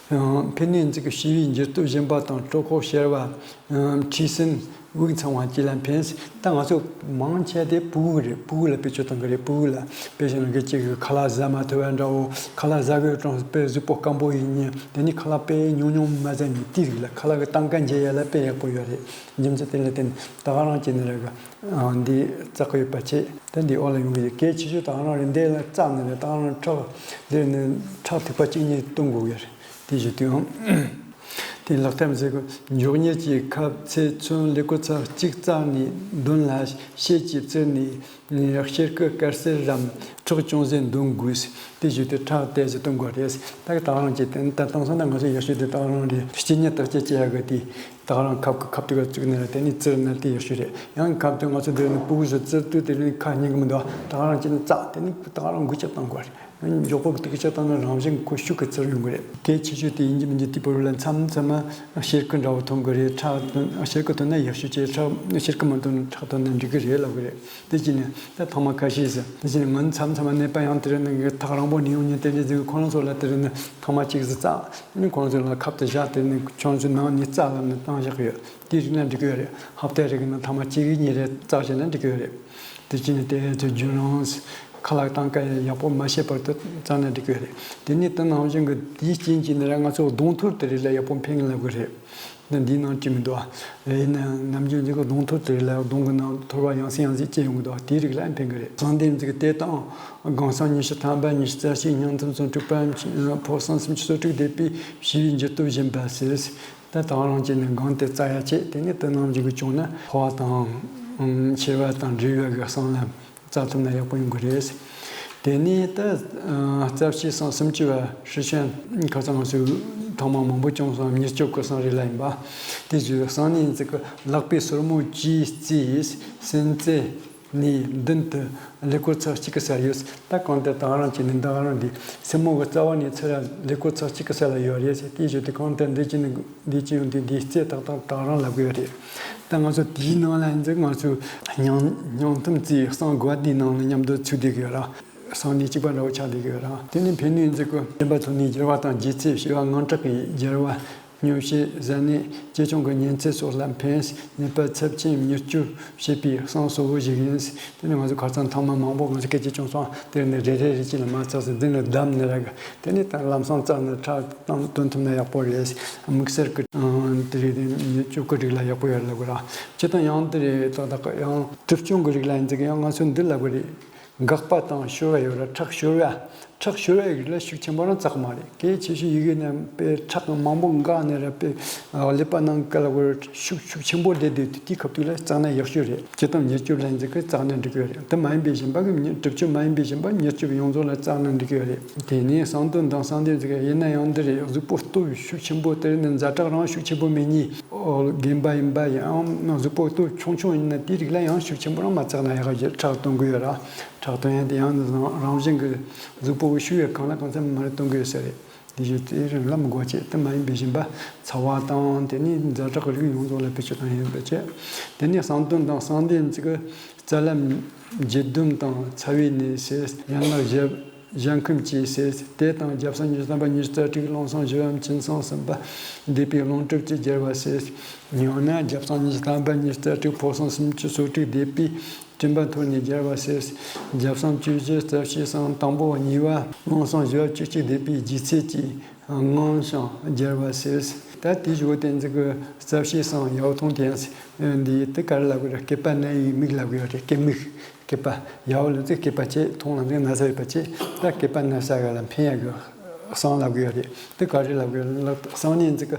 ཕན་གནོད་འཛིན་གྱི་ཤེས་པའི་འགྱུར་སྟོབས་སྦྱིན་པ་དང་གྲོད་ཁོག་གཤེར་བ། མཁྲིས་སྲིན་དབུགས་འཚང་བ་བཅས་ལ་ཕན། ད་ང་ཚོ་མང་ཆེ་དེ་ཕྲུ་གུ་རེད། ཕྲུ་གུ་ལ་བེད་སྤྱོད་གཏོང་གི་རེད། ཕྲུ་གུ་ལ་དཔེ་བཞག་ན་གི་ཅིག་གི་ཁ་ལག་ཟ་མ་ཐུབ་པ་འདྲ་བོ། ཁ་ལག་ཟ་དགོས་གྲོང་དཔེ་གཟུགས་པོ་སྐམ་པོ་ཡིན་ཉིན་དེ་ནི་ཁ་ལག་དཔེ་ཉུང་ཉུང་མ་ཟ་ཉིན་དེ་རིགས་ལ་ཁ་ལག་གི་ལྟ་འགའ་འཇལ་ཡ་ལ་དཔེ་ཡག་པོ་ཡོད་རེད། རྒྱུ་མཚན་དེ་ལ་བརྟེན་ད་ག་རང་བྱས་ནས་ར་གི་འདི་བཙག་གི་ཡོད་པ་བྱས། ད་འདི་འོག་ལ་ཡོང་གི་ཡོད། གལ་ཆེ་ཤོས་ད་ག་རང་རེད། འདི་ལ་བཙགས་ནས་རེད། ད་ག་རང་ཁྲག་འདིར་ནས་ཁྲག་ཐིགས་པ་གཅིག་གཉིས་གཏོང་དགོས་ཡོད་རེད། དེ་ཞུ་དུས་ཡང་དེ་ལག་ཐབས་མཛེས་གོ། མགྱོགས་མྱུར་གྱིས་ཁབ་ཚད་ཚོན་ལེ་ཀོ་ཚར་གཅིག་བཙགས་ནས་མདུན་ལ་ཤེལ་གྱིས་བཙིར་ནས་གཤེར་ཁུ་དཀར་སེར་རམ་ཁྲག་ཅུང་ཟད་འདོན་དགོས། དེ་ཞུ་དུས་ཁྲག་ཏོག་ཙམ་གཏོང་དགོས་རེད། ད་གི་ད་ག་རང་བྱས་ཏེ་ད་གཏོང་སོང་ན་ང་ཚོ་ཡག་ཤོས་དེ་ད་ག་རང་རེད། སྐྱེ་དངོས་བརྟག་དཔྱད་བྱེད་ཡག་གི་དེ། ད་ག་རང་ཁབ་ཀྱི་ཁབ་ཏུ་བཙུགས་ནས་ལ་དེ་ནས་བཙིར་ན་དེ་ཡག་ཤོས་རེད། ཡང་ཁབ་ཏུ་ང་ཚོ་འདིར་ནི་ཕྲུ་གུ་ཚོ་བཙིར་དུས་དེ་ནི་ཁ་སྙིང་གི་མི་འདུག་ད་ག་རང་བྱས་ནས་བཙགས་དེ་ནི་ད་ག་རང་འགུལ་སྐྱོད་གཏོང་དགོས་རེད། མགྱོགས་པོ་གི་དུག་ཆ་བཏང་ན་རང་བཞིན་ཁོ་ཤུགས་ཀྱིས་བཙིར་ཡོང་གི་རེད། གལ་ཆེ་ཤོས་དེ་ཡིན་གྱི་མིན་གྱི་དེ་བར་ལ་མཚམས་མཚམས་མ་གཤེར་ཁུ་འདྲ་བོ་ཐོན་གི་རེད། ཁྲག་གཤེར་ཁུ་ཐོན་ན་ཡག་ཤོས་ཀྱི། ཁྲག་གཤེར་ཁུ་མ་ཐོན་ན་ཁྲག་ཐོན་ན་འགྲིག་གི་རེད་ལབ་གི་རེད། དེ་བྱས་ནས་ད་ཐེངས་མ་ཁ་ཤས་ཟེར། དེ་བྱས་ནས་ང་མཚམས་མཚམས་མ་ནད་པ་ཡང་དེ་རིང་ནི་ཐག་རིང་པོ་ནས་ཡོང་མཁན་དེ་འདྲ་ཟིག་ཁོ་རང་ཚོ་ལ་དེ་རིང་ནི་ཐེངས་མ་གཅིག་ཟིག་བཙགས་ནི་ཁོ་རང་ཚོ་ལ་ཁབ་ཏུ་བཞག་དེ་ནི་ཁྱོད་ཚོའི་ནང་ནས་བཙགས་ལབ་ནས་བཏང་བཞག་གི་ཡོད། དེ་རིགས་ན་འགྲིག་གི་ཡོད་རེད། ཧབ་ཏ་རེ་གི་ནང་ཐེངས་མ་གཅིག་གཉིས་རེ་བཙགས་བྱས་ན་འགྲིག་གི་ཡོད་རེད། དེ་བྱས་ནས་དེ་ཚོ་རྒྱུན་རིང་ཁ་ལག་བཏང་ཀ་ཡག་པོ་མ་བྱས་བར་དུ་བཙགས་ན་འགྲིག་གི་ཡོད་རེད། དེ་ནས་དེ་ནང་བཞིན་གི་དེའི་རྐྱེན་གྱིས་ནི་ར་ང་ཚོ་གདོང་ཐུར་དེ་རིགས་ལ་ཡག་པོ་ཕན་གི་ལབ་གི་རེད། འདི་འདིའི་ནང་བྲིས་མི་འདུག་ཨ། ཡིན་ན་ནམ་རྒྱུན་འདི་གི་གདོང་ཐུར་དེ་རིགས་ལ་གདོང་གི་ནང་ཐོར་བ་ཡང་སེ་ཡང་སེ་སྐྱེ་ཡོང་གི་འདུག་ཨ། དེའི་རིགས་ལ་ཕན་གི་རེད། གསང་བདེ་མཛེས་དེ་དང་སྒང་གསང་ཉི་ཤུ་ཐམ་པ་ཉི་ཤུ་རྩ་གཅིག་སྙིང་ཐུམ་སུམ་ཅུ་དྲུག་པ་ཕོ་གསང་སུམ་ཅུ་སོ་དྲུག་འདེབས་པའི་ཞི་བའི་འགྱུར་སྟོབས་སྦྱིན་པ་ཟེར། ད་དང་རང་བྱས་ནས་སྒང་དེ་བཙག་ཡ་བྱེད། དེ་ནས་དེ་ནང་བཞིན་གྱི་བྱུང་ན་ཕོ་བ་དང་། ཨུམ། མཆེར་བ་དང་འབྲས་བུ་གི་གསང་ལམ་བཙག་ཐུབ་ན་ཡག་པོ་ཡོང་གི་རེད། དེ་ནས་ད་རྩ་བཤད་གསང་སུམ་ཅུ་པ་ཧྲི་ཤན་ཁ་སང་ང་ཚོས་ཐེངས་མ་མང་པོ་བྱུང་སོང་། མྱུར་སྐྱོབ་ཀྱི་གསང་རེད་ལ་ཡིན་པ། དེ་བཞིན་གསང་གནས་ཚིག་གི་ལག་པའི་སོར་མོ་བཅས་རྩིས་སེན་རྩེ་ནས་མདུན་དུ་ཀླད་ཀོར་ཚེག་གཅིག་གི་སར་ཡོད། ད་གང་ལྟར་ད་ག་རང་བྱས་ནས་ད་ག་རང་འདི་སེན་མོ་གི་རྩ་བ་ནས་ཚུར་ཀླད་ཀོར་ཚེག་གཅིག་གི་སར་ལ་ཡོད་རེད་ཟེར། དེ་བཞིན་དུ་གང་ལྟར་འདི་བྱས་ནས་འདི་བྱས་ཡོང་དུས་འདིའི་རྩེ་ཏག་ཏག་ད་ག་རང་ལབ་དགོས་རེད། ད་ང་ཚོ་དེའི་ནང་ལ་འཛིན་ང་ཚོ་སྙིང་སྙིང་ཐུམ་རྩེའི་གསང་དགོས་པ་དེའི་ནང་ལ་མཉམ་དུ་ཚུད་བསྡད་ཀྱི་ཡོད་ར། གསང་གནས་གཅིག་པ་འདྲ་བོ་ཆགས་བསྡད་ཀྱི་ཡོད་ར། དེ་ནས་ཕན་གནོད་འཛིན་གྱི་སྦྱིན་པ་འཚོ་གནས་སྦྱོར་བ་དང་རྒྱུ་ཚད་བྱེ་བ་དངངས་སྐྲག་གི་སྦྱོར་བ། སྨྱོ་བྱེད་ཟ་ནད་ཅི་བྱུང་གི་ཉེན་ཚད་སོགས་ལ་ཕན། ནད་པ་ཚབས་ཆེན་མྱུར་སྐྱོབ་བྱེད་པའི་གསང་གཙོ་བོ་ཞིག་ཡིན། དེ་ནས་ང་ཚོ་ཁ་སང་ཐེངས་མ་མང་པོ་ང་ཚོ་སྐད་ཆ་བྱུང་སོང་། དེ་ནས་རེ་རེ་རེ་གཅིག་ལ་མ་བཙགས་ཟེར་འདི་ནས་བསྡམས་ནས་ར་གི། དེ་ནས་ད་ལམ་སང་བཙགས་ནས་ཁྲག་བཏང་བཏོན་ཐུབ་ན་ཡག་པོ་རེད། དམིགས་བསལ་གྱི་དེ་རེད། དེ་ནས་མྱུར་སྐྱོབ་ཀྱི་རིགས་ལ་ཡག་པོ་ཡོད་ལབ་དགོས་ར། སྤྱིར་བཏང་ཡང་དེ་རེད། ཏག་ཏག་ཡང་གྲིབ་སྐྱོང་གི་རིགས་ལ་ཡིན་ཟེར་གི་ཡང་ང་ཚོ་འདི་ལབ་དགོས་རེད། འགག་པ་དང་ཤོར་བ་ཡོད་ར། ཁྲག་ཤོར་བ། ཁྲག་ཤོར་བའི་རིགས་ལ་ཤུགས་ཆེན་པོ་རང་བཙག་མ་རེད། གལ་ཆེ་ཤོས་ཡི་གེ་ནས་དཔེ་ཁྲག་མང་པོ་འགག་ནས་ར་དཔེ་ཀླད་པ་ནང་ག་ལ་གོ་ཤུགས་ཤུགས་ཆེན་པོ་བསྡད་དུས་དེ་དུས་སྐབས་དུས་ལ་བཙག་ན་ཡག་ཤོས་རེད། སྤྱིར་བཏང་མྱུར་སྐྱོབ་ལ་འཛིན་གི་བཙག་ན་འགྲིག་གི་རེད། དེ་མ་ཡིན་པའི་སྦྱིན་པ་གི་མྱུར་གྲིབ་སྐྱོབ་མ་ཡིན་པའི་སྦྱིན་པ་མྱུར་སྐྱོབ་ཡོངས་རྫོགས་ལ་བཙག་ན་འགྲིག་གི་རེད། དེ་ནས་གསང་སྟོན་དང་གསང་བདེ་འཛིན་གི་ཡིན་ན་ཡང་འདི་རེད། གཟུགས་པོ་སྟོབས་ཤུགས་ཆེན་པོ་དེ་ནི་ཛ་དྲག་རང་ཤུགས་ཆེན་པོ་མེད་ཉིད་རྒན་པ་ཡིན་པ་ཡང་གཟུགས་པོ་སྟོབས་ཆུང་ཆུང་ཡིན་ན་དེའི་རིགས་ལ་ཡང་ཤུགས་ཆེན་པོ་རང་མ་བཙག་ན་ཡག་གི། ཁྲག་གཏོང་གི་ཡོད་ར། ཁྲག་གཏོང་ཡ་དེ་ཡང་རང་རང་བཞིན་གྱི་གཟུགས་པོ་གི་ཤུགས་ཡོད་གང་ལ་གང་འཚམ་མ་རེད་གཏོང་གི་ཡོད་ས་རེད། དེ་བཞིན་དེ་རིང་ལ་མི་དགོས་ཆེད་དུ་མ་ཡིན་པའི་སྦྱིན་པ་ཚ་བ་དང་དེ་ནི་ཛ་དྲག་རིགས་ཡོངས་རྫོགས་ལ་བེད་སྤྱོད་བཏང་ཡོད་པ་བཅས། དེ་ནི་གསང་སྟོན་དང་གསང་བདེ་འཛིན་གི་རྩ་ལམ་འགྱེད་སྡོམ་དང་ཚ་བའི་ནད་སེལ། ཡན་ལག་ཞབས་ཞལ་འཁུམས་ཀྱིས་སེལ། དེ་དང་རྒྱབ་གསང་ཉི་ཤུ་ཐམ་པ་ཉི་ཤུ་རྩ་དྲུག་རླུང་གསང་ཞི་བའམ་གཅིན་གསང་གསུམ་པ་འདེབས་པའི་རླུང་གྲུབ་ཀྱིས་སྦྱར་བ་སེལ། ཡང་ན་རྒྱབ་གསང་ཉི་ཤུ་ཐམ་པ་ཉི་ཤུ་རྩ་དྲུག་ཕོ་གསང་སུམ་ཅུ་སོ་དྲུག་འདེབས་པའི་སྤྲིན་པ་འཐོར་ནས་སྦྱར་བ་སེལ། རྒྱབ་གསང་བཅུ་བཞི་རྩ་བཞི་གསང་དང་པོ་གཉིས་པ་རླུང་གསང་ཞི་བ་བཅུ་གཅིག་འདེབས་པའི་ལྗིད་ཚད་ཀྱིས་རྔམ་ཞིང་སྦྱར་བ་སེལ། ད་དེའི་འོག་དེ་འཛིན་གི་རྩ་བཤད་གསང་ཡག་ཐུང་དེ་འདི་དེ་ག་རེ་ལབ་དགོས་རེད། སྐེད་པ་ན་ཡི་མིག་ལབ་དགོས་རེད། སྐེད་མིག་སྐེད་པ་ཡག་ལ་ཚིག་སྐེད་པ་བྱས་ཐུང་ལ་ཚིག་ན་ས་ཡོད་པ་བྱས། ད་སྐེད་པ་ན་ས་ག་ལ་ཕན་ཡག་གི་གསང་ལབ་དགོས་རེད། དེ་ག་རེ་ལབ་དགོས་རེད། གསང་ནས་འཛིན་གི་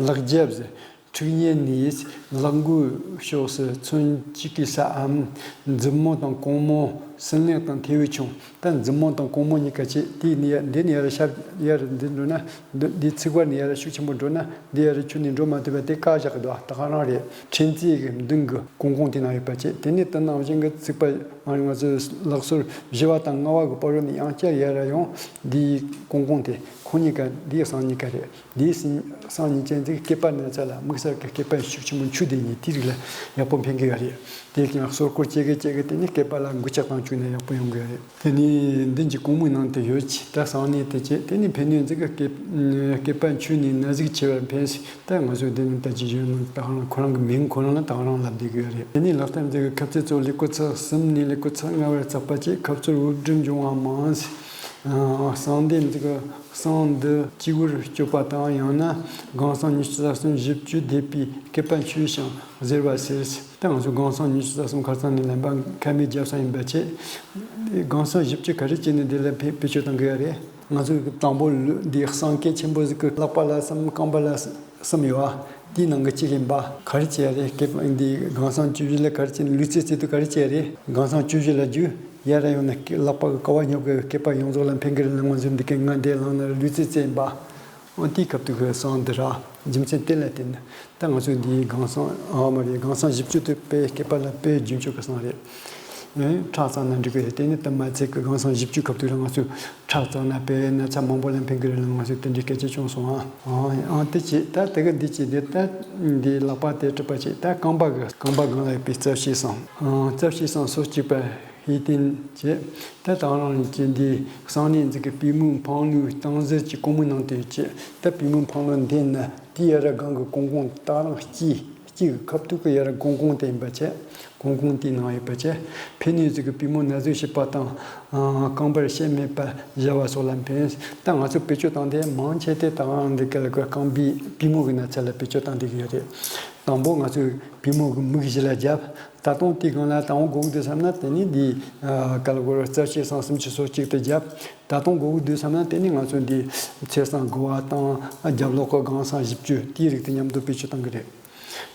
ལག་རྒྱབ་ཟེར། འཁྲུག་ཉེ་ནས་ལག་མགོའི་ཕྱོགས་སུ་ཚོན་གཅིག་གི་སའམ་མཛུབ་མོ་དང་གོང་མོ་ སྲིན་ལག་དང་ཐེ་བའི་ཆུང་། ད་མཛུབ་མོ་དང་གུང་མོ་གཉིས་ཀ་བྱས། དེ་ནས་ཡར་འདི་ནས་ཡར་ཤར་ཡར་འདི་འགྲོ་ན། འདི་འདི་ཚིགས་བར་ནས་ཡར་ཤུགས་ཆེན་པོ་འགྲོ་ན། འདི་ཡར་ཆུ་ནས་འགྲོ་མ་ཐུབ་པ་དེ་བཀག་བཞག་གི་འདུག་ད་ག་རང་རེད། ཕྲེང་མཛེས་ཀྱི་མདུན་གྱི་གུང་གུང་དེ་ན་ཡོད་པ་བྱས། དེ་ནས་དེ་ནང་བཞིན་གྱི་ཚིགས་པ་ང་ཚོའི་ལག་སོར་བཞི་བ་དང་ལྔ་བ་གི་བར་ནས་ཡང་བསྐྱར་ཡར་ཡོང་། འདིའི་གུང་གུང་དེ་ཁོ་གཉིས་ཀ་འདིའི་སང་གཉིས་ཀ་རེད། དེའི་སང་ཉིན་ཅན་ཚིག་སྐེད་པ་ན་ཚ་ལ་དམིགས་བསལ་གྱི་སྐེད་པ་ཤུགས་ཆེན་པོ་འཁྱུ་བསྡད་མཁན་དེ་རིགས་ལ་ཡག་པོ་ཕན་གི་ཡོད་རེད། དེ་ཀྱང་སོར་སྐོར་བྱེད་གི་བྱེད་གི་དེ་ནི་སྐེད་པ་ལ་འགུལ་སྐྱོད་བཏང་བཅུག་ན་ཡག་པོ་ཡོང་གི་ཡོད་རེད། དེ་ནི་མདུན་གྱི་གུང་མོའི་ནང་དུ་ཡོད་ཅིག་ད་སང་ཉིན་དེ་བྱས། དེ་ནི་ཕན་ནུས་ཚིག་གི་སྐེད་སྐེད་པ་འཁྱུ་ནས་ན་ཟུག་ཆེ་བར་ཕན་ཞིང་། ད་ང་ཚོས་འདི་ནི་ད་ཅི་ཡོད་ནང་ད་ཁོ་རང་ཁོ་རང་གི་མིང་ཁོ་རང་ལ་ད་ཁོ་རང་ལབ་བསྡད་གི་ཡོད་རེད། དེ་ནི་ལག་རྟགས་ཚིག་གི་ཁབ་རྩེ་གཙོ་ལེགས་པོ་ཚིག་གསུམ་ནས་ལེགས་པོ་ཚིག་ལྔ་བར་བརྩེགས་པ་བྱས། ཁབ་རྩོལ་དབུགས་སྒྲིབ་འབྱུང་བ་མང་ཞིང་། གསང་ལྡེམ་ཚིག་གི་གསང་འདི་གཅིག་པུར་གཅོད་པ་དང་། ཡང་ན་སྒང་གསང་ཉི་ཤུ་རྩ་གསུམ་བཞི་བཅུ་བསྡེབས་པའི་སྐེད་པ་འཁྱུ་ཞིང་གཟེར་བ་ཟེར། ད་ང་ཚོ་སྒང་གསང་ཉི་ཤུ་རྩ་གསུམ་ཁ་སང་ནས་ལེན་པ་ཁ་མིག་བརྒྱབ་ས་ཡིན་པ་བྱས། སྒང་གསང་བཞི་བཅུ་ག་རེ་བྱས་ནས་འདི་ལ་བེད་བེད་སྤྱོད་གཏང་གི་ཡོད་རེད། ང་ཚོ་གི་དང་པོ་ལུས་འདི་གསང་སྐེ་ཆེན་པོ་ཟིག་གི་ལག་པ་ལ་གསུམ། རྐང་པ་ལ་གསུམ་ཡོད་ཨ། དེའི་ནང་གི་གཅིག་ཡིན་པ། ག་རེ་བྱས་རེད། སྐེད་པ་འདི་སྒང་གསང་བཅུ་བཞི་ལ་ག་རེ་བྱས་ནས་ལུས་རྩལ་རྩེད་དུས་ག་རེ་བྱས་རེད། སྒང་གསང་བཅུ་བཞི་ལ་རྒྱུ། ཡར་ཡོང་ན་ལག་པ་གི་ཀ་བ་སྙོབ་གི་སྐེད་པ་ཡོངས་རྫོགས་ལ་ཕན་གི་རེད་ལ། ང་ཚོ་འདི་གའི་ང་འདི་ལངས་ན་ལུས་རྩལ་རྩེད་ཡིན་པ། འོ་དེའི་སྐབས་དུ་གི་གསང་འདི་ར། རྒྱུ་མཚན་དེ་ལ་བརྟེན་ནས། ད་ང་ཚོ་འདིའི་སྒང་གསང་ཨ་མ་རེད། སྒང་གསང་བཞི་བཅུ་དེ་དཔེ་སྐེད་པ་ལ་དཔེ་རྒྱུན་སྤྱོད་ཀྱི་གསང་རེད། ཨེ། ཁྲག་གཙང་ན་འགྲིག་གི་རེད། དེ་ནི་དེ་མ་ཚད་ཀྱི་སྒང་གསང་བཞི་བཅུ་སྐབས་དུ་ལ་ང་ཚོས་ཁྲག་གཙང་ན་དཔེ་ན་ཚ་མང་པོ་ལ་ཕན་གི་རེད་ལ། ང་ཚོས་དེ་འདྲའི་སྐད་ཆ་བྱུང་སོང་ཨ། ཨ་ཨ་དེ་བྱས། ད་དེ་གི་འདི་བྱས་འདི་ད་འདི་ལག་པ་དེ་གྲུབ་པ་བྱས། ད་རྐང་པ་གི་རྐང་པ་སྒང་ལ་ཡོད་པའི་རྩ་བཤད་གསང་། ཨ། རྩ་བཤད་གསང་སོ་གཅིག་པ། ཧེ་ཏིན་བྱས། ད་དེང་རང་བྱས་འདི་གསང་གནས་འཛིན་གྱི་པུས་མོ་འཕང་ལུས་སྟངས་གཟེར་གྱི་གོང་མའི་ནང་དུ་བྱས། ད་པུས་མོ་འཕང་ལུས་འདི་ན་དེའི་ཡར་སྒང་གི་གུང་གུང་ད་རང་དཀྱིལ་དཀྱིལ་གྱི་ཁབ་ཏུ་གི་ཡར་གུང་གུང་དེ་ཡིན་པ་བྱས། གུང་གུང་དེའི་ནང་ཡོད་པ་བྱས། ཕན་ནུས་འཛིན་གྱི་པུས་མོ་ན་ཟུག་ཞི་བ་དང་། ཨ། རྐང་པར་བཤལ་མེད་པར་གཞལ་བ་སོགས་ལ་ཕན། ད་ང་ཚོ་བེད་སྤྱོད་བཏང་དེ་མང་ཆེ་དེ་དེང་རང་འདི་ག་ལ་གི་རྐང་པའི་པུས་མོ་གི་ན་ཚ་ལ་བེད་སྤྱོད་བཏང་བསྡད་ཀྱི་ཡོད་རེད། དང་པོ་ང་ཚོས་པུས་མོ་གི་མིག་བཞི་ལ་བརྒྱབ། ད་དུང་དེའི་སྒང་ལ་དང་པོ་དགོས་ཀྱི་འདུག་བསམ་ན་དེ་ནི་འདི། ཨ། ག་ལ་གོ་ར་རྩ་བཤད་གསང་སུམ་ཅུ་སོ་གཅིག་དེ་བརྒྱབ། ད་དུང་དགོས་ཀྱི་འདུག་བསམ་ན་དེ་ནི་ང་ཚོ་འདི་ཚེས་གསང་དགུ་བ་དང་། ཨ། རྒྱབ་ལོགས་ཀྱི་སྒང་གསང་བཞི་བཅུ་དེའི་རིགས་དེ་མཉམ་དུ་བེད་སྤྱོད་གཏང་གི་རེད།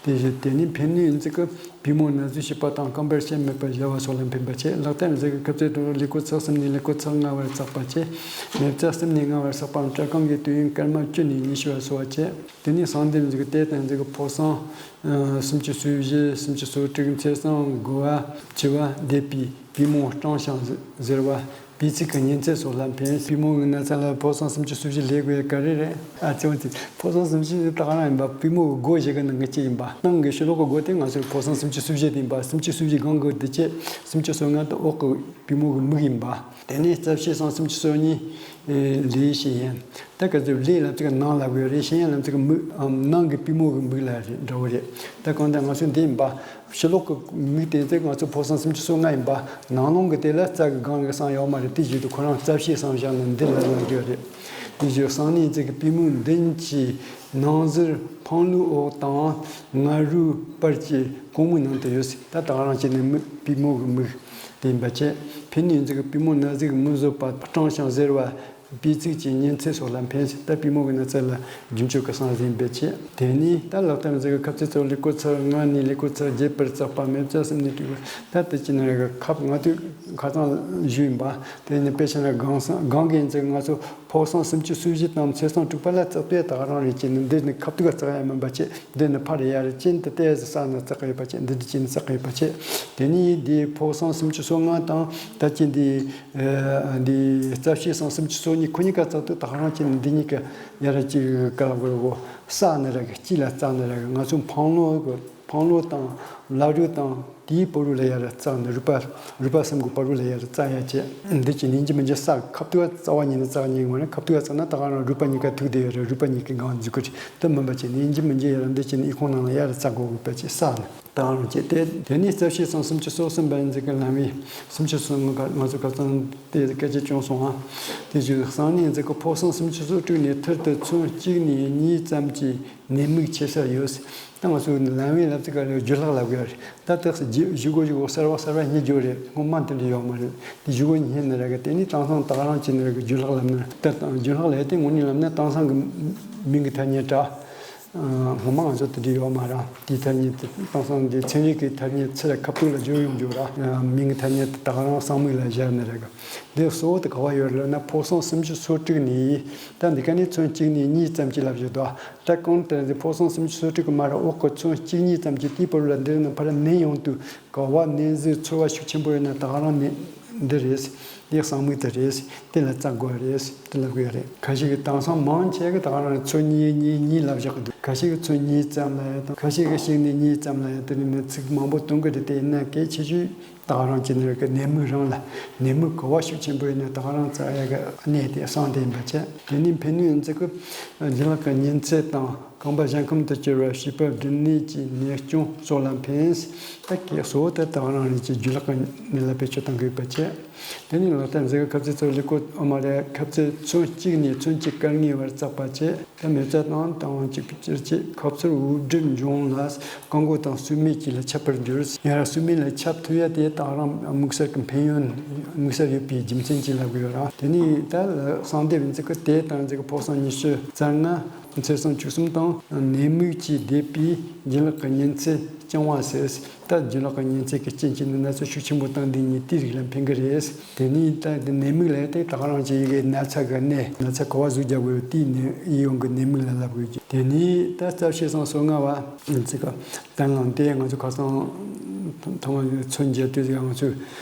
དེ་བཞིན་དེ་ནི་ཕན་ནུས་འཛིན་གྱི་པུས་མོ་ན་ཟུག་ཞི་བ་དང་། རྐང་པར་བཤལ་མེད་པར་གཞལ་བ་སོགས་ལ་ཕན་པ་བྱས། ལག་རྟགས་འཛིན་གྱི་ཁབ་རྩེ་དུ་ལུས་ཁུག་ཚེས་གསུམ་ནས་ལུས་ཁུག་ཚེས་ལྔ་བར་བརྩེགས་པ་བྱས། མེ་བཙའ་གསུམ་ནས་ལྔ་བར་བརྩེགས་པའམ་སྐྲ་རྐང་གི་དུས་ཡུན་སྐར་མ་བཅུ་ནས་ཉི་ཤུ་བར་སོ་བ་བྱས། དེ་ནས་གསང་ལྡེམ་འཛིན་གྱི་ལྟེ་དང་འཛིན་གྱི་ཕོ་གསང་། ཨ། སུམ་ཅུ་སོ་བཞི། སུམ་ཅུ་སོ་དྲུག། ཚེས་གསང་དགུ་བ་བཅུ་བ་བསྡེབས་པའི་པུས་མོ་སྐྲངས་ཤིང་གཟེར་བ། པུས་ཚིགས་ཀྱི་ཉིན་མཚན་སོགས་ལ་ཕན། པུས་མོ་གི་ན་ཚ་ལ་ཕོ་གསང་སུམ་ཅུ་སོ་བཞི་ལས་དགོས་ཡ་ག་རེ་རེད། ཨ། ཅི་བ་དེ་ཕོ་གསང་སུམ་ཅུ་སོ་བཞི་དེ་ད་ག་རང་ཡིན་པ། པུས་མོ་གི་སྒོ་བཞི་གི་ནང་གི་གཅིག་ཡིན་པ། ནང་གི་ཕྱི་ལོགས་ཀྱི་སྒོ་དེ་ང་ཚོའི་ཕོ་གསང་སུམ་ཅུ་སོ་བཞི་དེ་ཡིན་པ། སུམ་ཅུ་སོ་བཞི་སྒང་གི་དེ་བྱས། སུམ་ཅུ་སོ་ལྔ་དེ་འོག་གི་པུས་མོ་གི་མིག་ཡིན་པ། དེ་ནས་རྩ་བཤད་གསང་སུམ་ཅུ་སོ་གཉིས། ཨེ། ལས་ཤེས་ཡོན། ད་ག་ཚོད་ལས་ལབ་ཚིག་ནང་ལབ་དགོས་རེད། ཤེས་ཡོན་ལབ་ཚིག་མིག་ཨམ་ནང་གི་པུས་མོ་གི་མིག་ལ་རེད། འདྲ་བོ་རེད། ད་གང་ལྟར་ང་ཚོ་འདི་ཡིན་པ། ཕྱི་ལོགས་ཀྱི་མིག་དེ་ཚོ་ང་ཚོ་ཕོ་གསང་སུམ་ཅུ་སོ་ལྔ་ཡིན་པ། ནང་ལོགས་ཀྱི་དེ་ལ་རྩ་གི་སྒང་གི་གསང་ཡོད་མ་རེད། དེ་བཞིན་དུ་ཁོ་རང་རྩ་བཤད་གསང་བཞག་ནས་འདི་ལ་ལབ་དགོས་རེད། དེ་བཞིན་གསང་གནས་འཛིན་གྱི་པུས་མོ་མདུན་གྱི་ནང་གཟེར་འཕང་ལུས་འོག་དང་། ང་རོའི་བར་གྱི་གོང་མའི་ནང་དུ་ཡོད་ཟེར། ད་ད་ག་རང་བྱས་ནས་མིག་པུས་མོ་གི་མིག་དེ་ཡིན་པ་བྱས། ཕན་ནུས་འཛིན་གྱི་པུས་མོ་ན་ཟུག་མི་བཟོད་པ། སྐྲངས་ཤིང་གཟེར་བ། པུས་ཚིགས་ཀྱི་ཉིན་མཚན་སོགས་ལ་ཕན་ཟེར། ད་པུས་མོ་གི་ན་ཚ་ལ་རྒྱུན་སྤྱོད་ཀྱི་གསང་ཟིན་པའི་ཆེད། དེ་ནས་ད་ལག་རྟགས་འཛིན་གྱི་ཁབ་རྩེ་གཙོ་ལུས་ཁུག་ཚེས་ལྔ་ནས་ལུས་ཁུག་ཚེས་བརྒྱད་བར་བརྩེགས་པ། མེ་བཙའ་གསུམ་ནས་དྲུག་བར། ད་དེ་ཅི་ནས་རེད་གི་ཁབ་ང་ཚོས་ཁ་སང་ཞུས་ཡིན་པ། དེ་ནས་དཔེ་ཆ་ན་སྒང་གསང་སྒང་གི་འཛིན་ང་ཚོ་ཕོ་གསང་སུམ་ཅུ་སོ་བཞི་དང་ཚེས་གསང་དྲུག་པ་ལ་བརྩེགས་པས་ད་ག་རང་རེད་ཅེས་ནི། འདི་ནི་ཁབ་ཏུ་ག་བརྩེགས་ཡ་མིན་པ་ཆེ། འདི་ནི་ཕར་ཡར་ཅན་དུ་ཏོག་ཙམ་བསགས་ནས་བརྩེགས་ཡོད་པ་བྱས། འདི་འདྲ་བྱས་ནས་བརྩེགས་ཡོད་པ་བྱས། དེ་ནས་འདིའི་ཕོ་གསང་སུམ་ཅུ་སོ་ལྔ་དང་ད་ཅི་འདི་ཨ་འདི་རྩ་བཤད་གསང་སུམ་ཅུ་སོ་གཉིས། ཁོ་གཉིས་ཀ་བརྩེགས་དུས་ད་ག་རང་བྱས་ནས་འདི་གཉིས་ཀ་ཡར་གཅིག་ག་ལ་གོ་ར་གོ་བསགས་ནི་ར་གི། གཅིག་ལ་བརྩེགས་ནི་ར་གི། ང་ཚོ་འཕང་ལོ་གི་འཕང་ལོ་དང་ལག་རུས་དང་དེའི་བར་དུ་ལ་ཡར་བརྩེགས་ནས། རུས་པ་རུས་པ་གསུམ་གྱི་བར་དུ་ལ་ཡར་བརྩེགས་ཡ་བྱས། འདི་ཅི་ནས་ཡིན་གཅིག་མིན་གཅིག་བསགས། ཁབ་ཏུ་ག་རྩ་བ་ཉིད་ནས་བརྩེགས་ཉན་དགོས་ན། ཁབ་ཏུ་ག་བརྩེགས་ན་ད་ག་རང་རུས་པ་གཉིས་ཀ་ཐུག་བསྡད་ཡོད་རེད། རུས་པ་གཉིས་ཀའི་སྒང་འཛུལ་གི་རེད། དེ་མིན་པ་བྱས་ནས་ཡིན་གཅིག་མིན་གཅིག་ཡར་འདི་བྱས་ནས་ཨི་ཁུང་ནང་ལ་ཡར་བརྩེགས་དགོས་པ་བྱས། བསགས་ནས་ད་ག་རང་བྱས་ཏེ། དེ་ནས་རྩ་བཤད་གསང་སུམ་ཅུ་སོ་གསུམ་པ་འཛིན་གྱི་ལམ་བས་སུམ་ཅུ་སོ་ལྔ་ག་ང་ཚོ་ཁ་སང་དེ་སྐད་ཆ་བྱུང་སོང་ང་། དེ་བཞིན་གསང་གནས་འཛིན་གྱི་ཕོ་གསང་སུམ་ཅུ་སོ་དྲུག་ནས་ཐུར་དུ་ཚོན་གཅིག་ནས་གཉིས་ཙམ་གྱི་ནད་མུག་ཆེ་ས་ཡོད། ད་ང་ཚོའི་ལམ་བས་ལབ་ཚིག་ག་རེ་རྒྱུ་ལྷག་ལབ་དགོས་རེད། ད་ལྟ་བཞི་བཞི་གོ་བཞི་གོ་གསར་བ་གསར་བ་རྙེད་རྒྱུ་རེད། སྔོན་མ་དེ་འདྲ་ཡོད་མ་རེད། དེ་བཞི་གོ་རྙེད་ནི་ར་གི། དེ་ནི་དེང་སང་ད་ག་རང་བྱས་ནི་ར་གི་རྒྱུ་ལྷག་ལབ་ན། ད་རྒྱུ་ལྷག་ལབ་དེ་དངོས་གནས་ལབ་ན་དེང་སང་གི་མིང་གི་ཐ་སྙད་འདྲ། སྔོན་མ་ང་ཚོ་དེ་འདྲ་ཡོད་མ་རེད། དེའི་ཐ་སྙད་དེ་དེང་སང་འདི་ཚན་རིག་གི་ཐ་སྙད་ཚུར་ཁ་ཐུག་ལ་བསྒྱུར་ཡོང་རྒྱུ་རེད། མིང་གི་ཐ་སྙད་དེ་ད་ག་རང་གསང་མིག་ལ་སྦྱར་ནི་རེད། འདི་གཙོ་བོ་དེ་ག་བ་ཡོད་ལབ་ན་ཕོ་གསུམ་སུམ་ཅུ་སོ་དྲུག་ནས། ད་འདི་ག་ནས་ཚོན་གཅིག་ནས་གཉིས་ཙམ་གྱི་ལབ་བཞག་འདུག་ད་གང་ལྟར་འདི་ཕོ་གསུམ་སུམ་ཅུ་སོ་དྲུག་གི་མ་ར་འོག་གི་ཚོན་གཅིག་གཉིས་ཙམ་གྱི་དེའི་བར་ལ་འདིར་ནི་ཕར་ནན་ཡོང་དུས་ག་བ་ནན་ཟིག་ཚོར་བ་ཤུགས་ཆེན་པོ་ཡོད་ན་ད་ག་རང་ནི་འདི་རེད། འདི་གསང་མིག་དེ་རེད། དེ་ལ་བཙག་དགོས་རེད། དེ་ལབ་དགོས་རེད། ཁ་ཤས་ཀྱིས་དེང་སང་མང་ཆེ་གི་ད་ག་རང་ཚོན་གཉིས་གཉིས་གཉིས་ལབ་བཞག་གི་འདུག་ཁ་ཤས་ཀྱིས་ཚོན་གཉིས་ཙམ་ལབ་ཡ་དང་ཁ་ཤས་ཀྱིས་གཅིག་ནས་གཉིས་ཙམ་ལབ་ཡ་དེ་ནི་ཚིག་མང་པོ་གཏོང་གི་རེད། དེ་ཡིན་ན་གལ་ཆེ་ཤོས་ད་ག་རང་གཅིག་ནི་རེད་གི་ནན་མིག་རང་ལ། ནན་མིག་ག་བ་ཤུགས་ཆེན་པོ་ཡིན་ན་ད་ག་རང་བཙག་ཡ་གི་གནས་དེ་གསང་དེ་ཡིན་པ་བྱས། དེ་ནི་ཕན་ནུས་ཡིན་ཚིག་གི་རྒྱུ་ལག་གི་ཉིན་ཚད་དང་རྐང་པ་གཞན་ཁམས་དུ་གྱུར་བ་བྱིས་པ་སྦྲིད་ནད་ཀྱི་ནད་སྐྱོན་སོགས་ལ་ཕན། ད་གི་གཙོ་བོ་དེ་ད་ག་རང་རེད་ཀྱི་རྒྱུ་ལག་གི་ནད་ལ་བེད་སྤྱོད་གཏང་གི་ཡོད་པ་བྱས། དེ་ནི་ལག་རྟགས་འཛིན་གི་ཁ་ཚིག་ཚོ་ལི་ཀོ་ཨོ་མ་རེད། ཁ་ཚིག་ཚོན་གཅིག་ནས་ཚོན་གཅིག་སྐར་ལྔའི་བར་བཙག་པ་བྱས། ད་མེ་བཙའ་དང་དང་གཅིག་པའི་ཕྱིར་བྱས། ཁ་ཚུར་དབུགས་འགྲིབ་འབྱུང་ལ་རྐང་མགོ་དང་སུན་མེད་ཀྱི་ལ་ཁྱབ་པར་འགྱུར། ཡང་སུན་མེད་ལ་ཁྱབ་ཐུབ་ཡ་དེ་ད་ག་རང་དམིགས་བསལ་གྱི་ཕན་ཡོན་དམིགས་བསལ་ཡོད་པའི་རྒྱུ་མཚན་གྱིས་ལབ་དགོས་ཡོད་ར། དེ་ནི་ད་གསང་དེབ་འཛིན་གི་དེ་དང་འཛིན་གི་ཕོ་གསུམ་ཉི་ཤུ་རྩ་ལྔ། ཚེས་གསུམ་བཅུ་གསུམ་དང་ནད་མུག་གིས་བསྡེབས་པའི་རྒྱུ་ལག་གི་ཉིན་ཚད་རྐྱང་བ་ཟེར། ད་རྒྱུ་ལག་གི་ཉིན་ཚད་ཀྱི་རྐྱེན་གྱིས་ནི་ན་ཚ་ཤུགས་ཆེན་པོ་བཏང་དུས་ནི་དེའི་རིགས་ལ་ཕན་གི་རེད། དེ་ནས་ད་དེ་ནད་མུག་ལབ་དེ་ད་ག་རང་གཅིག་གི་ན་ཚ་གི་ནད་ན་ཚ་ག་བ་ཟུག་རྒྱག་དགོས་དེའི་ནད་ཡིད་འོང་གི་ནད་མུག་ལ་ལབ་དགོས་ཀྱི། དེ་ནས་ད་རྩ་བཤད་སང་སོ་ལྔ་བ་ཚིག་གི་བརྟན་ལམ་དེ་ང་ཚོ་ཁ་སང་ཐོག་མ་ཚོན་རྒྱག་དུས་ང་ཚོས།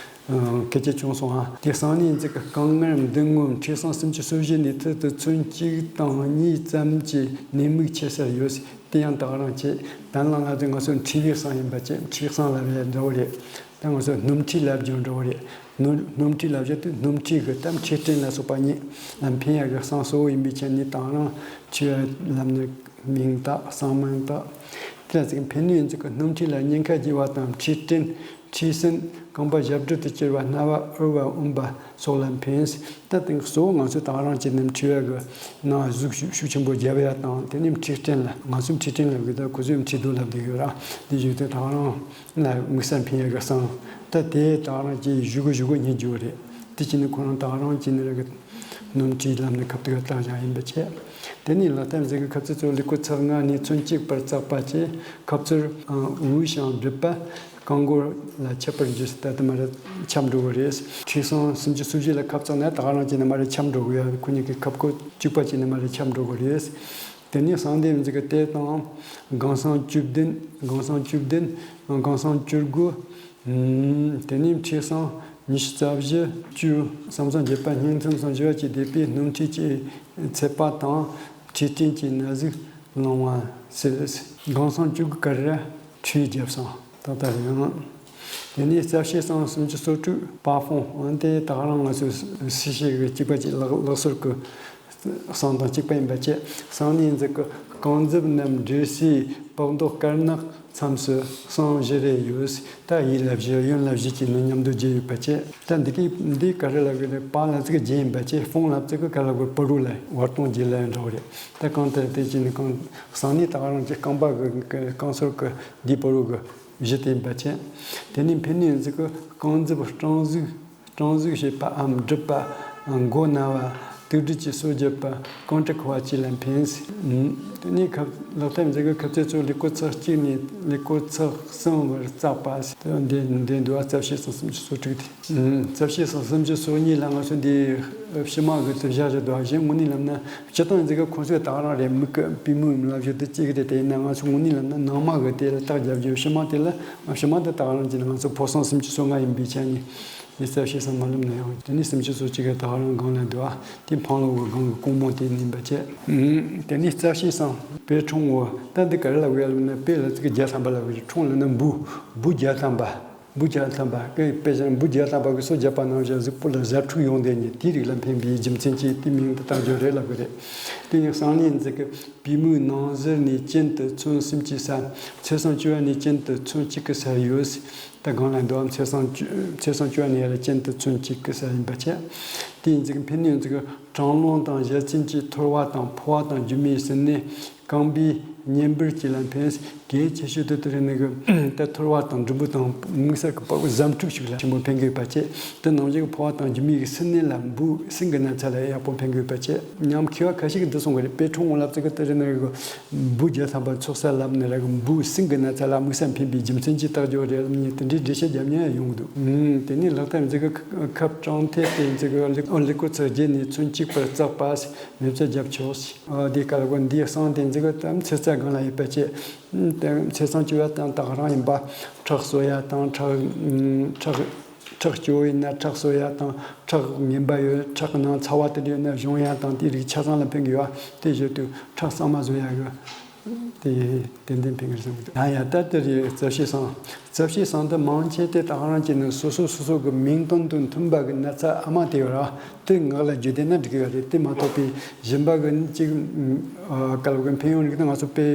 སྐད་ཆ་བྱུང་སོང་ཨ། དེ་གསང་ནས་འཛིན་གི་རྐང་ངར་མདུན་ངོས་མཁྲིས་གསང་སུམ་ཅུ་སོ་བཞི་ནས་ཐུར་དུ་ཚོན་གཅིག་དང་གཉིས་ཙམ་གྱི་ནད་མུག་ཆེ་སར་ཡོད། དེ་ཡང་ད་ག་རང་བྱེད། དན་ལ་ང་ཚོས་ང་ཚོ་མཁྲིས་པའི་གསང་ཡིན་པ་བྱེད། མཁྲིས་གསང་ལབ་ཡ་འདྲ་བོ་རེད། ད་ང་ཚོས་སྣུམ་མཁྲིས་ལབ་ཀྱང་འདྲ་བོ་རེད། སྣུམ་སྣུམ་མཁྲིས་ལབ་ཡ་དེ་སྣུམ་མཁྲིས་གི་ད་མཁྲིས་སྐྲན་ལ་སོགས་པ་ཉིད་ལ་ཕན་ཡ་གི་གསང་གཙོ་བོ་ཡིན་པའི་ཆ་ནས་ད་ག་རང་མཁྲིས་པ་ལབ་ནས་མིང་བཏགས་གསང་མིང་བཏགས། དེ་ལ་ཚིག་ཕན་ནུས་ཡིན་ཚིག་གི་སྣུམ་མཁྲིས་ལ་གཉན་ཁ་རྒྱས་པ་དང་མཁྲིས་སྐྲན། མཁྲིས་སྲིན། རྐང་པ་ཞབས་བྲོ་དུ་གྱུར་བ། སྣ་བ་འུར་བ་འོན་པ་སོགས་ལ་ཕན། ད་དེང་གཙོ་བོ་ང་ཚོ་ད་ག་རང་བྱས་ནས་མཁྲིས་པ་གི་ནང་ཟུག་ཤུགས་ཤུགས་ཆེན་པོ་རྒྱབ་ཡ་དང་དེ་ནས་མཁྲིས་སྐྲན་ལ་ང་ཚོ་མཁྲིས་སྐྲན་ལབ་གི་ད་ཁོ་ཚོས་མཁྲིས་རྡོ་ལབ་བསྡད་ཡོད་ར། དེ་བཞིན་དུ་ད་ག་རང་ལ་དམིགས་བསལ་ཕན་ཡ་གི་གསང་། ད་དེ་ད་ག་རང་བྱས་བཞུགས་གི་བཞུགས་གི་ཉིན་རྒྱུ་རེད། དེ་བྱས་ནས་ཁོ་རང་ད་ག་རང་བྱས་ནས་ར་གི་སྣུམ་མཁྲིས་ལམ་ནས་ཁབ་ཏུ་བཏང་བཞག་ཡིན་པ་བྱས། དེ་ནས་ལག་རྟགས་འཛིན་གི་ཁབ་ཚིག་གཙོ་ལུས་པོ་ཚག་ལྔ་ནས་ཚོན་གཅིག་བར་བཙག་པ་བྱས། ཁབ་ཚུར་དབུགས་ཤིང་སྒྲིབ་པ། རྐང་མགོ་ལ་ཁྱབ་པར་འགྱུར་ཟེར། ད་དེ་མ་རེད་ཁྱབ་འགྲོ་གི་རེད། མཁྲིས་གསང་སུམ་ཅུ་སོ་བཞི་ལ་ཁབ་བཙག་ན་ད་ག་རང་བྱས་ནས་མ་རེད་ཁྱབ་འགྲོ་གི་ཡ། ཁོ་གཉིས་ཀྱི་ཁབ་ཁོ་གཅིག་པ་བྱས་ནས་མ་རེད་ཁྱབ་འགྲོ་གི་རེད། དེ་ནས་གསང་དེ་འཛིན་གི་དེ་དང་། སྒང་གསང་བཅུ་བདུན། སྒང་གསང་བཅུ་བདུན། སྒང་གསང་བཅུ་དགུ། དེ་ནས་མཁྲིས་གསང་ཉི་ཤུ་རྩ་བཞི། བཅུ། ས་མཚམས་བརྒྱད་པ་སྙིང་ཐུམ་སོགས་བཞི་བ་བཅས་བསྡེབས་པའི་སྣུམ་མཁྲིས་ཀྱི་ཚད་པ་དང་། མཁྲིས་སྐྲན་གྱི་ན་ཟུག་སློང་བ་ཟེར། སྒང་གསང་བཅུ་དགུ་ཀ་ར་མཁྲིས་རྒྱབ་གསང་ཏག་ཏག་ཡང་། དེ་ནས་རྩ་བཤད་གསང་སུམ་ཅུ་སོ་དྲུག་པ་ཕོང་འོན་ཏེ་ད་ག་རང་ང་ཚོས་སི་ཤེ་གི་གཅིག་པ་གཅིག་ལག་ལག་སོར་གི་གསང་དང་གཅིག་པ་ཡིན་པ་བཅས། གསང་ནས་འཛིན་གི་རྐང་མཛུབ་རྣམས་འབྲེལ་སའི་པགས་མདོག་དཀར་ནག་མཚམས་སུ་གསང་བཞི་རེ་ཡོད། ད་ཡིད་ལ་བཞི་གཡོན་ལ་བཞི་གྱི་ནི་མཉམ་དུ་བརྒྱད་ཡོད་པ་བཅས། ད་འདི་གི་འདི་ག་རེ་ལབ་གི་རེད། པ་ལ་ཚིག་བརྒྱད་ཡིན་པ་བཅས། ཕོང་ལ་ཚིག་གི་ག་ལ་གོ་པ་རུ་ལ་བར་སྟོང་བརྒྱད་ལ་ཡང་འདྲ་བོ་རེད། ད་གང་ལྟར་དེ་བཞིན་གང་གསང་ནས་ད་ག་རང་གི་རྐང་པ་གི་རྐང་སོར་གི་འདི་པ་རུ་གི་བཞི་དེ་ཡིན་པ་བཅས། དེ་ནས་ཕན་ནུས་ཡིན་ཚིག་གི་རྐང་མཛུབ་སྤྲང་གཟུགས། སྤྲང་གཟུགས་བྱེད་པའམ་སྒྲུབ་པ། མགོ་ན་བ། དུག་སྦྲུལ་གྱི་སོ་བརྒྱབ་པ། རྐང་དྲི་ཁུ་བ་བཅས་ལ་ཕན། དེ་ནས་ཁབ་ལག་རྟགས་འཛིན་གི་ཁབ་ཚིག་གཙོ་ལུས་པོ་ཚེག་གཅིག་ནས་ལུས་པོ་ཚེག་གསུམ་བར་བཙག་པ། འདི་འདི་འདུག་རྩ་བཤད་གསང་སུམ་ཅུ་སོ་དྲུག་དེ། རྩ་བཤད་གསང་སུམ་ཅུ་སོ་གཉིས་ལ་ང་ཚོ་འདི་ཕྱི་མ་གི་དེ་བཞག་བཞག་འདུག་གཞན་དངོས་གནས་ལབ་ན་སྤྱིར་བཏང་འཛིན་གི་ཁོང་ཚོས་ད་ག་རང་རེད། མིག་གི་པུས་མོའི་ལབ་རྒྱུ་དེ་གཅིག་རེད། དེ་ཡིན་ན་ང་ཚོ་དངོས་གནས་ལབ་ན་ནང་མ་གི་དེ་ལ་རྟགས་རྒྱབ་རྒྱུ་ཕྱི་མ་དེ་ལ་ཕྱི་མ་དེ་ད་ག་རང་གྱི་ང་ཚོ་ཕོ་གསང་སུམ་ཅུ་སོ་ལྔ་ཡིན་པའི་ཆ་ནས། དེ་རྩ་བཤད་གསང་མ་ལམ་ན་ཡང་དེ་ནས་སུམ་ཅུ་སོ་གཅིག་གི་ད་ག་རང་སྒང་ལ་འདུག་ཨ། དེ་འཕང་ལོ་གི་སྒང་གི་ཀོང་མོ་དེ་ཡིན་པ་བྱས། དེ་ནས་རྩ་བཤད་གསང་དཔེ་ཁྲོང་བོ། ད་འདི་ག་རེ་ལབ་ཡ་ལབ་ན་དཔེ་ལ་ཚིག་བརྒྱ་ཐམ་པ་ལབ་ཡ། ཁྲོང་ལབ་ན་འབུ། འབུ་བརྒྱ་ཐམ་པ། འབུ་བརྒྱ་ཐམ་པ་གི་དཔེ་ཆ་འབུ་བརྒྱ་ཐམ་པ་གི་སོ་བརྒྱབ་པ་ནང་བཞིན་གཟུགས་པོ་ལ་ཟ་འཕྲུག་ཡོང་དེ་ཉིད་དེའི་རིགས་ལ་ཕན་པའི་རྒྱུ་མཚན་གྱིས་དེ་མིང་དུ་བཏགས་རྒྱུ་རེད་ལབ་གི་རེད། དེ་ཡང་གསང་ནས་འཛིན་གི་པུས་མོའི་ནང་ཟུར་ནས་གྱེན་དུ་ཚོན་གསུམ་གྱི་ས། ཚེས་གསུམ་བཅུ་བ་ནས་གྱེན་དུ་ཚོན་གཅིག་གི་ས་ཡོད། ད་སྒང་ལ་འདུག་ཨམ། ཚེས་གསུམ་བཅུ་ཚེས་གསུམ་བཅུ་བ་ནས་ཡར་གྱེན་དུ་ཚོན་གཅིག་གི་ས་ཡིན་པ་བྱས། དེ་ཡིན་ཚིག་ཕན་ནུས་ཡིན་ཚིག་གྲང་རླུང་དང་ཞལ་ཚིམ་གྱི་ཐོར་བ་དང་ཕོ་བ་དང་རྒྱུ་མའི་སྲིན་ནད། རྐང་པའི་གཉེན་འབུར་བཅས་ལ་ཕན། གལ་ཆེ་ཤོས་དེ་དེ་རེད། ནི་གི་ད་ཐོར་བ་དང་འགྲུམ་བུ་དང་དམིགས་བསལ་གྱི་པགས་པ་ཟ་འཕྲུག་ཞིག་ལ་ཆེན་པོ་ཕན་གི་ཡོད་པ་བྱས། དེ་ནང་བཞིན་གྱི་ཕོ་བ་དང་རྒྱུ་མའི་གི་སྲིན་ནད་ལ་འབུ་སྲིན་གྱི་ན་ཚ་ལ་ཡག་པོ་ཕན་གི་ཡོད་པ་བྱས། ཉམས་མཁས་པ་ཁ་ཤས་ཀྱིས་འདི་ གསུང་གི་རེད། དཔེ་ཁྲིད་སྔོན་ལ་ཙི་གི་དེ་རེད་ན་གི་འབུ་བརྒྱ་ཐམ་པ་ཚོགས་ས་ལབ་ནི་ར་གི་འབུ་སྲིན་གི་ན་ཚ་ལ་དམིགས་བསལ་ཕན་པའི་རྒྱུ་མཚན་ཅིག་བརྟག་རྒྱུ་རེད་ལབ་ནི་དེ་འདྲའི་འགྲེལ་བཤད་རྒྱབ་མཁན་ཡང་ཡོང་གི་འདུག་ཨུམ། དེ་ནས་ལྷག་ལྟར་ཙི་གི་ཁབ་གྲང་ཐལ་དེ་ཙི་གི་ལི་ལི་ཀོ་ཚི་བརྒྱད་ནས་ཚོན་གཅིག་བར་བཙགས་པ་མེ་བཙའ་རྒྱབ་ཆོག་ཟེར། ཨ་དེ་ག་ལ་གོ་འདིའི་གསང་དེ་ཙི་གི་ད་མཚེར་རྩྭ་སྒང་ལ་ཡོད་པ་བཅས་དེ་མཚེར་གསང་བཅུ་བ་དང་དག་རང་ཡིན་པ། ཁྲག་གསོ་ཡ་དང་ཁྲག་ཁྲག་ཁྲག་སྐྱོ་བོ་ཡིན་ན་ཁྲག་གསོ་ཡ་དང་། ཁྲག་ངན་པ་ཡོད། ཁྲག་ནང་ཚ་བ་དེ་འདྲ་ཡོད་ན་གཞུང་ཡ་དང་དེའི་རིགས་ཆ་ཚང་ལ་ཕན་གི་ཡོད། དེ་བཞིན་དུ་ཁྲག་གཙང་མ་བཟོ་ཡ་གི་དེ་ཏན་ཏན་ཕན་གི་རེད་བསམ་གི་འདུག་ཡང་ཡང་ད་དེ་རེད། རྩ་བཤད་གསང་། རྩ་བཤད་གསང་དུ་མང་ཆེ་དེ་ད་ག་རང་བྱས་ནས་སོ་སོ་སོ་སོ་གི་མིང་དོན་དང་མཐུན་པ་གི་ན་ཚ་ཨ་མ་དེ་ཡོད་ར། དེ་ངག་ལ་བརྗོད་བསྡད་ན་འགྲིག་གི་ཡོད་རེད། དེ་མ་གཏོགས་པའི་གཞན་པ་གི་གཅིག་ཨ་ག་ལ་གི་ཕན་ཡོན་རིགས་དེ་ང་ཚོ་དཔེ་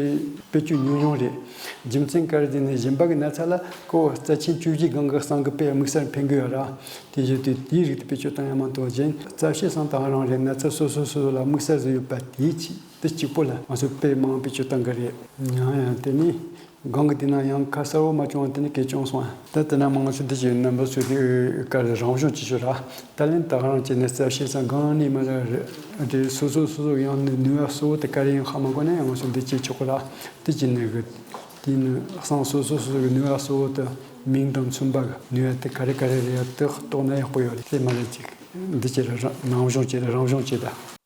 དཔེ་བཅུ་ཉུང་ཉུང་རེད། རྒྱུ་མཚན་ག་རེ་ཟེར་ན་གཞན་པ་གི་ན་ཚ་ལ་ཁོ་རྩ་ཆེན་བཅུ་བཞི་སྒང་གི་གསང་གི་དཔེ་དམིགས་བསལ་ཕན་གི་ཡོད་ར། དེ་བཞིན་དུ་དེའི་རིགས་དེ་བེད་སྤྱོད་བཏང་ཡ་མ་གཏོགས་གཞན་རྩ་བཤད་གསང་དང་རང་རེད། ན་ཚ་སོ་སོ་སོ་སོ་ལ་དམིགས་བསལ་ཟིག་ཡོད་པ་དེའི་ཆེད་དུ་གཅིག་པོ་ལ་ང་ཚོས་དཔེ་མང་བེད་སྤྱོད་བཏང་གི་རེད། ཡང་ཡང་དེ་ནི་སྒང་གི་དེ་ན་ཡང་ཁ་གསལ་བོ་མ་བྱུང་བ་དེ་ནི་གལ་བྱུང་སོང་། ད་དེ་ན་མང་ཚོགས་འདི་ཀྱི་རྣམ་པ་ཚོས་དེ་ག་རེ་རང་སྦྱོང་བྱེད་ཤོག་ར། ད་ལན་ད་ག་རང་བྱས་ནས་རྩ་བཤད་གསང་སྒང་ནས་མ་ར་རེད། སོ་སོ་སོ་སོ་ཡང་ནི་ནུས་པ་གཙོ་བོ་དེ་ག་རེ་ཡིན་ཧ་མ་གོ་ན་ཡང་ང་ཚོ་འདི་བྱེད་ཆོག་གི་ར། དེ་བྱས་ནས་གི་དེ་ནི་གསང་སོ་སོ་སོ་སོ་གི་ནུས་པ་གཙོ་བོ་དེ་མིང་དང་མཚུངས་པ་གི་ནུས་པ་དེ་ག་རེ་ག་རེ་རེད་དེ་རྟོགས་ན་ཡག་པོ་ཡོད་རེད། དེ་མ་རེད་ཅིག་འདི་བྱས་ར་རང་སྦྱོང་བྱས་ར་རང་སྦྱོང་བྱས་ད།